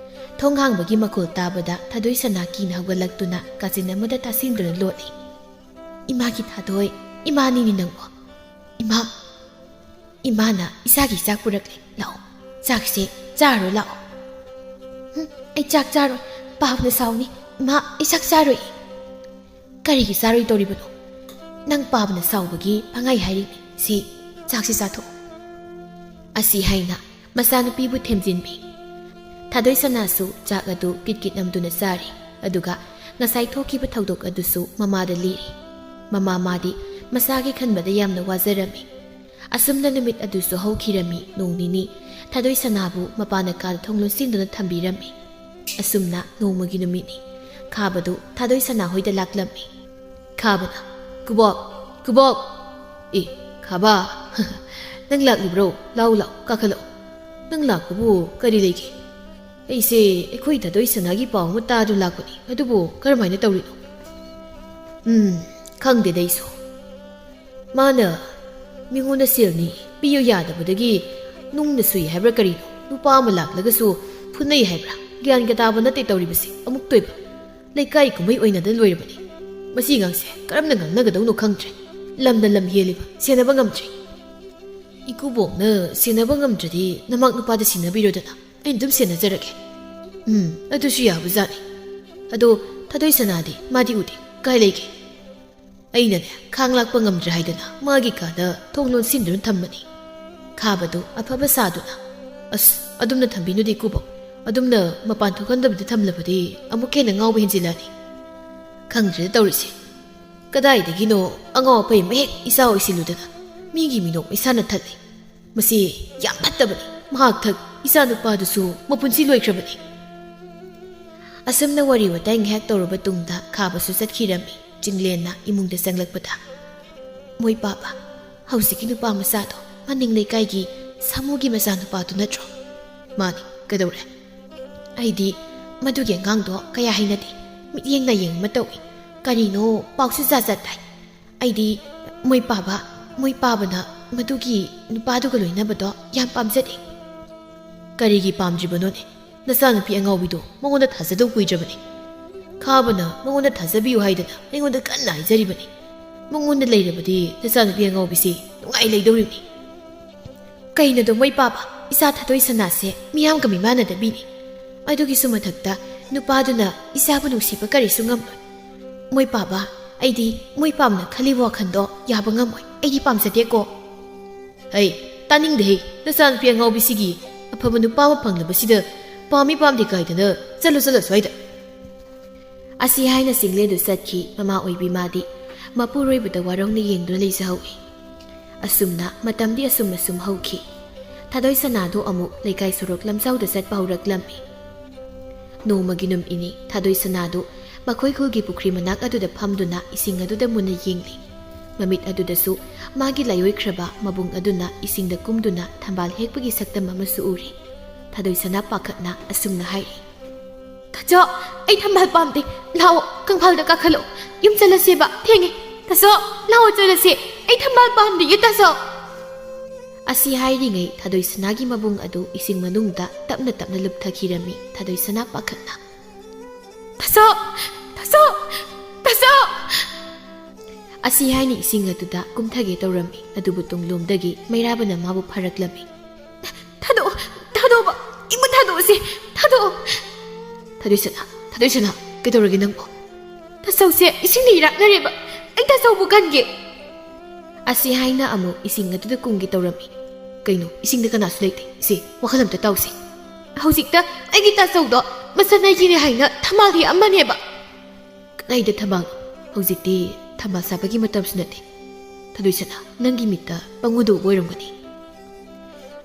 ꯊꯣꯡ ꯍꯥꯡꯕꯒꯤ ꯃꯈꯣꯜ ꯇꯥꯕꯗ ꯊꯥꯗꯣꯏ ꯁꯅꯥ ꯀꯤꯅ ꯍꯧꯒꯠꯂꯛꯇꯨꯅ ꯀꯥꯆꯤꯟ ꯑꯃꯗ ꯇꯥꯁꯤꯟꯗꯨꯅ ꯂꯣꯠꯂꯤ꯫ "ꯏꯃꯥꯒꯤ ꯊꯥꯗꯣꯏ, ꯏꯃꯥꯅꯤꯅꯤ ꯅꯪꯕꯣ꯫ ꯏꯃꯥ, ꯏꯃꯥꯅ ꯏꯆꯥꯒꯤ ꯆꯥꯛ ꯄꯨꯔꯛꯂꯦ꯫ ꯂꯥꯛꯑꯣ, ꯆꯥꯛꯁꯦ ꯆꯥꯔꯣ ꯂꯥꯛꯑꯣ꯫" "ꯍꯨꯝ, ꯑꯩ ꯆꯥꯛ ꯆꯥꯔꯣꯏ꯫ ꯄꯥꯕꯅ ꯁꯥꯎꯅꯤ꯫ ꯏꯃꯥ, ꯑꯩ ꯆꯥꯛ ꯆꯥꯔꯣꯏ꯫" "ꯀꯔꯤꯒꯤ ꯆꯥꯔꯣꯏꯗꯧꯔꯤꯕꯅꯣ? ꯅꯪ ꯄꯥꯕꯅ ꯁꯥꯎꯕꯒꯤ ꯄꯪꯍꯥꯏ ꯍꯥꯏꯔꯤꯅꯤ꯫ ꯁꯤ, ꯆꯥꯛꯁꯤ ꯆꯥꯊꯣꯛꯑꯣ꯫" ꯑꯁꯤ ꯍꯥꯏꯅ ꯃꯆꯥꯅꯨꯄꯤꯕꯨ ꯊꯦꯝꯖꯤꯟꯕꯤ꯫ ꯊꯥꯗꯣꯏ ꯁꯅꯥꯁꯨ ꯆꯥꯛ ꯑꯗꯨ ꯀꯤꯠ ꯀꯤꯠ ꯅꯝꯗꯨꯅ ꯆꯥꯔꯤ꯫ ꯑꯗꯨꯒ ꯉꯁꯥꯏ ꯊꯣꯛꯈꯤꯕ ꯊꯧꯗꯣꯛ ꯑꯗꯨꯁꯨ ꯃꯃꯥꯗ ꯂꯤꯔꯤ꯫ ꯃꯃꯥ ꯃꯥꯗꯤ ꯃꯁꯥꯒꯤ ꯈꯟꯕꯗ ꯌꯥꯝꯅ ꯋꯥꯖꯔꯝꯃꯤ꯫ ꯑꯁꯨꯝꯅ ꯅꯨꯃꯤꯠ ꯑꯗꯨꯁꯨ ꯍꯧꯈꯤꯔꯝꯃꯤ꯫ ꯅꯣꯡ ꯅꯤꯅꯤ ꯊꯥꯗꯣꯏ ꯁꯅꯥꯕꯨ ꯃꯄꯥꯟꯅ ꯀꯥꯗ ꯊꯣꯡ ꯂꯣꯟꯁꯤꯟꯗꯨꯅ ꯊꯝꯕꯤꯔꯝꯃꯤ꯫ ꯑꯁꯨꯝꯅ ꯅꯣꯡꯃꯒꯤ ꯅꯨꯃꯤꯠꯅꯤ꯫ ꯈꯥꯕꯗꯨ ꯊꯥꯗꯣꯏ ꯁꯅꯥ ꯍꯣꯏꯗ ꯂꯥꯛꯂꯝꯃꯤ꯫ ꯈꯥꯕꯅ, "ꯀꯨꯕꯣꯛ, ꯀꯨꯕꯣꯛ!" "ꯑꯦ, ꯈꯥꯕ, ꯅꯪ ꯂꯥꯛꯂꯤꯕ꯭ꯔꯣ? ꯂꯥꯎ, ꯂꯥꯎ, ꯀꯥꯈꯠꯂꯛꯑꯣ꯫ ꯅꯪ ꯂꯥꯛꯄꯕꯨ ꯀꯔꯤ ꯂꯩꯒꯦ?" "ꯑꯩꯁꯦ ꯑꯩꯈꯣꯏ ꯊꯥꯗꯣꯏ ꯁꯅꯥꯒꯤ ꯄꯥꯎ ꯑꯃ ꯇꯥꯗꯨꯅ ꯂꯥꯛꯄꯅꯤ꯫ ꯑꯗꯨꯕꯨ ꯀꯔꯝꯍꯥꯏꯅ ꯇꯧꯔꯤꯅꯣ?" "ꯎꯝ, ꯈꯪꯗꯦꯗ ꯑꯩꯁꯨ꯫ ꯃꯥꯅ ꯃꯤꯉꯣꯟꯗ ꯁꯦꯜꯅꯤ ꯄꯤꯌꯨ ꯌꯥꯗꯕꯗꯒꯤ ꯅꯨꯡꯅ ꯁꯨꯏ ꯍꯥꯏꯕ꯭ꯔꯥ ꯀꯔꯤꯅꯣ, ꯅꯨꯄꯥ ꯑꯃ ꯂꯥꯛꯂꯒꯁꯨ ꯐꯨꯅꯩ ꯍꯥꯏꯕ꯭ꯔꯥ? ꯒ꯭ꯌꯥꯟꯒ ꯇꯥꯕ ꯅꯠꯇꯦ ꯇꯧꯔꯤꯕꯁꯤ꯫ ꯑꯃꯨꯛꯇꯣꯏꯕ꯫ ꯂꯩꯀꯥꯏ ꯀꯨꯝꯍꯩ ꯑꯣꯏꯅꯗꯅ ꯂꯣꯏꯔꯕꯅꯤ꯫ ꯃꯁꯤ ꯑꯉꯥꯡꯁꯦ ꯀꯔꯝꯅ ꯉꯥꯡꯅꯒꯗꯧꯅꯣ ꯈꯪꯗ꯭ꯔꯦ꯫ ꯂꯝꯅ ꯂꯝ ꯍꯦꯜꯂꯤꯕ, ꯁꯦꯟꯅꯕ ꯉꯝꯗ꯭ꯔꯦ꯫" "ꯏꯀꯨꯕꯣꯛꯅ ꯁꯦꯟꯅꯕ ꯉꯝꯗ꯭ꯔꯗꯤ ꯅꯃꯥꯛ ꯅꯨꯄꯥꯗ ꯁꯤꯟꯅꯕꯤꯔꯣꯗꯅ, ꯑꯩꯅ ꯑꯗꯨꯝ ꯁꯦꯟꯅꯖꯔꯒꯦ꯫" "ꯎꯝ, ꯑꯗꯨꯁꯨ ꯌꯥꯕꯖꯥꯠꯅꯤ꯫ ꯑꯗꯣ ꯊꯥꯗꯣꯏ ꯁꯅꯥꯗꯤ? ꯃꯥꯗꯤ ꯎꯗꯦ꯫ ꯀꯥꯏ ꯂꯩꯒꯦ?" "ꯑꯩꯅꯅꯦ, ꯈꯥꯡ ꯂꯥꯛꯄ ꯉꯝꯗ꯭ꯔꯦ ꯍꯥꯏꯗꯅ ꯃꯥꯒꯤ ꯀꯥꯗ ꯊꯣꯡ ꯂꯣꯟꯁꯤꯟꯗꯨꯅ ꯊꯝꯕꯅꯤ꯫" ꯈꯥꯕꯗꯨ ꯑꯐꯕ ꯁꯥꯗꯨꯅ, "ꯑꯁ, ꯑꯗꯨꯝꯅ ꯊꯝꯕꯤꯅꯨꯗ ꯏꯀꯨꯕꯣꯛ꯫ ꯑꯗꯨꯝꯅ ꯃꯄꯥꯟ ꯊꯣꯛꯍꯟꯗꯕꯤꯗ ꯊꯝꯂꯕꯗꯤ ꯑꯃꯨꯛ ꯍꯦꯟꯅ ꯉꯥꯎꯕ ꯍꯦꯟꯖꯤꯜꯂꯛꯑꯅꯤ꯫ ꯈꯪꯗ꯭ꯔꯦꯗ ꯇꯧꯔꯤꯁꯦ꯫ ꯀꯗꯥꯏꯗꯒꯤꯅꯣ ꯑꯉꯥꯎ ꯑꯐꯩ ꯑꯃ ꯍꯦꯛ ꯏꯆꯥ ꯑꯣꯏꯁꯤꯜꯂꯨꯗꯅ ꯃꯤꯒꯤ ꯃꯤꯅꯣꯛ ꯃꯩꯁꯥꯅ ꯊꯜꯂꯤ꯫ ꯃꯁꯤ ꯌꯥꯝ ꯐꯠꯇꯕꯅꯤ꯫ ꯃꯍꯥꯛ ꯊꯛ ꯏꯆꯥ ꯅꯨꯄꯥꯗꯨꯁꯨ ꯃꯄꯨꯟꯁꯤ ꯂꯣꯏꯈ꯭ꯔꯕꯅꯤ꯫" ꯑꯁꯨꯝꯅ ꯋꯥꯔꯤ ꯋꯥꯇꯥꯏ ꯉꯥꯏꯍꯥꯛ ꯇꯧꯔꯕ ꯇꯨꯡꯗ ꯈꯥꯕꯁꯨ ꯆꯠꯈꯤꯔꯝꯃꯤ꯫ ꯆꯤꯡꯂꯦꯟꯅ ꯏꯃꯨꯡꯗ ꯆꯪꯂꯛꯄꯗ, "ꯃꯣꯏ ꯄꯥꯕ, ꯍꯧꯖꯤꯛꯀꯤ ꯅꯨꯄꯥ ꯃꯆꯥꯗꯣ ꯃꯅꯤꯡ ꯂꯩꯀꯥꯏꯒꯤ ꯁꯥꯃꯨꯒꯤ ꯃꯆꯥꯅꯨꯄꯥꯗꯨ ꯅꯠꯇ꯭ꯔꯣ?" "ꯃꯥꯅꯤ, ꯀꯩꯗꯧꯔꯦ?" "ꯑꯩꯗꯤ ꯃꯗꯨꯒꯤ ꯑꯉꯥꯡꯗꯣ ꯀꯌꯥ ꯍꯩꯅꯗꯦ꯫ ꯃꯤꯠꯌꯦꯡ ꯂꯥꯌꯦꯡ ꯑꯃ ꯇꯧꯏ꯫ ꯀꯔꯤꯅꯣ ꯄꯥꯎꯁꯨ ꯖꯥꯠ ꯖꯥꯠ ꯇꯥꯏ꯫ ꯑꯩꯗꯤ ꯃꯣꯏ ꯄꯥꯕ, ꯃꯣꯏ ꯄꯥꯕꯅ ꯃꯗꯨꯒꯤ ꯅꯨꯄꯥꯗꯨꯒ ꯂꯣꯏꯅꯕꯗꯣ ꯌꯥꯝ ꯄꯥꯝꯖꯗꯦ꯫ ꯀꯔꯤꯒꯤ ꯄꯥꯝꯗ꯭ꯔꯤꯕꯅꯣꯅꯦ? ꯅꯆꯥꯅꯨꯄꯤ ꯑꯉꯥꯎꯕꯤꯗꯣ ꯃꯉꯣꯟꯗ ꯊꯥꯖꯗꯧ ꯀꯨꯏꯗ꯭ꯔꯕꯅꯤ꯫ ꯈꯥꯕꯅ ꯃꯉꯣꯟꯗ ꯊꯥꯖꯕꯤꯌꯨ ꯍꯥꯏꯗꯅ ꯑꯩꯉꯣꯟꯗ ꯀꯟꯅ ꯍꯥꯏꯖꯔꯤꯕꯅꯤ꯫ ꯃꯉꯣꯟꯗ ꯂꯩꯔꯕꯗꯤ ꯅꯆꯥꯅꯨꯄꯤ ꯑꯉꯥꯎꯕꯤꯁꯤ ꯅꯨꯡꯉꯥꯏ ꯂꯩꯗꯧꯔꯤꯕꯅꯤ꯫ ꯀꯩꯅꯣꯗꯣ ꯃꯣꯏ ꯄꯥꯕ, ꯏꯆꯥ ꯊꯥꯗꯣꯏ ꯁꯅꯥꯁꯦ ꯃꯤꯌꯥꯝꯒ ꯃꯤꯃꯥꯟꯅꯗꯕꯤꯅꯤ꯫ ꯑꯗꯨꯒꯤꯁꯨ ꯃꯊꯛꯇ ꯅꯨꯄꯥꯗꯨꯅ ꯏꯆꯥꯕꯨ ꯅꯨꯡꯁꯤꯕ ꯀꯔꯤꯁꯨ ꯉꯝꯂꯣꯏ꯫ ꯃꯣꯏ ꯄꯥꯕ, ꯑꯩꯗꯤ ꯃꯣꯏ ꯄꯥꯝꯅ ꯈꯜꯂꯤꯕ ꯋꯥꯈꯜꯗꯣ ꯌꯥꯕ ꯉꯝꯃꯣꯏ꯫ ꯑꯩꯗꯤ ꯄꯥꯝꯖꯗꯦꯀꯣ꯫ ꯍꯩ, ꯇꯥꯅꯤꯡꯗꯦꯍꯦ, ꯅꯆꯥꯅꯨꯄꯤ ꯑꯉꯥꯎꯕꯤꯁꯤꯒꯤ ꯑꯐꯕ ꯅꯨꯄꯥ ꯑꯃ ꯐꯪꯂꯕꯁꯤꯗ ꯄꯥꯝꯃꯤ ꯄꯥꯝꯗꯦ ꯀꯥꯏꯗꯅ ꯆꯠꯂꯣ, ꯆꯠꯂꯣ ꯁ꯭ꯋꯥꯏꯗ꯫ ꯑꯁꯤ ꯍꯥꯏꯅ ꯆꯤꯡꯂꯦꯟꯗꯨ ꯆꯠꯈꯤ꯫ ꯃꯃꯥ ꯑꯣꯏꯕꯤ ꯃꯥꯗꯤ ꯃꯄꯨꯔꯣꯏꯕꯗ ꯋꯥꯔꯧꯅ ꯌꯦꯡꯗꯨꯅ ꯂꯩꯖꯍꯧꯏ꯫ ꯑꯁꯨꯝꯅ ꯃꯇꯝꯗꯤ ꯑꯁꯨꯝ ꯑꯁꯨꯝ ꯍꯧꯈꯤ꯫ ꯊꯥꯗꯣꯏ ꯁꯅꯥꯗꯨ ꯑꯃꯨꯛ ꯂꯩꯀꯥꯏ ꯁꯣꯔꯣꯛ ꯂꯝꯖꯥꯎꯗ ꯆꯠꯄ ꯍꯧꯔꯛꯂꯝꯃꯤ꯫ ꯅꯣꯡꯃꯒꯤ ꯅꯨꯃꯤꯠꯅꯤ꯫ ꯊꯥꯗꯣꯏ ꯁꯅꯥꯗꯨ ꯃꯈꯣꯏ ꯈꯨꯜꯒꯤ ꯄꯨꯈ꯭ꯔꯤ ꯃꯅꯥꯛ ꯑꯗꯨꯗ ꯐꯝꯗꯨꯅ ꯏꯁꯤꯡ ꯑꯗꯨꯗ ꯃꯨꯟꯅ ꯌꯦꯡꯂꯤ꯫ ꯃꯃꯤꯠ ꯑꯗꯨꯗꯁꯨ ꯃꯥꯒꯤ ꯂꯥꯏꯑꯣꯏꯈ꯭ꯔꯕ ꯃꯕꯨꯡ ꯑꯗꯨꯅ ꯏꯁꯤꯡꯗ ꯀꯨꯝꯗꯨꯅ ꯊꯝꯕꯥꯜ ꯍꯦꯛꯄꯒꯤ ꯁꯛꯇꯝ ꯑꯃꯁꯨ ꯎꯔꯤ꯫ ꯊꯥꯗꯣꯏ ꯁꯅꯥ ꯄꯥꯈꯠꯅ ꯑꯁꯨꯝꯅ ꯍꯥꯏꯔꯤ, "ꯇꯥꯆꯧ, ꯑꯩ ꯊꯝꯕꯥꯜ ꯄꯥꯝꯗꯦ꯫ ꯂꯥꯛꯑꯣ, ꯀꯪꯐꯥꯜꯗ ꯀꯥꯈꯠꯂꯛꯑꯣ꯫ ꯌꯨꯝ ꯆꯠꯂꯁꯦꯕ꯫ ꯊꯦꯡꯉꯦ꯫ ꯇꯥꯆꯧ, ꯂꯥꯛꯑꯣ ꯆꯠꯂꯁꯦ꯫ ꯑꯩ ꯊꯝꯕꯥꯜ ꯄꯥꯝꯗꯤꯌꯦ, ꯇꯥꯆꯧ꯫" ꯑꯁꯤ ꯍꯥꯏꯔꯤꯉꯩ ꯊꯥꯗꯣꯏ ꯁꯅꯥꯒꯤ ꯃꯕꯨꯡ ꯑꯗꯨ ꯏꯁꯤꯡ ꯃꯅꯨꯡꯗ ꯇꯞꯅ ꯇꯞꯅ ꯂꯨꯞꯊꯈꯤꯔꯝꯃꯤ꯫ ꯊꯥꯗꯣꯏ ꯁꯅꯥ ꯄꯥꯈꯠꯅ, "ꯇꯥꯆꯧ! ꯇꯥꯆꯧ! ꯇꯥꯆꯧ!" ꯑꯁꯤ ꯍꯥꯏꯅ ꯏꯁꯤꯡ ꯑꯗꯨꯗ ꯀꯨꯝꯊꯒꯦ ꯇꯧꯔꯝꯃꯤ, ꯑꯗꯨꯕꯨ ꯇꯨꯡꯂꯣꯝꯗꯒꯤ ꯃꯩꯔꯥꯕꯅ ꯃꯥꯕꯨ ꯐꯥꯔꯛꯂꯝꯃꯤ꯫ "ꯊꯥꯗꯣꯛꯑꯣ, ꯊꯥꯗꯣꯛꯑꯣꯕ, ꯏꯃꯨ ꯊꯥꯗꯣꯛꯑꯁꯦ, ꯊꯥꯗꯣꯛꯑꯣ꯫" "ꯊꯥꯗꯣꯏꯁꯅꯥ, ꯊꯥꯗꯣꯏꯁꯅꯥ, ꯀꯩꯗꯧꯔꯒꯦ ꯅꯪꯕꯣ?" "ꯇꯥꯆꯧꯁꯦ ꯏꯁꯤꯡꯗ ꯏꯔꯥꯛꯅꯔꯦꯕ, ꯑꯩ ꯇꯥꯆꯧꯕꯨ ꯀꯟꯒꯦ꯫" ꯑꯁꯤ ꯍꯥꯏꯅ ꯑꯃꯨꯛ ꯏꯁꯤꯡ ꯑꯗꯨꯗ ꯀꯨꯝꯒꯦ ꯇꯧꯔꯝꯃꯤ꯫ "ꯀꯩꯅꯣ, ꯏꯁꯤꯡꯗ ꯀꯅꯥꯁꯨ ꯂꯩꯇꯦ? ꯏꯆꯦ, ꯋꯥꯈꯜ ꯑꯝꯇ ꯇꯥꯎꯁꯦ꯫ ꯍꯧꯖꯤꯛꯇ ꯑꯩꯒꯤ ꯇꯥꯆꯧꯗꯣ ꯃꯁꯥ ꯅꯥꯏꯒꯤꯔꯦ ꯍꯥꯏꯅ ꯊꯝꯕꯥꯜ ꯍꯦꯛꯑꯝꯕꯅꯦꯕ꯫" "ꯀꯗꯥꯏꯗ ꯊꯝꯕꯥꯜꯅꯣ? ꯍꯧꯖꯤꯛꯇꯤ ꯊꯝꯕꯥꯜ ꯁꯥꯠꯄꯒꯤ ꯃꯇꯝꯁꯨ ꯅꯠꯇꯦ꯫ ꯊꯥꯗꯣꯏꯁꯅꯥ, ꯅꯪꯒꯤ ꯃꯤꯠꯇ ꯄꯪꯎꯗ ꯎꯕ ꯑꯣꯏꯔꯝꯒꯅꯤ꯫"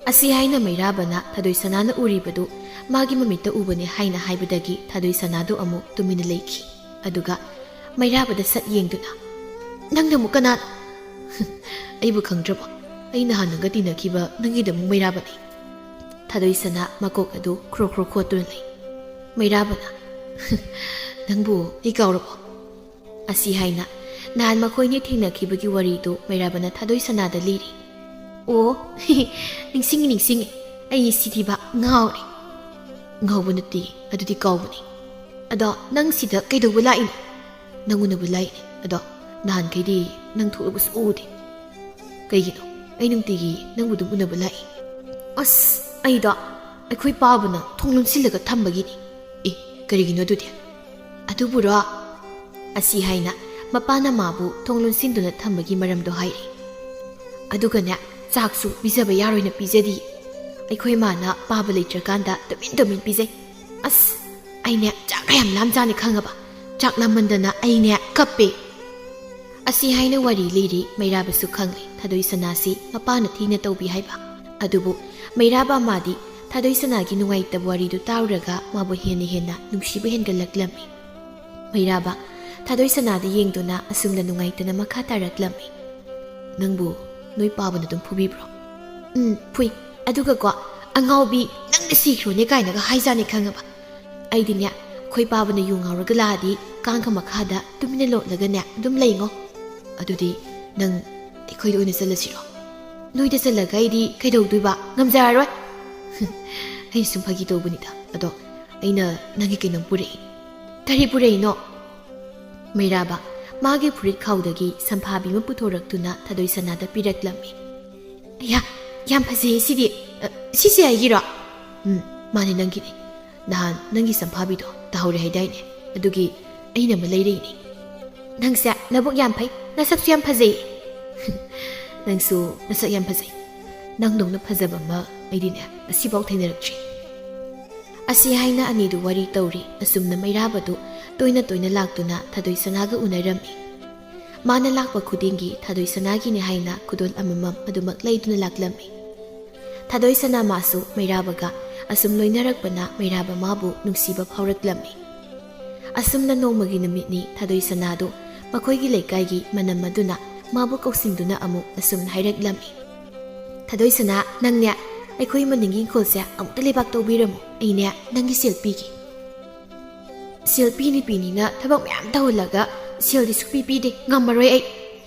ꯑꯁꯤ ꯍꯥꯏꯅ ꯃꯩꯔꯥꯕꯅ ꯊꯥꯗꯣꯏ ꯁꯅꯥꯅ ꯎꯔꯤꯕꯗꯨ ꯃꯥꯒꯤ ꯃꯃꯤꯠꯇ ꯎꯕꯅꯤ ꯍꯥꯏꯅ ꯍꯥꯏꯕꯗꯒꯤ ꯊꯥꯗꯣꯏ ꯁꯅꯥꯗꯨ ꯑꯃꯨꯛ ꯇꯨꯃꯤꯟꯅ ꯂꯩꯈꯤ꯫ ꯑꯗꯨꯒ ꯃꯩꯔꯥꯕꯗ ꯁꯠ ꯌꯦꯡꯗꯨꯅ, "ꯅꯪꯅ ꯑꯃꯨꯛ ꯀꯅꯥꯅꯣ?" "ꯑꯩꯕꯨ ꯈꯪꯗ꯭ꯔꯕꯣ? ꯑꯩ ꯅꯍꯥꯟ ꯅꯪꯒ ꯇꯤꯟꯅꯈꯤꯕ ꯅꯪꯒꯤꯗ ꯑꯃꯨꯛ ꯃꯩꯔꯥꯕꯅꯤ꯫" ꯊꯥꯗꯣꯏ ꯁꯅꯥ ꯃꯀꯣꯛ ꯑꯗꯨ ꯈ꯭ꯔꯣ ꯈ꯭ꯔꯣ ꯈꯣꯠꯇꯨꯅ ꯂꯩ꯫ ꯃꯩꯔꯥꯕꯅ, "ꯅꯪꯕꯨ ꯑꯩ ꯀꯥꯎꯔꯕꯣ?" ꯑꯁꯤ ꯍꯥꯏꯅ ꯅꯍꯥꯟ ꯃꯈꯣꯏꯅꯤ ꯊꯦꯡꯅꯈꯤꯕꯒꯤ ꯋꯥꯔꯤꯗꯨ ꯃꯩꯔꯥꯕꯅ ꯊꯥꯗꯣꯏ ꯁꯅꯥꯗ ꯂꯤꯔꯤ꯫ "ꯑꯣ, ꯅꯤꯡꯁꯤꯡꯉꯤ, ꯅꯤꯡꯁꯤꯡꯉꯤ꯫ ꯑꯩ ꯁꯤꯗꯤꯕ ꯉꯥꯎꯔꯦ꯫" "ꯉꯥꯎꯕ ꯅꯠꯇꯦ, ꯑꯗꯨꯗꯤ ꯀꯥꯎꯕꯅꯤ꯫ ꯑꯗꯣ ꯅꯪ ꯁꯤꯗ ꯀꯩꯗꯧꯕ ꯂꯥꯛꯏꯅꯣ?" "ꯅꯪ ꯎꯅꯕ ꯂꯥꯛꯏꯅꯦ꯫ ꯑꯗꯣ ꯅꯍꯥꯟꯈꯩꯗꯤ ꯅꯪ ꯊꯣꯛꯂꯛꯄꯁꯨ ꯎꯗꯦ꯫ ꯀꯩꯒꯤꯅꯣ? ꯑꯩ ꯅꯨꯡꯇꯤꯒꯤ ꯅꯪꯕꯨ ꯑꯗꯨꯝ ꯎꯅꯕ ꯂꯥꯛꯏ꯫" "ꯑꯁ, ꯑꯩꯗꯣ ꯑꯩꯈꯣꯏ ꯄꯥꯕꯅ ꯊꯣꯡ ꯂꯣꯟꯁꯤꯜꯂꯒ ꯊꯝꯕꯒꯤꯅꯤ꯫" "ꯑꯦ, ꯀꯔꯤꯒꯤꯅꯣ ꯑꯗꯨꯗꯤ?" "ꯑꯗꯨꯕꯨꯔꯣ?" ꯑꯁꯤ ꯍꯥꯏꯅ ꯃꯄꯥꯅ ꯃꯥꯕꯨ ꯊꯣꯡ ꯂꯣꯟꯁꯤꯟꯗꯨꯅ ꯊꯝꯕꯒꯤ ꯃꯔꯝꯗꯣ ꯍꯥꯏꯔꯤ꯫ "ꯑꯗꯨꯒꯅꯦ, ꯆꯥꯛꯁꯨ ꯄꯤꯖꯕ ꯌꯥꯔꯣꯏꯅ ꯄꯤꯖꯗꯤ꯫ ꯑꯩꯈꯣꯏ ꯃꯥꯅ ꯄꯥꯕ ꯂꯩꯇ꯭ꯔꯀꯥꯟꯗ ꯇꯨꯃꯤꯟ ꯇꯨꯃꯤꯟ ꯄꯤꯖꯩ꯫ ꯑꯁ, ꯑꯩꯅꯦ ꯆꯥꯛ ꯀꯌꯥꯝ ꯂꯥꯝꯖꯥꯅꯤ ꯈꯪꯉꯕ? ꯆꯥꯛ ꯂꯥꯝꯃꯟꯗꯅ ꯑꯩꯅꯦ ꯀꯞꯄꯦ꯫" ꯑꯁꯤ ꯍꯥꯏꯅ ꯋꯥꯔꯤ ꯂꯤꯔꯤ꯫ ꯃꯩꯔꯥꯕꯁꯨ ꯈꯪꯂꯦ ꯊꯥꯗꯣꯏ ꯁꯅꯥꯁꯤ ꯃꯄꯥꯅ ꯊꯤꯅ ꯇꯧꯕꯤ ꯍꯥꯏꯕ꯫ ꯑꯗꯨꯕꯨ ꯃꯩꯔꯥꯕ ꯃꯥꯗꯤ ꯊꯥꯗꯣꯏ ꯁꯅꯥꯒꯤ ꯅꯨꯡꯉꯥꯏꯇꯕ ꯋꯥꯔꯤꯗꯨ ꯇꯥꯔꯨꯔꯒ ꯃꯥꯕꯨ ꯍꯦꯟꯅ ꯍꯦꯟꯅ ꯅꯨꯡꯁꯤꯕ ꯍꯦꯟꯒꯠꯂꯛꯂꯝꯃꯤ꯫ ꯃꯩꯔꯥꯕ ꯊꯥꯗꯣꯏ ꯁꯅꯥꯗ ꯌꯦꯡꯗꯨꯅ ꯑꯁꯨꯝꯅ ꯅꯨꯡꯉꯥꯏꯇꯅ ꯃꯈꯥ ꯇꯥꯔꯛꯂꯝꯃꯤ꯫ "ꯅꯪꯕꯨ ꯅꯣꯏ ꯄꯥꯕꯅ ꯑꯗꯨꯝ ꯐꯨꯕꯤꯕ꯭ꯔꯣ?" "ꯎꯝ, ꯐꯨꯏ꯫ ꯑꯗꯨꯒꯀꯣ, ꯑꯉꯥꯎꯕꯤ, ꯅꯪꯅ ꯁꯤꯈ꯭ꯔꯣꯅꯦ ꯀꯥꯏꯅꯒ ꯍꯥꯏꯖꯥꯅꯤ ꯈꯪꯉꯕ? ꯑꯩꯗꯤꯅꯦ, ꯑꯩꯈꯣꯏ ꯄꯥꯕꯅ ꯌꯨ ꯉꯥꯎꯔꯒ ꯂꯥꯛꯑꯗꯤ ꯀꯥꯡꯈ ꯃꯈꯥꯗ ꯇꯨꯃꯤꯟꯅ ꯂꯣꯠꯂꯒꯅꯦ ꯑꯗꯨꯝ ꯂꯩꯉꯣ꯫ ꯑꯗꯨꯗꯤ ꯅꯪ ꯑꯩꯈꯣꯏꯗ ꯑꯣꯏꯅ ꯆꯠꯂꯁꯤꯔꯣ?" "ꯅꯣꯏꯗ ꯆꯠꯂꯒ ꯑꯩꯗꯤ ꯀꯩꯗꯧꯗꯣꯏꯕ? ꯉꯝꯖꯔꯔꯣꯏ꯫" "ꯑꯩ ꯁꯨꯝ ꯐꯥꯒꯤ ꯇꯧꯕꯅꯤꯗ꯫ ꯑꯗꯣ ꯑꯩꯅ ꯅꯪꯒꯤ ꯀꯩꯅꯣꯝ ꯄꯨꯔꯛꯏ꯫" "ꯀꯔꯤ ꯄꯨꯔꯛꯏꯅꯣ?" ꯃꯩꯔꯥꯕ ꯃꯥꯒꯤ ꯐꯨꯔꯤꯠ ꯈꯥꯎꯗꯒꯤ ꯁꯝꯐꯥꯕꯤ ꯑꯃ ꯄꯨꯊꯣꯔꯛꯇꯨꯅ ꯊꯥꯗꯣꯏ ꯁꯅꯥꯗ ꯄꯤꯔꯛꯂꯝꯃꯤ꯫ "ꯑꯌꯥ, ꯌꯥꯝ ꯐꯖꯩ ꯁꯤꯗꯤ꯫ ꯑ, ꯁꯤꯁꯦ ꯑꯩꯒꯤꯔꯣ?" "ꯎꯝ, ꯃꯥꯅꯦ, ꯅꯪꯒꯤꯅꯦ꯫ ꯅꯍꯥꯟ ꯅꯪꯒꯤ ꯁꯝꯐꯥꯕꯤꯗꯣ ꯇꯥꯍꯧꯔꯦ ꯍꯥꯏꯗꯥꯏꯅꯦ? ꯑꯗꯨꯒꯤ ꯑꯩꯅ ꯑꯃ ꯂꯩꯔꯛꯏꯅꯦ꯫" "ꯅꯪꯁꯦ ꯅꯕꯨꯛ ꯌꯥꯝ ꯐꯩ, ꯅꯁꯛꯁꯨ ꯌꯥꯝ ꯐꯖꯩ꯫" "ꯅꯪꯁꯨ ꯅꯁꯛ ꯌꯥꯝ ꯐꯖꯩ꯫ ꯅꯪꯗꯧꯅ ꯐꯖꯕ ꯑꯃ ꯑꯩꯗꯤꯅꯦ ꯉꯁꯤꯐꯥꯎ ꯊꯦꯡꯅꯔꯛꯇ꯭ꯔꯤ꯫" ꯑꯁꯤ ꯍꯥꯏꯅ ꯑꯅꯤꯗꯨ ꯋꯥꯔꯤ ꯇꯧꯔꯤ꯫ ꯑꯁꯨꯝꯅ ꯃꯩꯔꯥꯕꯗꯨ ꯇꯣꯏꯅ ꯇꯣꯏꯅ ꯂꯥꯛꯇꯨꯅ ꯊꯥꯗꯣꯏ ꯁꯅꯥꯒ ꯎꯅꯔꯝꯃꯤ꯫ ꯃꯥꯅ ꯂꯥꯛꯄ ꯈꯨꯗꯤꯡꯒꯤ ꯊꯥꯗꯣꯏ ꯁꯅꯥꯒꯤꯅꯤ ꯍꯥꯏꯅ ꯈꯨꯗꯣꯜ ꯑꯃꯃꯝ ꯑꯗꯨꯃꯛ ꯂꯩꯗꯨꯅ ꯂꯥꯛꯂꯝꯃꯤ꯫ ꯊꯥꯗꯣꯏ ꯁꯅꯥ ꯃꯥꯁꯨ ꯃꯩꯔꯥꯕꯒ ꯑꯁꯨꯝ ꯂꯣꯏꯅꯔꯛꯄꯅ ꯃꯩꯔꯥꯕ ꯃꯥꯕꯨ ꯅꯨꯡꯁꯤꯕ ꯐꯥꯎꯔꯛꯂꯝꯃꯤ꯫ ꯑꯁꯨꯝꯅ ꯅꯣꯡꯃꯒꯤ ꯅꯨꯃꯤꯠꯅꯤ꯫ ꯊꯥꯗꯣꯏ ꯁꯅꯥꯗꯨ ꯃꯈꯣꯏꯒꯤ ꯂꯩꯀꯥꯏꯒꯤ ꯃꯅꯝ ꯑꯗꯨꯅ ꯃꯥꯕꯨ ꯀꯧꯁꯤꯟꯗꯨꯅ ꯑꯃꯨꯛ ꯑꯁꯨꯝꯅ ꯍꯥꯏꯔꯛꯂꯝꯃꯤ꯫ "ꯊꯥꯗꯣꯏ ꯁꯅꯥ, ꯅꯪꯅꯦ ꯑꯩꯈꯣꯏ ꯃꯅꯤꯡꯒꯤ ꯏꯪꯈꯣꯜꯁꯦ ꯑꯃꯨꯛꯇ ꯂꯩꯕꯥꯛ ꯇꯧꯕꯤꯔꯝꯃꯨ꯫ ꯑꯩꯅꯦ ꯅꯪꯒꯤ ꯁꯦꯜ ꯄꯤꯒꯦ꯫" "ꯁꯦꯜ ꯄꯤꯅꯤ ꯄꯤꯅꯤꯅ ꯊꯕꯛ ꯃꯌꯥꯝ ꯇꯧꯍꯜꯂꯒ ꯁꯦꯜꯗꯤ ꯁꯨꯛꯄꯤ ꯄꯤꯗꯦ꯫ ꯉꯝꯃꯔꯣꯏ ꯑꯩ꯫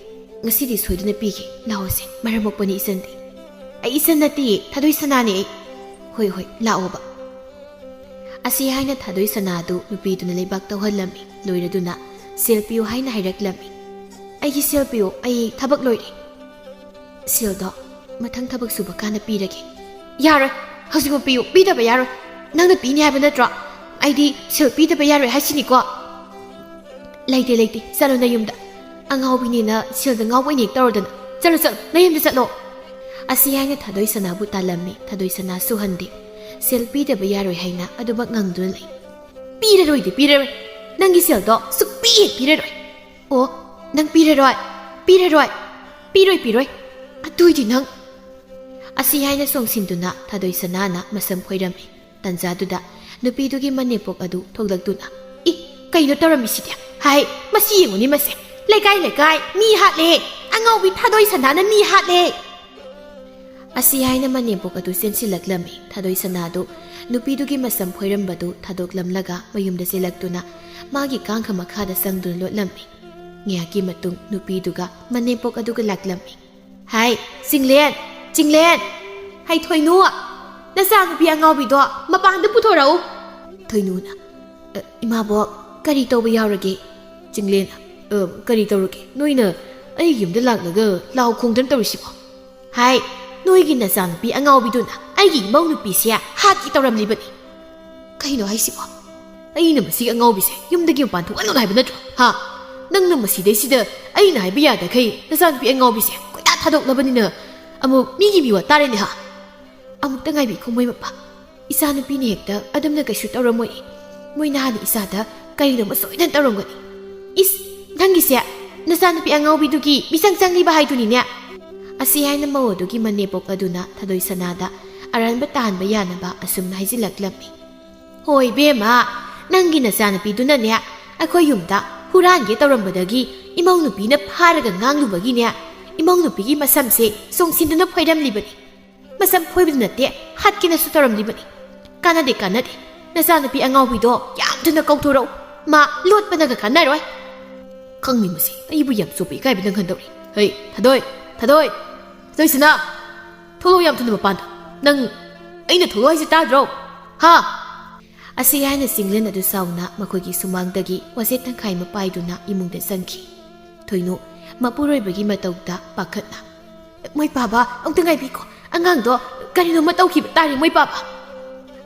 ꯉꯁꯤꯗꯤ ꯁꯣꯏꯗꯅ ꯄꯤꯒꯦ꯫ ꯂꯥꯛꯑꯣꯁꯦ, ꯃꯔꯝ ꯃꯣꯛꯄꯅꯤ ꯏꯆꯟꯗꯤ꯫" "ꯑꯩ ꯏꯆꯟ ꯅꯠꯇꯤꯌꯦ, ꯊꯥꯗꯣꯏ ꯁꯅꯥꯅꯦ ꯑꯩ꯫" "ꯍꯣꯏ ꯍꯣꯏ, ꯂꯥꯛꯑꯣꯕ꯫" ꯑꯁꯤ ꯍꯥꯏꯅ ꯊꯥꯗꯣꯏ ꯁꯅꯥꯗꯨ ꯅꯨꯄꯤꯗꯨꯅ ꯂꯩꯕꯥꯛ ꯇꯧꯍꯜꯂꯝꯃꯤ꯫ ꯂꯣꯏꯔꯗꯨꯅ "ꯁꯦꯜ ꯄꯤꯌꯨ" ꯍꯥꯏꯅ ꯍꯥꯏꯔꯛꯂꯝꯃꯤ꯫ "ꯑꯩꯒꯤ ꯁꯦꯜ ꯄꯤꯌꯨ, ꯑꯩ ꯊꯕꯛ ꯂꯣꯏꯔꯦ꯫" "ꯁꯦꯜꯗꯣ ꯃꯊꯪ ꯊꯕꯛ ꯁꯨꯕ ꯀꯥꯟꯗ ꯄꯤꯔꯒꯦ꯫" "ꯌꯥꯔꯣꯏ, ꯍꯧꯖꯤꯛꯃꯛ ꯄꯤꯌꯨ, ꯄꯤꯗꯕ ꯌꯥꯔꯣꯏ꯫ ꯅꯪꯅ ꯄꯤꯅꯤ ꯍꯥꯏꯕ ꯅꯠꯇ꯭ꯔꯣ? ꯑꯩꯗꯤ ꯁꯦꯜ ꯄꯤꯗꯕ ꯌꯥꯔꯣꯏ ꯍꯥꯏꯁꯤꯅꯤꯀꯣ꯫" "ꯂꯩꯇꯦ, ꯂꯩꯇꯦ, ꯆꯠꯂꯣ ꯅꯌꯨꯝꯗ꯫ ꯑꯉꯥꯎꯕꯤꯅꯦꯅ ꯁꯦꯜꯗ ꯉꯥꯎꯕ ꯑꯣꯏꯅ ꯍꯦꯛ ꯇꯧꯔꯗꯅ꯫ ꯆꯠꯂꯣ, ꯆꯠꯂꯣ, ꯅꯌꯨꯝꯗ ꯆꯠꯂꯣ꯫" ꯑꯁꯤ ꯍꯥꯏꯅ ꯊꯥꯗꯣꯏ ꯁꯅꯥꯕꯨ ꯇꯥꯜꯂꯝꯃꯤ꯫ ꯊꯥꯗꯣꯏ ꯁꯅꯥ ꯁꯨꯍꯟꯗꯦ꯫ ꯁꯦꯜ ꯄꯤꯗꯕ ꯌꯥꯔꯣꯏ ꯍꯥꯏꯅ ꯑꯗꯨꯃꯛ ꯉꯪꯗꯨꯅ ꯂꯩ꯫ "ꯄꯤꯔꯔꯣꯏꯗꯤ ꯄꯤꯔꯔꯣꯏ꯫ ꯅꯪꯒꯤ ꯁꯦꯜꯗꯣ ꯁꯨꯛꯄꯤ ꯍꯦꯛ ꯄꯤꯔꯔꯣꯏ꯫" "ꯑꯣ, ꯅꯪ ꯄꯤꯔꯔꯣꯏ? ꯄꯤꯔꯔꯣꯏ? ꯄꯤꯔꯣꯏ, ꯄꯤꯔꯣꯏ꯫ ꯑꯗꯨꯏꯗꯤ ꯅꯪ꯫" ꯑꯁꯤ ꯍꯥꯏꯅ ꯆꯣꯡꯁꯤꯟꯗꯨꯅ ꯊꯥꯗꯣꯏ ꯁꯅꯥꯅ ꯃꯁꯝ ꯈꯣꯏꯔꯝꯃꯤ꯫ ꯇꯟꯖꯥꯗꯨꯗ ꯅꯨꯄꯤꯗꯨꯒꯤ ꯃꯅꯦꯝꯄꯣꯛ ꯑꯗꯨ ꯊꯣꯛꯂꯛꯇꯨꯅ, "ꯏ, ꯀꯩꯅꯣ ꯇꯧꯔꯝꯃꯤꯁꯤꯗꯤ? ꯍꯥꯏ, ꯃꯁꯤ ꯌꯦꯡꯉꯨꯅꯦ ꯃꯁꯦ꯫ ꯂꯩꯀꯥꯏ ꯂꯩꯀꯥꯏ ꯃꯤ ꯍꯥꯠꯂꯦ꯫ ꯑꯉꯥꯎꯕꯤ ꯊꯥꯗꯣꯏ ꯁꯅꯥꯅ ꯃꯤ ꯍꯥꯠꯂꯦ꯫" ꯑꯁꯤ ꯍꯥꯏꯅ ꯃꯅꯦꯝꯄꯣꯛ ꯑꯗꯨ ꯆꯦꯟꯁꯤꯜꯂꯛꯂꯝꯃꯤ꯫ ꯊꯥꯗꯣꯏ ꯁꯅꯥꯗꯨ ꯅꯨꯄꯤꯗꯨꯒꯤ ꯃꯁꯝ ꯈꯣꯏꯔꯝꯕꯗꯨ ꯊꯥꯗꯣꯛꯂꯝꯂꯒ ꯃꯌꯨꯝꯗ ꯆꯦꯜꯂꯛꯇꯨꯅ ꯃꯥꯒꯤ ꯀꯥꯡꯈ ꯃꯈꯥꯗ ꯆꯪꯗꯨꯅ ꯂꯣꯠꯂꯝꯃꯤ꯫ ꯉꯥꯏꯍꯥꯛꯀꯤ ꯃꯇꯨꯡ ꯅꯨꯄꯤꯗꯨꯒ ꯃꯅꯦꯝꯄꯣꯛ ꯑꯗꯨꯒ ꯂꯥꯛꯂꯝꯃꯤ꯫ "ꯍꯥꯏ, ꯆꯤꯡꯂꯦꯟ, ꯆꯤꯡꯂꯦꯟ! ꯍꯥꯏ, ꯊꯣꯏꯅꯨ! ꯅꯆꯥꯅꯨꯄꯤ ꯑꯉꯥꯎꯕꯤꯗꯣ ꯃꯄꯥꯟꯗ ꯄꯨꯊꯣꯔꯛꯎ!" ꯊꯣꯏꯅꯨꯅ, "ꯑ, ꯏꯃꯥꯕꯣꯛ, ꯀꯔꯤ ꯇꯧꯕ ꯌꯥꯎꯔꯒꯦ?" ꯆꯤꯡꯂꯦꯟ, "ꯑ, ꯀꯔꯤ ꯇꯧꯔꯒꯦ? ꯅꯣꯏꯅ ꯑꯩꯒꯤ ꯌꯨꯝꯗ ꯂꯥꯛꯂꯒ ꯂꯥꯎ ꯈꯣꯡꯗꯅ ꯇꯧꯔꯤꯁꯤꯕꯣ?" "ꯍꯥꯏ, ꯅꯣꯏꯒꯤ ꯅꯆꯥꯅꯨꯄꯤ ꯑꯉꯥꯎꯕꯤꯗꯨꯅ ꯑꯩꯒꯤ ꯏꯃꯧ ꯅꯨꯄꯤꯁꯦ ꯍꯥꯠꯀꯦ ꯇꯧꯔꯝꯂꯤꯕꯅꯤ꯫" "ꯀꯩꯅꯣ ꯍꯥꯏꯁꯤꯕꯣ? ꯑꯩꯅ ꯃꯁꯤꯒꯤ ꯑꯉꯥꯎꯕꯤꯁꯦ ꯌꯨꯝꯗꯒꯤ ꯃꯄꯥꯟ ꯊꯣꯛꯍꯟꯒꯅꯨ ꯍꯥꯏꯕ ꯅꯠꯇ꯭ꯔꯣ? ꯍꯥ? ꯅꯪꯅ ꯃꯁꯤꯗꯩꯁꯤꯗ ꯑꯩꯅ ꯍꯥꯏꯕ ꯌꯥꯗꯈꯩ ꯅꯆꯥꯅꯨꯄꯤ ꯑꯉꯥꯎꯕꯤꯁꯦ ꯀꯣꯏꯊꯥ ꯊꯥꯗꯣꯛꯂꯕꯅꯤꯅ ꯑꯃꯨꯛ ꯃꯤꯒꯤ ꯃꯤꯋꯥ ꯇꯥꯔꯦꯅꯦ, ꯍꯥ?" "ꯑꯃꯨꯛꯇ ꯉꯥꯏꯕꯤꯈꯣ, ꯃꯣꯏ ꯃꯄꯥ꯫ ꯏꯆꯥꯅꯨꯄꯤꯅ ꯍꯦꯛꯇ ꯑꯗꯨꯝꯅ ꯀꯩꯁꯨ ꯇꯧꯔꯝꯃꯣꯏ꯫ ꯃꯣꯏ ꯅꯍꯥꯟ ꯏꯆꯥꯗ ꯀꯔꯤꯅꯣꯃ ꯁꯣꯏꯗꯅ ꯇꯧꯔꯝꯒꯅꯤ꯫" "ꯏꯁ, ꯅꯪꯒꯤꯁꯦ ꯅꯆꯥꯅꯨꯄꯤ ꯑꯉꯥꯎꯕꯤꯗꯨꯒꯤ ꯃꯤꯆꯪ ꯆꯪꯂꯤꯕ ꯍꯥꯏꯗꯨꯅꯤꯅꯦ?" ꯑꯁꯤ ꯍꯥꯏꯅ ꯃꯧ ꯑꯗꯨꯒꯤ ꯃꯅꯦꯝꯄꯣꯛ ꯑꯗꯨꯅ ꯊꯥꯗꯣꯏ ꯁꯅꯥꯗ ꯑꯔꯥꯟꯕ ꯇꯥꯍꯟꯕ ꯌꯥꯅꯕ ꯑꯁꯨꯝꯅ ꯍꯥꯏꯖꯤꯜꯂꯛꯂꯝꯃꯤ꯫ "ꯍꯣꯏ ꯏꯕꯦꯝꯃ, ꯅꯪꯒꯤ ꯅꯆꯥꯅꯨꯄꯤꯗꯨꯅꯅꯦ ꯑꯩꯈꯣꯏ ꯌꯨꯝꯗ ꯍꯨꯔꯥꯟꯒꯦ ꯇꯧꯔꯝꯕꯗꯒꯤ ꯏꯃꯧ ꯅꯨꯄꯤꯅ ꯐꯥꯔꯒ ꯉꯥꯡꯂꯨꯕꯒꯤꯅꯦ, ꯏꯃꯧ ꯅꯨꯄꯤꯒꯤ ꯃꯁꯝꯁꯦ ꯆꯣꯡꯁꯤꯟꯗꯨꯅ ꯐꯣꯏꯔꯝꯂꯤꯕꯅꯤ꯫ ꯃꯁꯝ ꯐꯣꯏꯕꯗ ꯅꯠꯇꯦ, ꯍꯥꯠꯀꯦꯅꯁꯨ ꯇꯧꯔꯝꯂꯤꯕꯅꯤ꯫ ꯀꯥꯟꯅꯗꯦ, ꯀꯥꯟꯅꯗꯦ꯫ ꯅꯆꯥꯅꯨꯄꯤ ꯑꯉꯥꯎꯕꯤꯗꯣ ꯌꯥꯝ ꯊꯨꯅ ꯀꯧꯊꯣꯔꯛꯎ꯫ ꯃꯥ ꯂꯣꯠꯄꯅꯒ ꯀꯥꯟꯅꯔꯣꯏ꯫ ꯈꯪꯅꯤ ꯃꯁꯤ, ꯑꯩꯕꯨ ꯌꯥꯝ ꯆꯣꯞꯄ ꯏꯀꯥꯏꯕ ꯅꯪꯍꯟꯗꯧꯔꯤ꯫ ꯍꯩ, ꯊꯥꯗꯣꯏ, ꯊꯥꯗꯣꯏ, ꯊꯥꯗꯣꯏ ꯁꯅꯥ, ꯊꯣꯛꯂꯛꯑꯣ ꯌꯥꯝ ꯊꯨꯅ ꯃꯄꯥꯟꯗ꯫ ꯅꯪ, ꯑꯩꯅ ꯊꯣꯛꯂꯛꯑꯣ ꯍꯥꯏꯁꯦ ꯇꯥꯗ꯭ꯔꯣ? ꯍꯥ? ꯑꯁꯤ ꯍꯥꯏꯅ ꯆꯤꯡꯂꯦꯟ ꯑꯗꯨ ꯁꯥꯎꯅ ꯃꯈꯣꯏꯒꯤ ꯁꯨꯃꯥꯡꯗꯒꯤ ꯋꯥꯆꯦꯠ ꯇꯪꯈꯥꯏ ꯑꯃ ꯄꯥꯏꯗꯨꯅ ꯏꯃꯨꯡꯗ ꯆꯪꯈꯤ꯫ ꯊꯣꯏꯅꯨ ꯃꯄꯨꯔꯣꯏꯕꯒꯤ ꯃꯇꯧꯗ ꯄꯥꯈꯠꯅ, "ꯃꯣꯏ ꯄꯥꯕ, ꯑꯃꯨꯛꯇ ꯉꯥꯏꯕꯤꯈꯣ, ꯑꯉꯥꯡꯗꯣ ꯀꯔꯤꯅꯣꯃ ꯇꯧꯈꯤꯕ ꯇꯥꯔꯦ, ꯃꯣꯏ ꯄꯥꯕ!"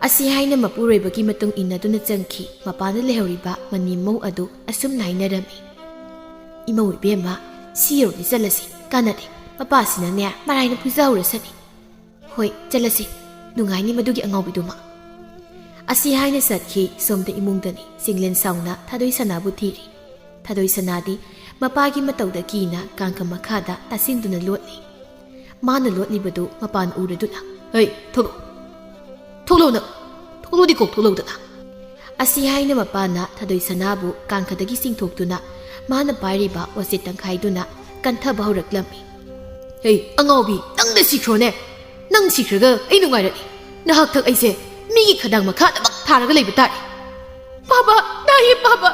ꯑꯁꯤ ꯍꯥꯏꯅ ꯃꯄꯨꯔꯣꯏꯕꯒꯤ ꯃꯇꯨꯡ ꯏꯟꯅꯗꯨꯅ ꯆꯪꯈꯤ꯫ ꯃꯄꯥꯟꯗ ꯂꯩꯍꯧꯔꯤꯕ ꯃꯅꯦꯝꯃꯧ ꯑꯗꯨ ꯑꯁꯨꯝꯅ ꯍꯥꯏꯅꯔꯝꯃꯤ, "ꯏꯃꯧ ꯏꯕꯦꯝꯃ, ꯁꯤ ꯌꯧꯔꯗꯤ ꯆꯠꯂꯁꯤ, ꯀꯥꯟꯅꯗꯦ, ꯃꯄꯥꯁꯤꯅꯅꯦ ꯃꯔꯥꯏꯅ ꯐꯨꯖꯍꯧꯔꯁꯅꯤ꯫ ꯍꯣꯏ, ꯆꯠꯂꯁꯤ, ꯅꯨꯡꯉꯥꯏꯅꯤ ꯃꯗꯨꯒꯤ ꯑꯉꯥꯎꯕꯤꯗꯨꯃ"꯫ ꯑꯁꯤ ꯍꯥꯏꯅ ꯆꯠꯈꯤ꯫ ꯁꯣꯝꯗ ꯏꯃꯨꯡꯗꯅꯤ ꯆꯤꯡꯂꯦꯟ ꯁꯥꯎꯅ ꯊꯥꯗꯣꯏ ꯁꯅꯥꯕꯨ ꯊꯤꯔꯤ꯫ ꯊꯥꯗꯣꯏ ꯁꯅꯥꯗꯤ ꯃꯄꯥꯒꯤ ꯃꯇꯧꯗ ꯀꯤꯅ ꯀꯥꯡꯈ ꯃꯈꯥꯗ ꯇꯥꯁꯤꯟꯗꯨꯅ ꯂꯣꯠꯂꯤ꯫ ꯃꯥꯅ ꯂꯣꯠꯂꯤꯕꯗꯨ ꯃꯄꯥꯟ ꯎꯔꯗꯨꯅ, "ꯍꯩ, ꯊꯣꯛꯂꯛꯑꯣ, ꯊꯣꯛꯂꯛꯑꯣ ꯅꯪ, ꯊꯣꯛꯂꯛꯑꯣꯗꯤ ꯀꯣꯛ ꯊꯣꯛꯂꯛꯑꯣꯗꯅ!" ꯑꯁꯤ ꯍꯥꯏꯅ ꯃꯄꯥꯅ ꯊꯥꯗꯣꯏ ꯁꯅꯥꯕꯨ ꯀꯥꯡꯈꯗꯒꯤ ꯆꯤꯡꯊꯣꯛꯇꯨꯅ ꯃꯥꯅ ꯄꯥꯏꯔꯤꯕ ꯋꯥꯆꯦꯠ ꯇꯪꯈꯥꯏꯗꯨꯅ ꯀꯟꯊꯕ ꯍꯧꯔꯛꯂꯝꯃꯤ꯫ "ꯍꯦ ꯑꯉꯥꯎꯕꯤ, ꯅꯪꯗ ꯁꯤꯈ꯭ꯔꯣꯅꯦ! ꯅꯪ ꯁꯤꯈ꯭ꯔꯒ ꯑꯩ ꯅꯨꯡꯉꯥꯏꯔꯅꯤ꯫ ꯅꯍꯥꯛꯊꯛ ꯑꯩꯁꯦ ꯃꯤꯒꯤ ꯈꯗꯥꯡ ꯃꯈꯥꯗꯃꯛ ꯊꯥꯔꯒ ꯂꯩꯕ ꯇꯥꯔꯦ꯫ ꯄꯥꯕ, ꯅꯥꯏꯌꯦ ꯄꯥꯕ!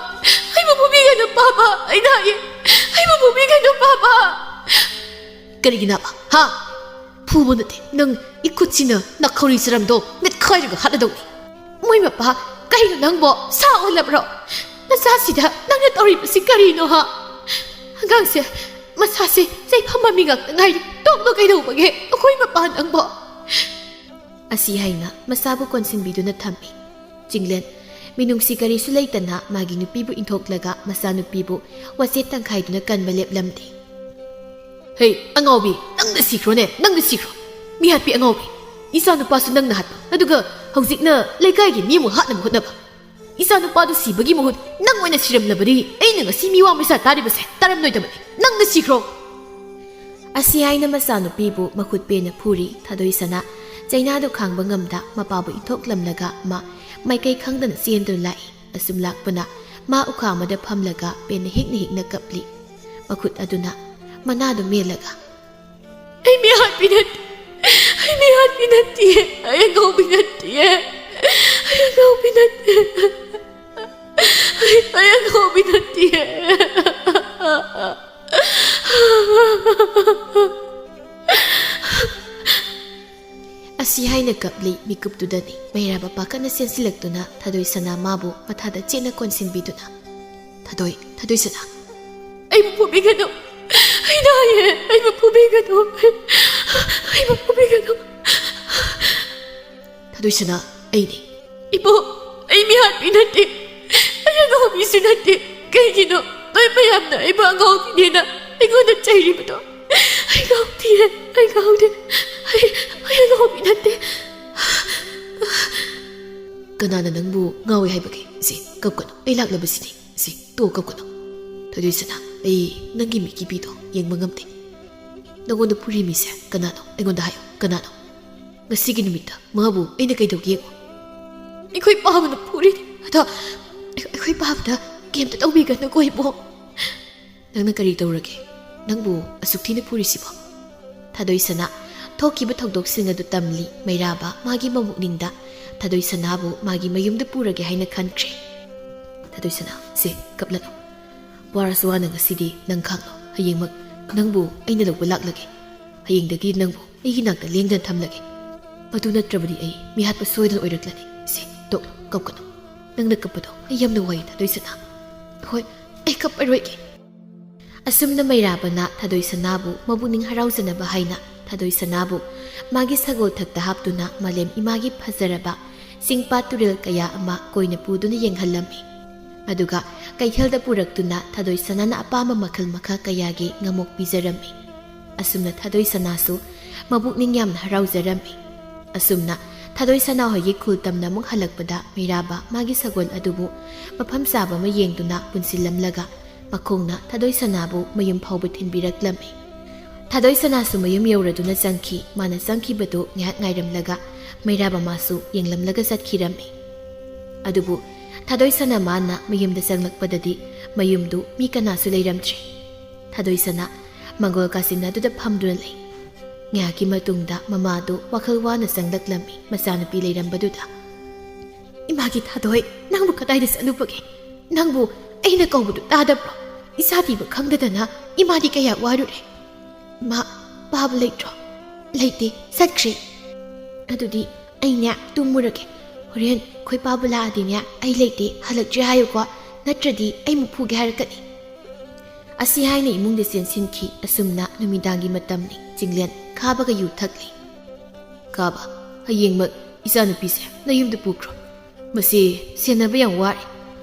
ꯑꯩꯕꯨ ꯐꯨꯕꯤꯒꯅꯨ ꯄꯥꯕ! ꯑꯩ ꯅꯥꯏꯌꯦ! ꯑꯩꯕꯨ ꯐꯨꯕꯤꯒꯅꯨ ꯄꯥꯕ!" "ꯀꯔꯤꯒꯤ ꯅꯥꯕ? ꯍꯥ? ꯐꯨꯕ ꯅꯠꯇꯦ, ꯅꯪ ꯏꯈꯨꯠꯁꯤꯅ ꯅꯥꯈꯧꯔꯤ ꯆꯔꯝꯗꯣ ꯃꯦꯠꯈꯥꯏꯔꯒ ꯍꯥꯠꯂꯗꯧꯅꯤ꯫ ꯃꯣꯏ ꯃꯄꯥ, ꯀꯩꯅꯣ ꯅꯪꯕꯣ? ꯁꯥ ꯑꯣꯜꯂꯕ꯭ꯔꯣ? ꯅꯆꯥꯁꯤꯗ ꯅꯪꯅ ꯇꯧꯔꯤꯕꯁꯤ ꯀꯔꯤꯅꯣ, ꯍꯥ? ꯑꯉꯥꯡꯁꯦ ꯃꯁꯥꯁꯦ ꯆꯩꯐꯝ ꯃꯃꯤ ꯉꯥꯛꯇ ꯉꯥꯏꯔꯤ꯫ ꯇꯣꯛꯂꯣ ꯀꯩꯗꯧꯕꯒꯦ? ꯑꯩꯈꯣꯏ ꯃꯄꯥ ꯅꯪꯕꯣ!" ꯑꯁꯤ ꯍꯥꯏꯅ ꯃꯁꯥꯕꯨ ꯀꯣꯟꯁꯤꯟꯕꯤꯗꯨꯅ ꯊꯝꯃꯤ꯫ ꯆꯤꯡꯂꯦꯟ ꯃꯤꯅꯨꯡꯁꯤ ꯀꯔꯤꯁꯨ ꯂꯩꯇꯅ ꯃꯥꯒꯤ ꯅꯨꯄꯤꯕꯨ ꯏꯟꯊꯣꯛꯂꯒ ꯃꯆꯥꯅꯨꯄꯤꯕꯨ ꯋꯥꯆꯦꯠ ꯇꯪꯈꯥꯏꯗꯨꯅ ꯀꯟꯕ ꯂꯦꯞꯂꯝꯗꯦ꯫ "ꯍꯦ ꯑꯉꯥꯎꯕꯤ, ꯅꯪꯅ ꯁꯤꯈ꯭ꯔꯣꯅꯦ, ꯅꯪꯅ ꯁꯤꯈ꯭ꯔꯣ! ꯃꯤꯍꯥꯠꯄꯤ ꯑꯉꯥꯎꯕꯤ! ꯏꯆꯥ ꯅꯨꯄꯥꯁꯨ ꯅꯪꯅ ꯍꯥꯠꯄ, ꯑꯗꯨꯒ ꯍꯧꯖꯤꯛꯅ ꯂꯩꯀꯥꯏꯒꯤ ꯃꯤ ꯑꯃꯨꯛ ꯍꯥꯠꯅꯕ ꯍꯣꯠꯅꯕ! ꯏꯆꯥ ꯅꯨꯄꯥꯗꯨ ꯁꯤꯕꯒꯤ ꯃꯍꯨꯠ ꯅꯪ ꯑꯣꯏꯅ ꯁꯤꯔꯝꯂꯕꯗꯤ ꯑꯩꯅ ꯉꯁꯤ ꯃꯤꯋꯥ ꯃꯩꯁꯥ ꯇꯥꯔꯤꯕꯁꯦ ꯇꯥꯔꯝꯂꯣꯏꯗꯕꯅꯤ꯫ ꯅꯪꯅ ꯁꯤꯈ꯭ꯔꯣ!" ꯑꯁꯤ ꯍꯥꯏꯅ ꯃꯆꯥꯅꯨꯄꯤꯕꯨ ꯃꯈꯨꯠ ꯄꯦꯟꯅ ꯐꯨꯔꯤ꯫ ꯊꯥꯗꯣꯏ ꯁꯅꯥ ꯆꯩꯅꯥꯗꯨ ꯈꯥꯡꯕ ꯉꯝꯗ ꯃꯄꯥꯕꯨ ꯏꯟꯊꯣꯛꯂꯝꯂꯒ ꯃꯥ ꯃꯥꯏꯀꯩ ꯈꯪꯗꯅ ꯆꯦꯟꯗꯨꯅ ꯂꯥꯛꯏ꯫ ꯑꯁꯨꯝ ꯂꯥꯛꯄꯅ ꯃꯥ ꯎꯈꯥ ꯑꯃꯗ ꯐꯝꯂꯒ ꯄꯦꯟꯅ ꯍꯤꯛꯅ ꯍꯤꯛꯅ ꯀꯞꯂꯤ꯫ ꯃꯈꯨꯠ ꯑꯗꯨꯅ ꯃꯅꯥꯗꯨ ꯃꯦꯜꯂꯒ, "ꯑꯩ ꯃꯤꯍꯥꯠꯄꯤ ꯅꯠꯇꯦ, ꯑꯩ ꯃꯤꯍꯥꯠꯄꯤ ꯅꯠꯇꯦ, ꯑꯩ ꯑꯉꯥꯎꯕꯤ ꯅꯠꯇꯦ, ꯑꯩ ꯑꯉꯥꯎꯕꯤ ꯅꯠꯇꯦ꯫ ꯑꯩ, ꯑꯩ ꯑꯉꯥꯎꯕꯤ ꯅꯠꯇꯦ꯫ ꯑꯁꯤ ꯍꯥꯏꯅ ꯀꯞꯂꯤ ꯃꯤꯀꯨꯞꯇꯨꯗꯅꯤ ꯃꯩꯔꯥꯕ ꯄꯥꯈꯠꯅ ꯆꯦꯟꯁꯤꯜꯂꯛꯇꯨꯅ ꯊꯥꯗꯣꯏ ꯁꯅꯥ ꯃꯥꯕꯨ ꯃꯊꯥꯗ ꯆꯦꯠꯅ ꯀꯣꯟꯁꯤꯟꯕꯤꯗꯨꯅ, "ꯊꯥꯗꯣꯏ, ꯊꯥꯗꯣꯏ ꯁꯅꯥ, ꯑꯩꯕꯨ ꯐꯨꯕꯤꯒꯅꯨ꯫ ꯑꯩ ꯅꯥꯏꯌꯦ, ꯑꯩꯕꯨ ꯐꯨꯕꯤꯒꯅꯨ꯫ ꯑꯩꯕꯨ ꯐꯨꯕꯤꯒꯅꯨ꯫" "ꯊꯥꯗꯣꯏ ꯁꯅꯥ, ꯑꯩꯅꯤ꯫" "ꯏꯕꯣ, ꯑꯩ ꯃꯤꯍꯥꯠꯄꯤ ꯅꯠꯇꯦ꯫ ꯑꯩ ꯑꯉꯥꯎꯕꯤꯁꯨ ꯅꯠꯇꯦ꯫ ꯀꯩꯒꯤꯅꯣ ꯅꯣꯏ ꯃꯌꯥꯝꯅ ꯑꯩꯕꯨ ꯑꯉꯥꯎꯕꯤꯅꯦꯅ ꯑꯩꯉꯣꯟꯗ ꯆꯩꯔꯤꯕꯗꯣ? ꯑꯩ ꯉꯥꯎꯗꯤꯌꯦ, ꯑꯩ ꯉꯥꯎꯗꯦ꯫ ꯑꯩ, ꯑꯩ ꯑꯉꯥꯎꯕꯤ ꯅꯠꯇꯦ꯫" "ꯀꯅꯥꯅ ꯅꯪꯕꯨ ꯉꯥꯎꯏ ꯍꯥꯏꯕꯒꯦ? ꯁꯤ, ꯀꯞꯀꯅꯨ, ꯑꯩ ꯂꯥꯛꯂꯕꯁꯤꯅꯤ꯫ ꯁꯤ, ꯇꯣꯛ, ꯀꯞꯀꯅꯨ꯫ ꯊꯣꯏꯗꯣꯏꯁꯅꯥ, ꯑꯩ ꯅꯪꯒꯤ ꯃꯤꯠꯀꯤ ꯄꯤꯗꯣ ꯌꯦꯡꯕ ꯉꯝꯗꯦ꯫ ꯅꯉꯣꯟꯗ ꯐꯨꯔꯤꯃꯤꯁꯦ ꯀꯅꯥꯅꯣ? ꯑꯩꯉꯣꯟꯗ ꯍꯥꯏꯌꯨ, ꯀꯅꯥꯅꯣ? ꯉꯁꯤꯒꯤ ꯅꯨꯃꯤꯠꯇ ꯃꯥꯕꯨ ꯑꯩꯅ ꯀꯩꯗꯧꯒꯦ ꯌꯦꯡꯉꯨ꯫" "ꯑꯩꯈꯣꯏ ꯄꯥꯕꯅ ꯐꯨꯔꯤꯅꯤ꯫ ꯑꯗꯣ ꯑꯩꯈꯣꯏ ꯄꯥꯕꯗ ꯀꯩꯝꯇ ꯇꯧꯕꯤꯒꯅꯨꯀꯣ, ꯏꯕꯣ꯫" "ꯅꯪꯅ ꯀꯔꯤ ꯇꯧꯔꯒꯦ? ꯅꯪꯕꯨ ꯑꯁꯨꯛ ꯊꯤꯅ ꯐꯨꯔꯤꯁꯤꯕꯣ?" ꯊꯥꯗꯣꯏꯁꯅꯥ ꯊꯣꯛꯈꯤꯕ ꯊꯧꯗꯣꯛꯁꯤꯡ ꯑꯗꯨ ꯇꯝꯂꯤ ꯃꯩꯔꯥꯕ ꯃꯥꯒꯤ ꯃꯕꯨꯛꯅꯤꯡꯗ꯫ ꯊꯥꯗꯣꯏꯁꯅꯥꯕꯨ ꯃꯥꯒꯤ ꯃꯌꯨꯝꯗ ꯄꯨꯔꯒꯦ ꯍꯥꯏꯅ ꯈꯟꯈ꯭ꯔꯦ꯫ "ꯊꯥꯗꯣꯏꯁꯅꯥ, ꯁꯦ, ꯀꯞꯂꯅꯨ꯫ ꯋꯥꯔꯁꯨ ꯋꯥꯅ ꯉꯁꯤꯗꯤ ꯅꯪ ꯈꯥꯡꯂꯣ꯫ ꯍꯌꯦꯡꯃꯛ ꯅꯪꯕꯨ ꯑꯩꯅ ꯂꯧꯕ ꯂꯥꯛꯂꯒꯦ꯫ ꯍꯌꯦꯡꯗꯒꯤ ꯅꯪꯕꯨ ꯑꯩꯒꯤ ꯅꯥꯛꯇ ꯂꯦꯡꯗꯅ ꯊꯝꯂꯒꯦ꯫ ꯃꯗꯨ ꯅꯠꯇ꯭ꯔꯕꯗꯤ ꯑꯩ ꯃꯤꯍꯥꯠꯄ ꯁꯣꯏꯗꯅ ꯑꯣꯏꯔꯛꯂꯅꯤ꯫ ꯁꯦ, ꯇꯣꯛꯂꯣ, ꯀꯞꯀꯅꯨ꯫ ꯅꯪꯅ ꯀꯞꯄꯗꯣ ꯑꯩ ꯌꯥꯝꯅ ꯋꯥꯏ, ꯊꯥꯗꯣꯏꯁꯅꯥ꯫ ꯍꯣꯏ, ꯑꯩ ꯀꯞꯄꯔꯣꯏꯒꯦ꯫" ꯑꯁꯨꯝꯅ ꯃꯩꯔꯥꯕꯅ ꯊꯥꯗꯣꯏꯁꯅꯥꯕꯨ ꯃꯕꯨꯛꯅꯤꯡ ꯍꯔꯥꯎꯖꯅꯕ ꯍꯥꯏꯅ ꯊꯥꯗꯣꯏꯁꯅꯥꯕꯨ ꯃꯥꯒꯤ ꯁꯒꯣꯜ ꯊꯛꯇ ꯍꯥꯞꯇꯨꯅ ꯃꯥꯂꯦꯝ ꯏꯃꯥꯒꯤ ꯐꯖꯔꯕ ꯆꯤꯡ ꯄꯥꯠ ꯇꯨꯔꯦꯜ ꯀꯌꯥ ꯑꯃ ꯀꯣꯏꯅ ꯄꯨꯗꯨꯅ ꯌꯦꯡꯍꯜꯂꯝꯃꯤ꯫ ꯑꯗꯨꯒ ꯀꯩꯊꯦꯜꯗ ꯄꯨꯔꯛꯇꯨꯅ ꯊꯥꯗꯣꯏꯁꯅꯥꯅ ꯑꯄꯥꯝꯕ ꯃꯈꯜ ꯃꯈꯥ ꯀꯌꯥꯒꯤ ꯉꯥꯃꯣꯛ ꯄꯤꯖꯔꯝꯃꯤ꯫ ꯑꯁꯨꯝꯅ ꯊꯥꯗꯣꯏꯁꯅꯥꯁꯨ ꯃꯕꯨꯛꯅꯤꯡ ꯌꯥꯝꯅ ꯍꯔꯥꯎꯖꯔꯝꯃꯤ꯫ ꯑꯁꯨꯝꯅ ꯊꯥꯗꯣꯏꯁꯅꯥ ꯍꯣꯏꯒꯤ ꯈꯨꯜ ꯇꯝꯅ ꯑꯃꯨꯛ ꯍꯜꯂꯛꯄꯗ ꯃꯩꯔꯥꯕ ꯃꯥꯒꯤ ꯁꯒꯣꯜ ꯑꯗꯨꯕꯨ ꯃꯐꯝ ꯆꯥꯕ ꯑꯃ ꯌꯦꯡꯗꯨꯅ ꯄꯨꯟꯁꯤꯜꯂꯝꯂꯒ ꯃꯈꯣꯡꯅ ꯊꯥꯗꯣꯏꯁꯅꯥꯕꯨ ꯃꯌꯨꯝ ꯐꯥꯎꯕ ꯊꯤꯟꯕꯤꯔꯛꯂꯝꯃꯤ꯫ ꯊꯥꯗꯣꯏꯁꯅꯥꯁꯨ ꯃꯌꯨꯝ ꯌꯧꯔꯗꯨꯅ ꯆꯪꯈꯤ꯫ ꯃꯥꯅ ꯆꯪꯈꯤꯕꯗꯨ ꯉꯥꯏꯍꯥꯛ ꯉꯥꯏꯔꯝꯂꯒ ꯃꯩꯔꯥꯕ ꯃꯥꯁꯨ ꯌꯦꯡꯂꯝꯂꯒ ꯆꯠꯈꯤꯔꯝꯃꯤ꯫ ꯑꯗꯨꯕꯨ ꯊꯥꯗꯣꯏꯁꯅꯥ ꯃꯥꯅ ꯃꯌꯨꯝꯗ ꯆꯪꯂꯛꯄꯗꯗꯤ ꯃꯌꯨꯝꯗꯨ ꯃꯤ ꯀꯅꯥꯁꯨ ꯂꯩꯔꯝꯗ꯭ꯔꯦ꯫ ꯊꯥꯗꯣꯏꯁꯅꯥ ꯃꯪꯒꯣꯜ ꯀꯥꯆꯤꯟ ꯑꯗꯨꯗ ꯐꯝꯗꯨꯅ ꯂꯩ꯫ ꯉꯥꯏꯍꯥꯛꯀꯤ ꯃꯇꯨꯡꯗ ꯃꯃꯥꯗꯨ ꯋꯥꯈꯜ ꯋꯥꯅ ꯆꯪꯂꯛꯂꯝꯃꯤ ꯃꯆꯥꯅꯨꯄꯤ ꯂꯩꯔꯝꯕꯗꯨꯗ꯫ ꯏꯃꯥꯒꯤ ꯊꯥꯗꯣꯏ, ꯅꯪꯕꯨ ꯀꯗꯥꯏꯗ ꯆꯠꯂꯨꯕꯒꯦ? ꯅꯪꯕꯨ ꯑꯩꯅ ꯀꯧꯕꯗꯨ ꯇꯥꯗꯕ꯭ꯔꯣ? ꯏꯆꯥ ꯊꯤꯕ ꯈꯪꯗꯗꯅ ꯏꯃꯥꯗꯤ ꯀꯌꯥ ꯋꯥꯔꯨꯔꯦ꯫ ꯏꯃꯥ, ꯄꯥꯕ ꯂꯩꯇ꯭ꯔꯣ? ꯂꯩꯇꯦ, ꯆꯠꯈ꯭ꯔꯦ꯫ ꯑꯗꯨꯗꯤ ꯑꯩꯅꯦ ꯇꯨꯝꯃꯨꯔꯒꯦ꯫ ꯍꯣꯔꯦꯟ ꯑꯩꯈꯣꯏ ꯄꯥꯕ ꯂꯥꯛꯑꯗꯤꯅꯦ, "ꯑꯩ ꯂꯩꯇꯦ, ꯍꯜꯂꯛꯇ꯭ꯔꯤ" ꯍꯥꯏꯌꯨꯀꯣ, ꯅꯠꯇ꯭ꯔꯗꯤ ꯑꯩ ꯑꯃꯨꯛ ꯐꯨꯒꯦ ꯍꯥꯏꯔꯛꯀꯅꯤ꯫ ꯑꯁꯤ ꯍꯥꯏꯅ ꯏꯃꯨꯡꯗ ꯆꯦꯟꯁꯤꯟꯈꯤ꯫ ꯑꯁꯨꯝꯅ ꯅꯨꯃꯤꯗꯥꯡꯒꯤ ꯃꯇꯝꯅꯤ꯫ ꯆꯤꯡꯂꯦꯟ ꯈꯥꯕꯒ ꯌꯨ ꯊꯛꯂꯤ꯫ "ꯈꯥꯕ, ꯍꯌꯦꯡꯃꯛ ꯏꯆꯥꯅꯨꯄꯤꯁꯦ ꯅꯌꯨꯝꯗ ꯄꯨꯈ꯭ꯔꯣ꯫ ꯃꯁꯤ ꯁꯦꯟꯅꯕ ꯌꯥꯝ ꯋꯥꯔꯦ꯫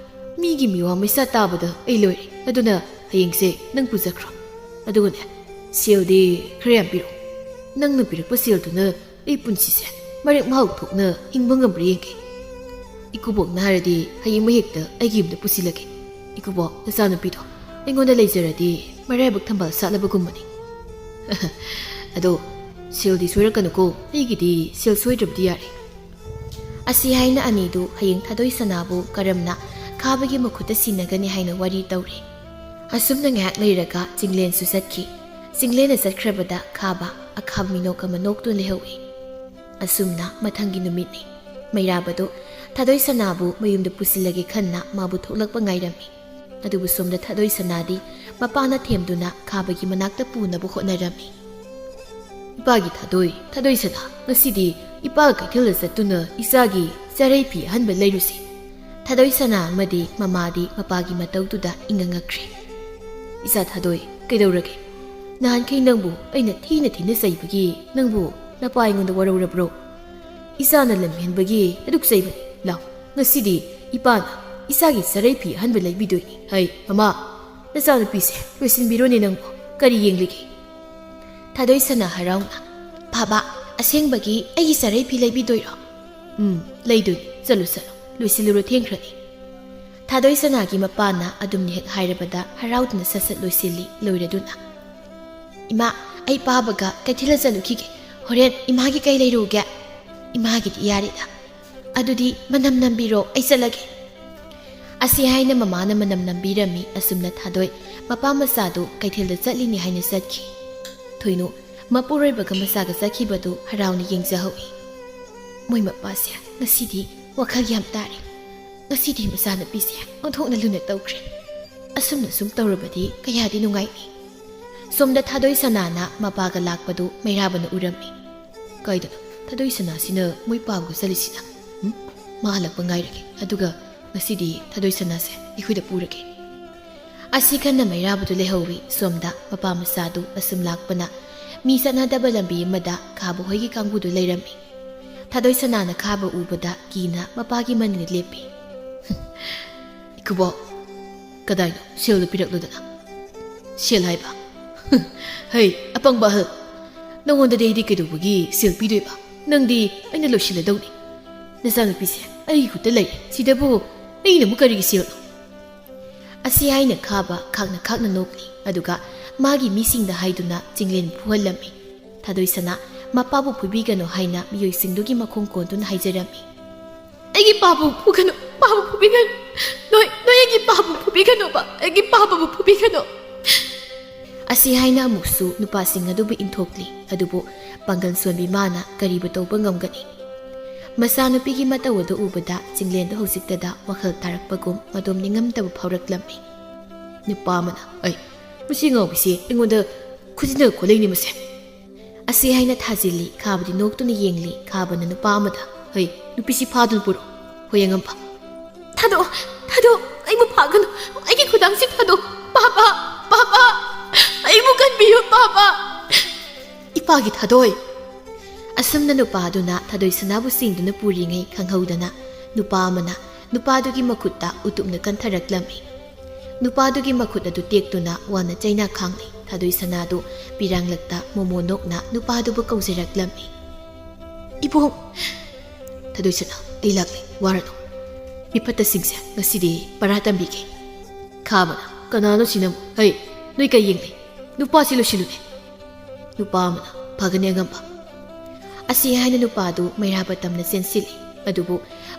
ꯃꯤꯒꯤ ꯃꯤꯋꯥ ꯃꯩꯁꯥ ꯇꯥꯕꯗ ꯑꯩ ꯂꯣꯏꯔꯦ꯫ ꯑꯗꯨꯅ ꯍꯌꯦꯡꯁꯦ ꯅꯪ ꯄꯨꯖꯈ꯭ꯔꯣ꯫ ꯑꯗꯨꯒꯅꯦ, ꯁꯦꯜꯗꯤ ꯈꯔ ꯌꯥꯝ ꯄꯤꯔꯛꯑꯣ꯫ ꯅꯪꯅ ꯄꯤꯔꯛꯄ ꯁꯦꯜꯗꯨꯅ ꯑꯩ ꯄꯨꯟꯁꯤꯁꯦ ꯃꯔꯦꯛ ꯃꯍꯥꯎ ꯊꯣꯛꯅ ꯍꯤꯡꯕ ꯉꯝꯕ꯭ꯔꯥ ꯌꯦꯡꯒꯦ꯫ ꯏꯀꯨꯕꯣꯛꯅ ꯍꯥꯏꯔꯗꯤ ꯍꯌꯦꯡꯃꯛ ꯍꯦꯛꯇ ꯑꯩꯒꯤ ꯌꯨꯝꯗ ꯄꯨꯁꯤꯜꯂꯒꯦ꯫ ꯏꯀꯨꯕꯣꯛ, ꯅꯆꯥꯅꯨꯄꯤꯗꯣ ꯑꯩꯉꯣꯟꯗ ꯂꯩꯖꯔꯗꯤ ꯃꯔꯥꯏꯕꯛ ꯊꯝꯕꯥꯜ ꯁꯥꯠꯂꯕꯒꯨꯝꯕꯅꯤ꯫ ꯑꯗꯣ ꯁꯦꯜꯗꯤ ꯁꯣꯏꯔꯛꯀꯅꯨꯀꯣ, ꯑꯩꯒꯤꯗꯤ ꯁꯦꯜ ꯁꯣꯏꯗ꯭ꯔꯕꯗꯤ ꯌꯥꯔꯦ"꯫ ꯑꯁꯤ ꯍꯥꯏꯅ ꯑꯅꯤꯗꯨ ꯍꯌꯦꯡ ꯊꯥꯗꯣꯏ ꯁꯅꯥꯕꯨ ꯀꯔꯝꯅ ꯈꯥꯕꯒꯤ ꯃꯈꯨꯠꯇ ꯁꯤꯟꯅꯒꯅꯤ ꯍꯥꯏꯅ ꯋꯥꯔꯤ ꯇꯧꯔꯤ꯫ ꯑꯁꯨꯝꯅ ꯉꯥꯏꯍꯥꯛ ꯂꯩꯔꯒ ꯆꯤꯡꯂꯦꯟꯁꯨ ꯆꯠꯈꯤ꯫ ꯆꯤꯡꯂꯦꯟꯅ ꯆꯠꯈ꯭ꯔꯕꯗ ꯈꯥꯕ ꯑꯈꯥꯕ ꯃꯤꯅꯣꯛ ꯑꯃ ꯅꯣꯛꯇꯨꯅ ꯂꯩꯍꯧꯏ꯫ ꯑꯁꯨꯝꯅ ꯃꯊꯪꯒꯤ ꯅꯨꯃꯤꯠꯅꯤ꯫ ꯃꯩꯔꯥꯕꯗꯨ ꯊꯥꯗꯣꯏ ꯁꯅꯥꯕꯨ ꯃꯌꯨꯝꯗ ꯄꯨꯁꯤꯜꯂꯒꯦ ꯈꯟꯅ ꯃꯥꯕꯨ ꯊꯣꯛꯂꯛꯄ ꯉꯥꯏꯔꯝꯃꯤ꯫ ꯑꯗꯨꯕꯨ ꯁꯣꯝꯗ ꯊꯥꯗꯣꯏ ꯁꯅꯥꯗꯤ ꯃꯄꯥꯅ ꯊꯦꯝꯗꯨꯅ ꯈꯥꯕꯒꯤ ꯃꯅꯥꯛꯇ ꯄꯨꯅꯕ ꯍꯣꯠꯅꯔꯝꯃꯤ꯫ "ꯏꯄꯥꯒꯤ ꯊꯥꯗꯣꯏ, ꯊꯥꯗꯣꯏ ꯁꯅꯥ, ꯉꯁꯤꯗꯤ ꯏꯄꯥꯒ ꯀꯩꯊꯦꯜꯗ ꯆꯠꯇꯨꯅ ꯏꯆꯥꯒꯤ ꯆꯥꯔꯩ ꯐꯤ ꯑꯍꯟꯕ ꯂꯩꯔꯨꯁꯤ"꯫ ꯊꯥꯗꯣꯏ ꯁꯅꯥ ꯑꯃꯗꯤ ꯃꯃꯥꯗꯤ ꯃꯄꯥꯒꯤ ꯃꯇꯧꯗꯨꯗ ꯏꯉꯛ ꯉꯛꯈ꯭ꯔꯦ꯫ "ꯏꯆꯥ ꯊꯥꯗꯣꯏ, ꯀꯩꯗꯧꯔꯒꯦ? ꯅꯍꯥꯟꯈꯩ ꯅꯪꯕꯨ ꯑꯩꯅ ꯊꯤꯅ ꯊꯤꯅ ꯆꯩꯕꯒꯤ ꯅꯪꯕꯨ ꯅꯄꯥ ꯑꯩꯉꯣꯟꯗ ꯋꯥꯔꯧꯔꯕ꯭ꯔꯣ? ꯏꯆꯥꯅ ꯂꯝ ꯍꯦꯟꯕꯒꯤ ꯑꯗꯨꯛ ꯆꯩꯕꯅꯤ꯫ ꯂꯥꯎ, ꯉꯁꯤꯗꯤ ꯏꯄꯥꯅ ꯏꯆꯥꯒꯤ ꯆꯥꯔꯩ ꯐꯤ ꯑꯍꯟꯕ ꯂꯩꯕꯤꯗꯣꯏꯅꯤ꯫ ꯍꯩ, ꯃꯃꯥ, ꯅꯆꯥꯅꯨꯄꯤꯁꯦ ꯂꯣꯏꯁꯤꯟꯕꯤꯔꯣꯅꯦ ꯅꯪꯕꯨ꯫ ꯀꯔꯤ ꯌꯦꯡꯂꯤꯒꯦ?" ꯊꯥꯗꯣꯏ ꯁꯅꯥ ꯍꯔꯥꯎꯅ, "ꯕꯥꯕꯥ, ꯑꯁꯦꯡꯕꯒꯤ ꯑꯩꯒꯤ ꯆꯥꯔꯩ ꯐꯤ ꯂꯩꯕꯤꯗꯣꯏꯔꯣ?" "ꯎꯝ, ꯂꯩꯗꯣꯏꯅꯤ꯫ ꯆꯠꯂꯨ, ꯆꯠꯂꯨ꯫ ꯂꯣꯏꯁꯤꯜꯂꯨꯔꯣ, ꯊꯦꯡꯈ꯭ꯔꯅꯤ"꯫ ꯊꯥꯗꯣꯏ ꯁꯅꯥꯒꯤ ꯃꯄꯥꯅ ꯑꯗꯨꯝꯅ ꯍꯦꯛ ꯍꯥꯏꯔꯕꯗ ꯍꯔꯥꯎꯗꯨꯅ ꯁꯠ ꯁꯠ ꯂꯣꯏꯁꯤꯜꯂꯤ꯫ ꯂꯣꯏꯔꯗꯨꯅ, "ꯏꯃꯥ, ꯑꯩ ꯄꯥꯕꯒ ꯀꯩꯊꯦꯜꯗ ꯆꯠꯂꯨꯈꯤꯒꯦ꯫ ꯍꯣꯔꯦꯟ ꯏꯃꯥꯒꯤ ꯀꯩ ꯂꯩꯔꯨꯒꯦ?" "ꯏꯃꯥꯒꯤꯗꯤ ꯌꯥꯔꯦꯗ꯫ ꯑꯗꯨꯗꯤ ꯃꯅꯝ ꯅꯝꯕꯤꯔꯣ, ꯑꯩ ꯆꯠꯂꯒꯦ"꯫ ꯑꯁꯤ ꯍꯥꯏꯅ ꯃꯃꯥꯅ ꯃꯅꯝ ꯅꯝꯕꯤꯔꯝꯃꯤ꯫ ꯑꯁꯨꯝꯅ ꯊꯥꯗꯣꯏ ꯃꯄꯥ ꯃꯆꯥꯗꯨ ꯀꯩꯊꯦꯜꯗ ꯆꯠꯂꯤꯅꯤ ꯍꯥꯏꯅ ꯆꯠꯈꯤ꯫ ꯊꯣꯏꯅꯨ ꯃꯄꯨꯔꯣꯏꯕꯒ ꯃꯆꯥꯒ ꯆꯠꯈꯤꯕꯗꯨ ꯍꯔꯥꯎꯅ ꯌꯦꯡꯖꯍꯧꯏ꯫ "ꯃꯣꯏ ꯃꯄꯥꯁꯦ ꯉꯁꯤꯗꯤ ꯋꯥꯈꯜ ꯌꯥꯝ ꯇꯥꯔꯦ꯫ ꯉꯁꯤꯗꯤ ꯃꯆꯥꯅꯨꯄꯤꯁꯦ ꯑꯣꯟꯊꯣꯛꯅ ꯂꯨꯅ ꯇꯧꯈ꯭ꯔꯦ꯫ ꯑꯁꯨꯝꯅ ꯁꯨꯝ ꯇꯧꯔꯕꯗꯤ ꯀꯌꯥꯗꯤ ꯅꯨꯡꯉꯥꯏꯅꯤ꯫ ꯁꯣꯝꯗ ꯊꯥꯗꯣꯏ ꯁꯅꯥꯅ ꯃꯄꯥꯒ ꯂꯥꯛꯄꯗꯨ ꯃꯩꯔꯥꯕꯅ ꯎꯔꯝꯃꯤ꯫ "ꯀꯥꯏꯗꯅꯣ ꯊꯥꯗꯣꯏ ꯁꯅꯥꯁꯤꯅ ꯃꯣꯏ ꯄꯥꯕꯒ ꯆꯠꯂꯤꯁꯤꯅ? ꯎꯝ? ꯃꯥ ꯍꯜꯂꯛꯄ ꯉꯥꯏꯔꯒꯦ, ꯑꯗꯨꯒ ꯉꯁꯤꯗꯤ ꯊꯥꯗꯣꯏ ꯁꯅꯥꯁꯦ ꯑꯩꯈꯣꯏꯗ ꯄꯨꯔꯒꯦ꯫" ꯑꯁꯤ ꯈꯟꯅ ꯃꯩꯔꯥꯕꯗꯨ ꯂꯩꯍꯧꯏ꯫ ꯁꯣꯝꯗ ꯃꯄꯥ ꯃꯆꯥꯗꯨ ꯑꯁꯨꯝ ꯂꯥꯛꯄꯅ ꯃꯤ ꯆꯠꯅꯗꯕ ꯂꯝꯕꯤ ꯑꯃꯗ ꯈꯥꯕ ꯍꯣꯏꯒꯤ ꯀꯥꯡꯕꯨꯗꯨ ꯂꯩꯔꯝꯃꯤ꯫ ꯊꯥꯗꯣꯏ ꯁꯅꯥꯅ ꯈꯥꯕ ꯎꯕꯗ ꯀꯤꯅ ꯃꯄꯥꯒꯤ ꯃꯅꯤꯡꯗ ꯂꯦꯞꯄꯤ꯫ "ꯏꯀꯨꯕꯣꯛ, ꯀꯗꯥꯏꯅꯣ? ꯁꯦꯜꯗꯨ ꯄꯤꯔꯛꯂꯨꯗꯅ꯫" "ꯁꯦꯜ ꯍꯥꯏꯕ? ꯍꯩ, ꯑꯄꯪꯕ ꯑꯍꯜ! ꯅꯉꯣꯟꯗꯗꯤ ꯑꯩꯗꯤ ꯀꯩꯗꯧꯕꯒꯤ ꯁꯦꯜ ꯄꯤꯗꯣꯏꯕ? ꯅꯪꯗꯤ ꯑꯩꯅ ꯂꯣꯏꯁꯤꯜꯂꯗꯧꯅꯤ꯫ ꯅꯆꯥꯅꯨꯄꯤꯁꯦ ꯑꯩꯒꯤ ꯈꯨꯠꯇ ꯂꯩꯔꯦ꯫ ꯁꯤꯗꯕꯨ ꯑꯩꯅ ꯑꯃꯨꯛ ꯀꯔꯤꯒꯤ ꯁꯦꯜꯅꯣ?" ꯑꯁꯤ ꯍꯥꯏꯅ ꯈꯥꯕ ꯈꯥꯛꯅ ꯈꯥꯛꯅ ꯅꯣꯛꯂꯤ꯫ ꯑꯗꯨꯒ ꯃꯥꯒꯤ ꯃꯤꯁꯤꯡꯗ ꯍꯥꯏꯗꯨꯅ ꯆꯤꯡꯂꯦꯟ ꯐꯨꯍꯜꯂꯝꯃꯤ꯫ ꯊꯥꯗꯣꯏ ꯁꯅꯥ ꯃꯄꯥꯕꯨ ꯐꯨꯕꯤꯒꯅꯨ ꯍꯥꯏꯅ ꯃꯤꯑꯣꯏꯁꯤꯡꯗꯨꯒꯤ ꯃꯈꯣꯡ ꯀꯣꯟꯗꯨꯅ ꯍꯥꯏꯖꯔꯝꯃꯤ꯫ "ꯑꯩꯒꯤ ꯄꯥꯕꯨ ꯐꯨꯒꯅꯨ, ꯄꯥꯕꯨ ꯐꯨꯕꯤꯒꯅꯨ꯫ ꯅꯣꯏ, ꯅꯣꯏ ꯑꯩꯒꯤ ꯄꯥꯕꯨ ꯐꯨꯕꯤꯒꯅꯨꯕ, ꯑꯩꯒꯤ ꯄꯥꯕꯕꯨ ꯐꯨꯕꯤꯒꯅꯨ꯫" ꯑꯁꯤ ꯍꯥꯏꯅ ꯑꯃꯨꯛꯁꯨ ꯅꯨꯄꯥꯁꯤꯡ ꯑꯗꯨꯕꯨ ꯏꯟꯊꯣꯛꯂꯤ꯫ ꯑꯗꯨꯕꯨ ꯄꯥꯡꯒꯜ ꯁꯣꯟꯕꯤ ꯃꯥꯅ ꯀꯔꯤꯕꯨ ꯇꯧꯕ ꯉꯝꯒꯅꯤ? ꯃꯆꯥꯅꯨꯄꯤꯒꯤ ꯃꯇꯧ ꯑꯗꯨ ꯎꯕꯗ ꯆꯤꯡꯂꯦꯟꯗꯨ ꯍꯧꯖꯤꯛꯇꯗ ꯋꯥꯈꯜ ꯇꯥꯔꯛꯄꯒꯨꯝ ꯃꯗꯣꯝ ꯅꯤꯡꯉꯝꯗꯕ ꯐꯥꯎꯔꯛꯂꯝꯃꯤ꯫ ꯅꯨꯄꯥ ꯑꯃꯅ, "ꯑꯩ, ꯃꯁꯤ ꯉꯥꯎꯕꯤꯁꯦ ꯑꯩꯉꯣꯟꯗ ꯈꯨꯖꯤꯟꯅ ꯈꯣꯠꯂꯛꯏꯅꯦ ꯃꯁꯦ꯫" ꯑꯁꯤ ꯍꯥꯏꯅ ꯊꯥꯖꯤꯜꯂꯤ꯫ ꯈꯥꯕꯗꯤ ꯅꯣꯛꯇꯨꯅ ꯌꯦꯡꯂꯤ꯫ ꯈꯥꯕꯅ ꯅꯨꯄꯥ ꯑꯃꯗ, "ꯍꯩ, ꯅꯨꯄꯤꯁꯤ ꯐꯥꯗꯨꯅ ꯄꯨꯔꯛꯑꯣ, ꯍꯣꯌꯦꯡꯉꯝꯕ꯫" "ꯊꯥꯗꯣꯛꯑꯣ, ꯊꯥꯗꯣꯛꯑꯣ, ꯑꯩꯕꯨ ꯐꯥꯒꯅꯨ, ꯑꯩꯒꯤ ꯈꯨꯗꯥꯡꯁꯤ ꯊꯥꯗꯣꯛꯑꯣ, ꯄꯥꯕ, ꯄꯥꯕ, ꯑꯩꯕꯨ ꯀꯟꯕꯤꯌꯨ, ꯄꯥꯕ꯫" "ꯏꯄꯥꯒꯤ ꯊꯥꯗꯣꯏ!" ꯑꯁꯨꯝꯅ ꯅꯨꯄꯥꯗꯨꯅ ꯊꯥꯗꯣꯏ ꯁꯅꯥꯕꯨ ꯆꯤꯡꯗꯨꯅ ꯄꯨꯔꯤꯉꯩ ꯈꯪꯍꯧꯗꯅ ꯅꯨꯄꯥ ꯑꯃꯅ ꯅꯨꯄꯥꯗꯨꯒꯤ ꯃꯈꯨꯠꯇ ꯎꯇꯨꯞꯅ ꯀꯟꯊꯔꯛꯂꯝꯃꯤ꯫ ꯅꯨꯄꯥꯗꯨꯒꯤ ꯃꯈꯨꯠ ꯑꯗꯨ ꯇꯦꯛꯇꯨꯅ ꯋꯥꯅ ꯆꯩꯅꯥ ꯈꯥꯡꯂꯤ꯫ ꯊꯥꯗꯣꯏ ꯁꯅꯥꯗꯨ ꯄꯤꯔꯥꯡꯂꯛꯇ ꯃꯣꯃꯣ ꯅꯣꯛꯅ ꯅꯨꯄꯥꯗꯨꯕꯨ ꯀꯧꯖꯔꯛꯂꯝꯃꯤ꯫ "ꯏꯕꯨꯡ!" "ꯊꯥꯗꯣꯏ ꯁꯅꯥ, ꯑꯩ ꯂꯥꯛꯂꯦ, ꯋꯥꯔꯅꯨ꯫ ꯃꯤꯐꯠꯇꯁꯤꯡꯁꯦ ꯉꯁꯤꯗꯤ ꯄꯔꯥ ꯇꯝꯕꯤꯒꯦ꯫" ꯈꯥꯕꯅ, "ꯀꯅꯥꯅꯣ ꯁꯤꯅ? ꯍꯩ, ꯅꯣꯏ ꯀꯩ ꯌꯦꯡꯂꯤ? ꯅꯨꯄꯥꯁꯤ ꯂꯣꯏꯁꯤꯜꯂꯨꯅꯦ꯫" ꯅꯨꯄꯥ ꯑꯃꯅ, "ꯐꯒꯅꯤ ꯑꯉꯝꯕ꯫" ꯑꯁꯤ ꯍꯥꯏꯅ ꯅꯨꯄꯥꯗꯨ ꯃꯩꯔꯥꯕ ꯇꯝꯅ ꯆꯦꯟꯁꯤꯜꯂꯤ꯫ ꯑꯗꯨꯕꯨ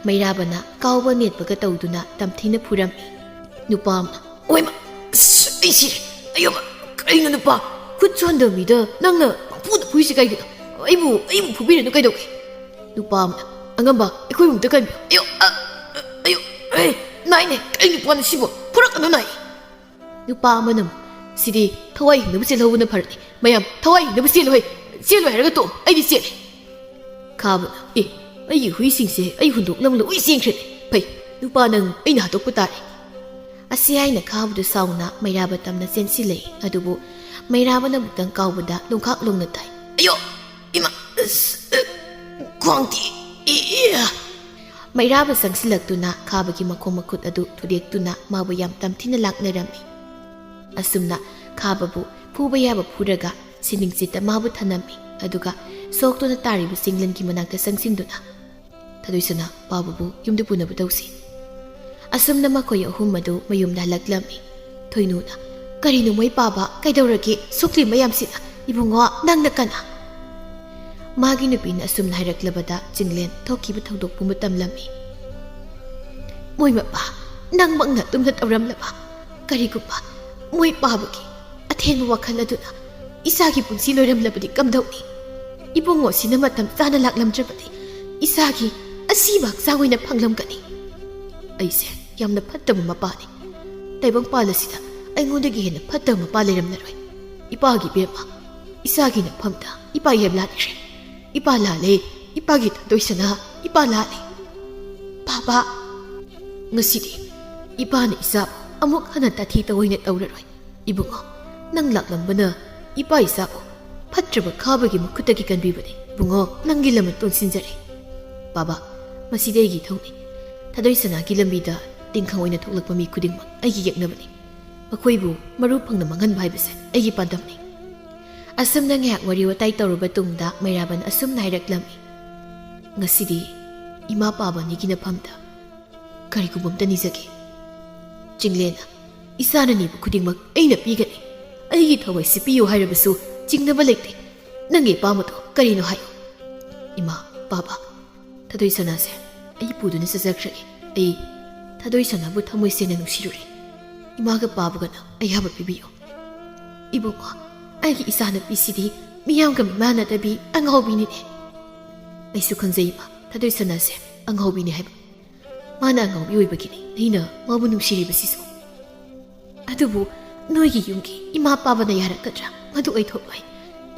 ꯃꯩꯔꯥꯕꯅ ꯀꯥꯎꯕ ꯅꯦꯠꯄꯒ ꯇꯧꯗꯨꯅ ꯇꯝꯊꯤꯅ ꯐꯨꯔꯝꯃꯤ꯫ ꯅꯨꯄꯥ ꯑꯃꯅ, "ꯑꯣꯏꯃ! ꯑꯁ, ꯑꯩ ꯁꯤꯔꯦ! ꯑꯌꯣꯃ! ꯀꯩꯅꯣ ꯅꯨꯄꯥ? ꯈꯨꯠ ꯁꯣꯟꯗꯕ ꯃꯤꯗ ꯅꯪꯅ ꯄꯪꯐꯨꯗ ꯐꯨꯏꯁꯤ ꯀꯩꯒꯤꯅꯣ? ꯑꯩꯕꯨ, ꯑꯩꯕꯨ ꯐꯨꯕꯤꯔꯅꯨ ꯀꯩꯗꯧꯒꯦ?" ꯅꯨꯄꯥ ꯑꯃꯅ, "ꯑꯉꯝꯕ, ꯑꯩꯈꯣꯏ ꯏꯃꯨꯡꯗ ꯀꯟꯕꯤꯌꯨ!" "ꯑꯌꯣ! ꯑ! ꯑ! ꯑꯌꯣ! ꯑꯦ! ꯅꯥꯏꯅꯦ! ꯀꯩ ꯅꯨꯄꯥꯅꯣ ꯁꯤꯕꯣ? ꯐꯨꯔꯛꯀꯅꯨ ꯅꯥꯏ!" ꯅꯨꯄꯥ ꯑꯃꯅ ꯑꯃꯨꯛ, "ꯁꯤꯗꯤ ꯊꯋꯥꯏ ꯍꯤꯡꯅꯕ ꯆꯦꯜꯍꯧꯕꯅ ꯐꯔꯅꯤ꯫ ꯃꯌꯥꯝ ꯊꯋꯥꯏ ꯍꯤꯡꯅꯕ ꯆꯦꯜꯂꯨ ꯍꯩ! ꯆꯦꯜꯂꯣꯏ ꯍꯥꯏꯔꯒ ꯇꯣꯛꯑꯣ꯫ ꯑꯩꯗꯤ ꯆꯦꯜꯂꯦ!" ꯈꯥꯕꯅ, "ꯑꯦ! ꯑꯩꯒꯤ ꯍꯨꯏꯁꯤꯡꯁꯦ ꯑꯩ ꯍꯨꯟꯗꯣꯛꯅꯕ ꯂꯣꯏ ꯆꯦꯟꯈ꯭ꯔꯦꯅꯦ꯫ ꯐꯩ, ꯅꯨꯄꯥ ꯅꯪ ꯑꯩꯅ ꯍꯥꯠꯇꯣꯛꯄ ꯇꯥꯔꯦ!" ꯑꯁꯤ ꯍꯥꯏꯅ ꯈꯥꯕꯗꯨ ꯁꯥꯎꯅ ꯃꯩꯔꯥꯕ ꯇꯝꯅ ꯆꯦꯟꯁꯤꯜꯂꯛꯏ꯫ ꯑꯗꯨꯕꯨ ꯃꯩꯔꯥꯕꯅ ꯑꯃꯨꯛꯇꯪ ꯀꯥꯎꯕꯗ ꯂꯣꯡꯈꯥꯛ ꯂꯣꯡꯅ ꯇꯥꯏ꯫ "ꯑꯌꯣ! ꯏꯃꯥ! ꯑꯁ! ꯑ! ꯈ꯭ꯋꯥꯡꯗꯤ! ꯏ! ꯏ!" ꯃꯩꯔꯥꯕ ꯆꯪꯁꯤꯜꯂꯛꯇꯨꯅ ꯈꯥꯕꯒꯤ ꯃꯈꯣꯡ ꯃꯈꯨꯠ ꯑꯗꯨ ꯊꯨꯗꯦꯛꯇꯨꯅ ꯃꯥꯕꯨ ꯌꯥꯝ ꯇꯝꯊꯤꯅ ꯂꯥꯛꯅꯔꯝꯃꯤ꯫ ꯑꯁꯨꯝꯅ ꯈꯥꯕꯕꯨ ꯐꯨꯕ ꯌꯥꯕ ꯐꯨꯔꯒ ꯁꯤꯅꯤꯡꯆꯤꯠꯇ ꯃꯥꯕꯨ ꯊꯅꯝꯃꯤ꯫ ꯑꯗꯨꯒ ꯁꯣꯛꯇꯨꯅ ꯇꯥꯔꯤꯕ ꯆꯤꯡꯂꯦꯟꯒꯤ ꯃꯅꯥꯛꯇ ꯆꯪꯁꯤꯟꯗꯨꯅ, "ꯊꯗꯣꯏꯁꯅꯥ, ꯄꯥꯕꯕꯨ ꯌꯨꯝꯗ ꯄꯨꯅꯕ ꯇꯧꯁꯤ꯫" ꯑꯁꯨꯝꯅ ꯃꯈꯣꯏ ꯑꯍꯨꯝ ꯑꯗꯨ ꯃꯌꯨꯝꯗ ꯍꯜꯂꯛꯂꯝꯃꯤ꯫ ꯊꯣꯏꯅꯨꯅ, "ꯀꯔꯤꯅꯣ ꯃꯣꯏ ꯄꯥꯕ? ꯀꯩꯗꯧꯔꯒꯦ? ꯁꯣꯛꯂꯤ ꯃꯌꯥꯝꯁꯤꯅ? ꯏꯕꯨꯡꯉꯣ, ꯅꯪꯅ ꯀꯅꯥ?" ꯃꯥꯒꯤ ꯅꯨꯄꯤꯅ ꯑꯁꯨꯝꯅ ꯍꯥꯏꯔꯛꯂꯕꯗ ꯆꯤꯡꯂꯦꯟ ꯊꯣꯛꯈꯤꯕ ꯊꯧꯗꯣꯛ ꯄꯨꯝꯕ ꯇꯝꯂꯝꯃꯤ꯫ "ꯃꯣꯏ ꯃꯄꯥ, ꯅꯪꯃꯛꯅ ꯑꯗꯨꯝꯅ ꯇꯧꯔꯝꯂꯕ? ꯀꯔꯤꯒꯨꯝꯕ ꯃꯣꯏ ꯄꯥꯕꯒꯤ ꯑꯊꯦꯟꯕ ꯋꯥꯈꯜ ꯑꯗꯨꯅ ꯏꯆꯥꯒꯤ ꯄꯨꯟꯁꯤ ꯂꯣꯏꯔꯝꯂꯕꯗꯤ ꯀꯝꯗꯧꯅꯤ? ꯏꯕꯨꯡꯉꯣꯁꯤꯅ ꯃꯇꯝ ꯆꯥꯅ ꯂꯥꯛꯂꯝꯗ꯭ꯔꯕꯗꯤ ꯏꯆꯥꯒꯤ ꯑꯁꯤꯕ ꯍꯛꯆꯥꯡ ꯑꯣꯏꯅ ꯐꯪꯂꯝꯒꯅꯤ꯫ ꯑꯩꯁꯦ ꯌꯥꯝꯅ ꯐꯠꯇꯕ ꯃꯄꯥꯅꯤ꯫ ꯇꯥꯏꯕꯪꯄꯥꯜ ꯑꯁꯤꯗ ꯑꯩꯉꯣꯟꯗꯒꯤ ꯍꯦꯟꯅ ꯐꯠꯇꯕ ꯃꯄꯥ ꯂꯩꯔꯝꯂꯔꯣꯏ꯫ ꯏꯄꯥꯒꯤ ꯏꯕꯦꯝꯃ, ꯏꯆꯥꯒꯤ ꯅꯐꯝꯗ ꯏꯄꯥ ꯏꯍꯦꯞ ꯂꯥꯠꯈ꯭ꯔꯦ꯫ ꯏꯄꯥ ꯂꯥꯜꯂꯦ, ꯏꯄꯥꯒꯤ ꯊꯗꯣꯏꯁꯅꯥ, ꯏꯄꯥ ꯂꯥꯜꯂꯦ꯫ ꯄꯥꯕ, ꯉꯁꯤꯗꯤ ꯏꯄꯥꯅ ꯏꯆꯥꯕꯨ ꯑꯃꯨꯛ ꯍꯟꯅ ꯇꯥꯊꯤ ꯇꯧꯑꯣꯏꯅ ꯇꯧꯔꯔꯣꯏ꯫ ꯏꯕꯨꯡꯉꯣ, ꯅꯪ ꯂꯥꯛꯂꯝꯕꯅ ꯏꯄꯥ ꯏꯆꯥꯕꯨ ꯐꯠꯇ꯭ꯔꯕ ꯈꯥꯕꯒꯤ ꯃꯈꯨꯠꯇꯒꯤ ꯀꯟꯕꯤꯕꯅꯤ꯫ ꯏꯕꯨꯡꯉꯣ, ꯅꯪꯒꯤ ꯂꯃꯟ ꯇꯣꯟꯁꯤꯟꯖꯔꯦ꯫" "ꯄꯥꯕ, ꯃꯁꯤꯗꯤ ꯑꯩꯒꯤ ꯏꯊꯧꯅꯤ꯫ ꯊꯗꯣꯏ ꯁꯅꯥꯒꯤ ꯂꯝꯕꯤꯗ ꯇꯤꯡꯈꯪ ꯑꯣꯏꯅ ꯊꯣꯛꯂꯛꯄ ꯃꯤ ꯈꯨꯗꯤꯡꯃꯛ ꯑꯩꯒꯤ ꯌꯦꯛꯅꯕꯅꯤ꯫ ꯃꯈꯣꯏꯕꯨ ꯃꯔꯨ ꯐꯪꯅ ꯃꯥꯡꯍꯟꯕ ꯍꯥꯏꯕꯁꯦ ꯑꯩꯒꯤ ꯄꯥꯟꯗꯝꯅꯤ꯫" ꯑꯁꯨꯝꯅ ꯉꯥꯏꯍꯥꯛ ꯋꯥꯔꯤ ꯋꯥꯇꯥꯏ ꯇꯧꯔꯕ ꯇꯨꯡꯗ ꯃꯩꯔꯥꯕꯟ ꯑꯁꯨꯝꯅ ꯍꯥꯏꯔꯛꯂꯝꯃꯤ, "ꯉꯁꯤꯗꯤ ꯏꯃꯥ ꯄꯥꯕ ꯑꯅꯤꯒꯤ ꯅꯐꯝꯗ ꯀꯔꯤꯒꯨꯝꯕ ꯑꯝꯇ ꯅꯤꯖꯒꯦ꯫ ꯆꯤꯡꯂꯦꯟꯅ ꯏꯆꯥꯅ ꯅꯤꯕ ꯈꯨꯗꯤꯡꯃꯛ ꯑꯩꯅ ꯄꯤꯒꯅꯤ꯫ ꯑꯩꯒꯤ ꯊꯋꯥꯏꯁꯤ ꯄꯤꯌꯨ ꯍꯥꯏꯔꯕꯁꯨ ꯆꯤꯡꯅꯕ ꯂꯩꯇꯦ꯫ ꯅꯪꯒꯤ ꯑꯄꯥꯝꯕꯗꯣ ꯀꯔꯤꯅꯣ ꯍꯥꯏꯌꯨ꯫" "ꯏꯃꯥ, ꯄꯥꯕ, ꯊꯗꯣꯏ ꯁꯅꯥꯁꯦ ꯑꯩ ꯄꯨꯗꯨꯅ ꯆꯠꯆꯈ꯭ꯔꯒꯦ꯫ ꯑꯩ ꯊꯗꯣꯏ ꯁꯅꯥꯕꯨ ꯊꯃꯣꯏ ꯁꯦꯡꯅ ꯅꯨꯡꯁꯤꯔꯨꯔꯦ꯫ ꯏꯃꯥꯒ ꯄꯥꯕꯒꯅ ꯑꯌꯥꯕ ꯄꯤꯕꯤꯌꯨ꯫" "ꯏꯕꯨꯡꯉꯣ, ꯑꯩꯒꯤ ꯏꯆꯥꯅꯨꯄꯤꯁꯤꯗꯤ ꯃꯤꯌꯥꯝꯒ ꯃꯤꯃꯥꯟꯅꯗꯕꯤ ꯑꯉꯥꯎꯕꯤꯅꯤꯅꯦ꯫" "ꯑꯩꯁꯨ ꯈꯪꯖꯩ ꯏꯃꯥ, ꯊꯥꯗꯣꯏ ꯁꯅꯥꯁꯦ ꯑꯉꯥꯎꯕꯤꯅꯤ ꯍꯥꯏꯕ꯫ ꯃꯥꯅ ꯑꯉꯥꯎꯕꯤ ꯑꯣꯏꯕꯒꯤꯅꯤ ꯑꯩꯅ ꯃꯥꯕꯨ ꯅꯨꯡꯁꯤꯔꯤꯕꯁꯤꯁꯨ꯫ ꯑꯗꯨꯕꯨ ꯅꯣꯏꯒꯤ ꯌꯨꯝꯒꯤ ꯏꯃꯥ ꯄꯥꯕꯅ ꯌꯥꯔꯛꯀꯗ꯭ꯔꯥ? ꯃꯗꯨ ꯑꯣꯏꯊꯣꯛꯂꯣꯏ꯫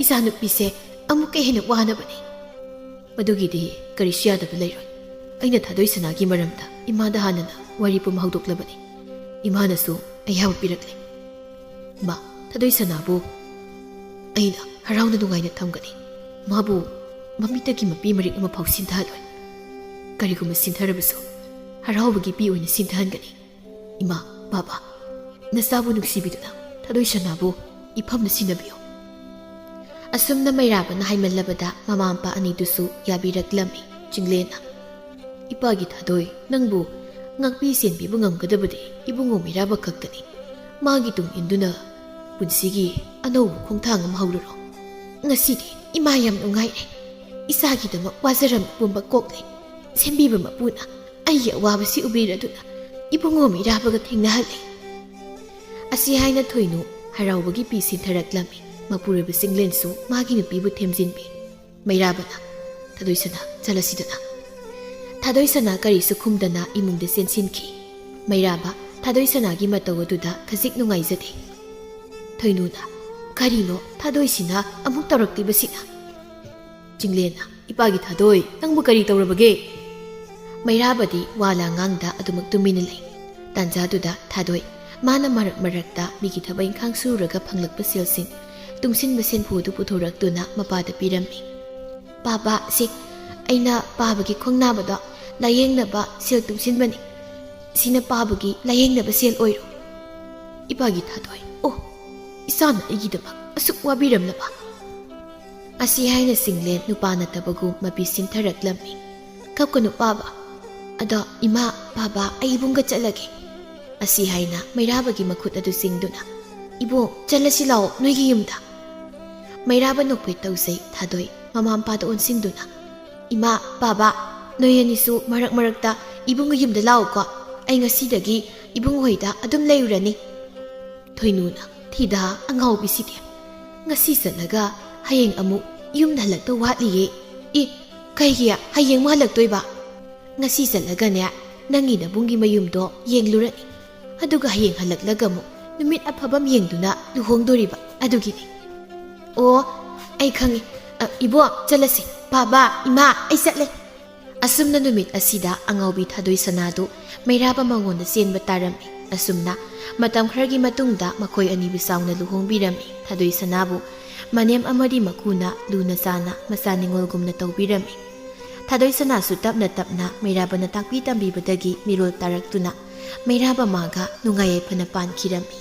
ꯏꯆꯥꯅꯨꯄꯤꯁꯦ ꯑꯃꯨꯛꯀ ꯍꯦꯟꯅ ꯋꯥꯅꯕꯅꯤ꯫ ꯃꯗꯨꯒꯤꯗꯤ ꯀꯔꯤꯁꯨ ꯌꯥꯗꯕ ꯂꯩꯔꯣꯏ꯫ ꯑꯩꯅ ꯊꯥꯗꯣꯏ ꯁꯅꯥꯒꯤ ꯃꯔꯝꯗ ꯏꯃꯥꯗ ꯍꯥꯟꯅꯅ ꯋꯥꯔꯤ ꯄꯨꯝ ꯍꯧꯗꯣꯛꯂꯕꯅꯤ꯫ ꯏꯃꯥꯅꯁꯨ ꯑꯌꯥꯕ ꯄꯤꯔꯛꯂꯦ꯫ ꯃꯥ, ꯊꯥꯗꯣꯏ ꯁꯅꯥꯕꯨ ꯑꯩꯅ ꯍꯔꯥꯎꯅ ꯅꯨꯡꯉꯥꯏꯅ ꯊꯝꯒꯅꯤ꯫ ꯃꯥꯕꯨ ꯃꯃꯤꯠꯇꯒꯤ ꯃꯄꯤ ꯃꯔꯤꯛ ꯑꯃꯐꯥꯎ ꯁꯤꯟꯊꯍꯜꯂꯣꯏ꯫ ꯀꯔꯤꯒꯨꯝꯕ ꯁꯤꯟꯊꯔꯕꯁꯨ ꯍꯔꯥꯎꯕꯒꯤ ꯄꯤ ꯑꯣꯏꯅ ꯁꯤꯟꯊꯍꯟꯒꯅꯤ꯫ ꯏꯃꯥ, ꯕꯥꯕꯥ, ꯅꯆꯥꯕꯨ ꯅꯨꯡꯁꯤꯕꯤꯗꯨꯅ ꯊꯥꯗꯣꯏ ꯁꯅꯥꯕꯨ ꯏꯐꯝꯅ ꯁꯤꯟꯅꯕꯤꯌꯨ꯫ ꯑꯁꯨꯝꯅ ꯃꯩꯔꯥꯕꯅ ꯍꯥꯏꯃꯜꯂꯕꯗ ꯃꯃꯥ ꯃꯄꯥ ꯑꯅꯤꯗꯨꯁꯨ ꯌꯥꯕꯤꯔꯛꯂꯝꯃꯤ꯫ ꯆꯤꯡꯂꯦꯟꯅ, "ꯏꯄꯥꯒꯤ ꯊꯥꯗꯣꯏ, ꯅꯪꯕꯨ ꯉꯥꯛꯄꯤ ꯁꯦꯟꯕꯤꯕ ꯉꯝꯒꯗꯕꯗꯤ ꯏꯕꯨꯡꯉꯣ ꯃꯩꯔꯥꯕ ꯈꯛꯇꯅꯤ꯫ ꯃꯥꯒꯤ ꯇꯨꯡ ꯏꯟꯗꯨꯅ ꯄꯨꯟꯁꯤꯒꯤ ꯑꯅꯧꯕ ꯈꯣꯡꯊꯥꯡ ꯑꯃ ꯍꯧꯔꯨꯔꯣ꯫ ꯉꯁꯤꯗꯤ ꯏꯃꯥ ꯌꯥꯝ ꯅꯨꯡꯉꯥꯏꯔꯦ꯫ ꯏꯆꯥꯒꯤꯗꯃꯛ ꯋꯥꯖꯔꯝꯃꯤ ꯄꯨꯝꯕ ꯀꯣꯛꯂꯦ꯫ ꯁꯦꯝꯕꯤꯕ ꯃꯄꯨꯅ ꯑꯩꯒꯤ ꯑꯋꯥꯕꯁꯤ ꯎꯕꯤꯔꯗꯨꯅ ꯏꯕꯨꯡꯉꯣ ꯃꯩꯔꯥꯕꯒ ꯊꯦꯡꯅꯍꯜꯂꯦ"꯫ ꯑꯁꯤ ꯍꯥꯏꯅ ꯊꯣꯏꯅꯨ ꯍꯔꯥꯎꯕꯒꯤ ꯄꯤ ꯁꯤꯟꯊꯔꯛꯂꯝꯃꯤ꯫ ꯃꯄꯨꯔꯣꯏꯕ ꯆꯤꯡꯂꯦꯟꯁꯨ ꯃꯥꯒꯤ ꯅꯨꯄꯤꯕꯨ ꯊꯦꯝꯖꯤꯟꯕꯤ꯫ ꯃꯩꯔꯥꯕꯅ, "ꯊꯥꯗꯣꯏ ꯁꯅꯥ, ꯆꯠꯂꯁꯤꯗꯅ"꯫ ꯊꯥꯗꯣꯏ ꯁꯅꯥ ꯀꯔꯤꯁꯨ ꯈꯨꯝꯗꯅ ꯏꯃꯨꯡꯗ ꯆꯦꯟꯁꯤꯟꯈꯤ꯫ ꯃꯩꯔꯥꯕ ꯊꯥꯗꯣꯏ ꯁꯅꯥꯒꯤ ꯃꯇꯧ ꯑꯗꯨꯗ ꯈꯖꯤꯛ ꯅꯨꯡꯉꯥꯏꯖꯗꯦ꯫ ꯊꯣꯏꯅꯨꯅ, "ꯀꯔꯤꯅꯣ ꯊꯥꯗꯣꯏꯁꯤꯅ ꯑꯃꯨꯛ ꯇꯧꯔꯛꯂꯤꯕꯁꯤꯅ?" ꯆꯤꯡꯂꯦꯟꯅ, "ꯏꯄꯥꯒꯤ ꯊꯥꯗꯣꯏ, ꯅꯪꯕꯨ ꯀꯔꯤ ꯇꯧꯔꯕꯒꯦ?" ꯃꯩꯔꯥꯕꯗꯤ ꯋꯥ ꯂꯥ ꯉꯥꯡꯗ ꯑꯗꯨꯃꯛ ꯇꯨꯃꯤꯟꯅ ꯂꯩ꯫ ꯇꯥꯟꯖꯥꯗꯨꯗ ꯊꯥꯗꯣꯏ, ꯃꯥꯅ ꯃꯔꯛ ꯃꯔꯛꯇ ꯃꯤꯒꯤ ꯊꯕꯛ ꯏꯪꯈꯥꯡ ꯁꯨꯔꯨꯔꯒ ꯐꯪꯂꯛꯄ ꯁꯦꯜꯁꯤꯡ ꯇꯨꯡꯁꯤꯟꯕ ꯁꯦꯟꯐꯨꯗꯨ ꯄꯨꯊꯣꯔꯛꯇꯨꯅ ꯃꯄꯥꯗ ꯄꯤꯔꯝꯃꯤ꯫ "ꯄꯥꯕ, ꯁꯤ ꯑꯩꯅ ꯄꯥꯕꯒꯤ ꯈꯣꯡ ꯅꯥꯕꯗꯣ ꯂꯥꯌꯦꯡꯅꯕ ꯁꯦꯜ ꯇꯨꯡꯁꯤꯟꯕꯅꯤ꯫ ꯁꯤꯅ ꯄꯥꯕꯒꯤ ꯂꯥꯌꯦꯡꯅꯕ ꯁꯦꯜ ꯑꯣꯏꯔꯣ"꯫ ꯏꯄꯥꯒꯤ ꯊꯥꯗꯣꯏ, "ꯑꯣ, ꯏꯆꯥꯅ ꯑꯩꯒꯤꯗꯃꯛ ꯑꯁꯨꯛ ꯋꯥꯕꯤꯔꯝꯂꯕ?" ꯑꯁꯤ ꯍꯥꯏꯅ ꯆꯤꯡꯂꯦꯟ ꯅꯨꯄꯥ ꯅꯠꯇꯕꯒꯨꯝ ꯃꯄꯤ ꯁꯤꯟꯊꯔꯛꯂꯝꯃꯤ꯫ "ꯀꯞꯀꯅꯨ ꯄꯥꯕ꯫ ꯑꯗꯣ ꯏꯃꯥ, ꯄꯥꯕ, ꯑꯩ ꯏꯕꯨꯡꯒ ꯆꯠꯂꯒꯦ"꯫ ꯑꯁꯤ ꯍꯥꯏꯅ ꯃꯩꯔꯥꯕꯒꯤ ꯃꯈꯨꯠ ꯑꯗꯨ ꯆꯤꯡꯗꯨꯅ, "ꯏꯕꯨꯡ, ꯆꯠꯂꯁꯤ ꯂꯥꯛꯑꯣ ꯅꯣꯏꯒꯤ ꯌꯨꯝꯗ"꯫ ꯃꯩꯔꯥꯕ ꯅꯣꯛꯐꯦꯠ ꯇꯧꯖꯩ꯫ ꯊꯥꯗꯣꯏ ꯃꯃꯥ ꯃꯄꯥꯗ ꯑꯣꯟꯁꯤꯟꯗꯨꯅ, "ꯏꯃꯥ, ꯄꯥꯕ, ꯅꯣꯏ ꯑꯅꯤꯁꯨ ꯃꯔꯛ ꯃꯔꯛꯇ ꯏꯕꯨꯡꯒꯤ ꯌꯨꯝꯗ ꯂꯥꯛꯎꯀꯣ꯫ ꯑꯩ ꯉꯁꯤꯗꯒꯤ ꯏꯕꯨꯡ ꯍꯣꯏꯗ ꯑꯗꯨꯝ ꯂꯩꯔꯨꯔꯅꯤ"꯫ ꯊꯣꯏꯅꯨꯅ, "ꯊꯤꯗꯥ ꯑꯉꯥꯎꯕꯤꯁꯤꯗꯤ꯫ ꯉꯁꯤ ꯆꯠꯂꯒ ꯍꯌꯦꯡ ꯑꯃꯨꯛ ꯌꯨꯝꯗ ꯍꯜꯂꯛꯇꯧ ꯋꯥꯠꯂꯤꯌꯦ꯫ ꯏ, "ꯀꯩꯒꯤ? ꯍꯌꯦꯡ ꯑꯃꯨꯛ ꯍꯜꯂꯛꯇꯣꯏꯕ?" "ꯉꯁꯤ ꯆꯠꯂꯒꯅꯦ, ꯅꯪꯒꯤ ꯅꯕꯨꯡꯒꯤ ꯃꯌꯨꯝꯗꯣ ꯌꯦꯡꯂꯨꯔꯅꯤ꯫ ꯑꯗꯨꯒ ꯍꯌꯦꯡ ꯍꯜꯂꯛꯂꯒ ꯑꯃꯨꯛ ꯅꯨꯃꯤꯠ ꯑꯐꯕ ꯑꯃ ꯌꯦꯡꯗꯨꯅ ꯂꯨꯍꯣꯡꯗꯣꯔꯤꯕ ꯑꯗꯨꯒꯤꯅꯤ꯫" "ꯑꯣ, ꯑꯩ ꯈꯪꯉꯤ꯫ ꯑ, ꯏꯕꯣꯛ, ꯆꯠꯂꯁꯤ꯫ ꯕꯥꯕꯥ, ꯏꯃꯥ, ꯑꯩ ꯆꯠꯂꯦ꯫" ꯑꯁꯨꯝꯅ ꯅꯨꯃꯤꯠ ꯑꯁꯤꯗ ꯑꯉꯥꯎꯕꯤ ꯊꯥꯗꯣꯏ ꯁꯅꯥꯗꯨ ꯃꯩꯔꯥꯕ ꯃꯉꯣꯟꯗ ꯆꯦꯟꯕ ꯇꯥꯔꯝꯃꯤ꯫ ꯑꯁꯨꯝꯅ ꯃꯇꯝ ꯈꯔꯒꯤ ꯃꯇꯨꯡꯗ ꯃꯈꯣꯏ ꯑꯅꯤꯕꯨ ꯆꯥꯎꯅ ꯂꯨꯍꯣꯡꯕꯤꯔꯝꯃꯤ꯫ ꯊꯥꯗꯣꯏ ꯁꯅꯥꯕꯨ ꯃꯅꯦꯝ ꯑꯃꯗꯤ ꯃꯀꯨꯅ ꯂꯨꯅ ꯆꯥꯅ ꯃꯆꯥ ꯅꯤꯉꯣꯜꯒꯨꯝꯅ ꯇꯧꯕꯤꯔꯝꯃꯤ꯫ ꯊꯥꯗꯣꯏ ꯁꯅꯥꯁꯨ ꯇꯞꯅ ꯇꯞꯅ ꯃꯩꯔꯥꯕꯅ ꯇꯥꯛꯄꯤ ꯇꯝꯕꯤꯕꯗꯒꯤ ꯃꯤꯔꯣꯜ ꯇꯥꯔꯛꯇꯨꯅ ꯃꯩꯔꯥꯕ ꯃꯥꯒ ꯅꯨꯡꯉꯥꯏ ꯌꯥꯏꯐꯅ ꯄꯥꯟꯈꯤꯔꯝꯃꯤ꯫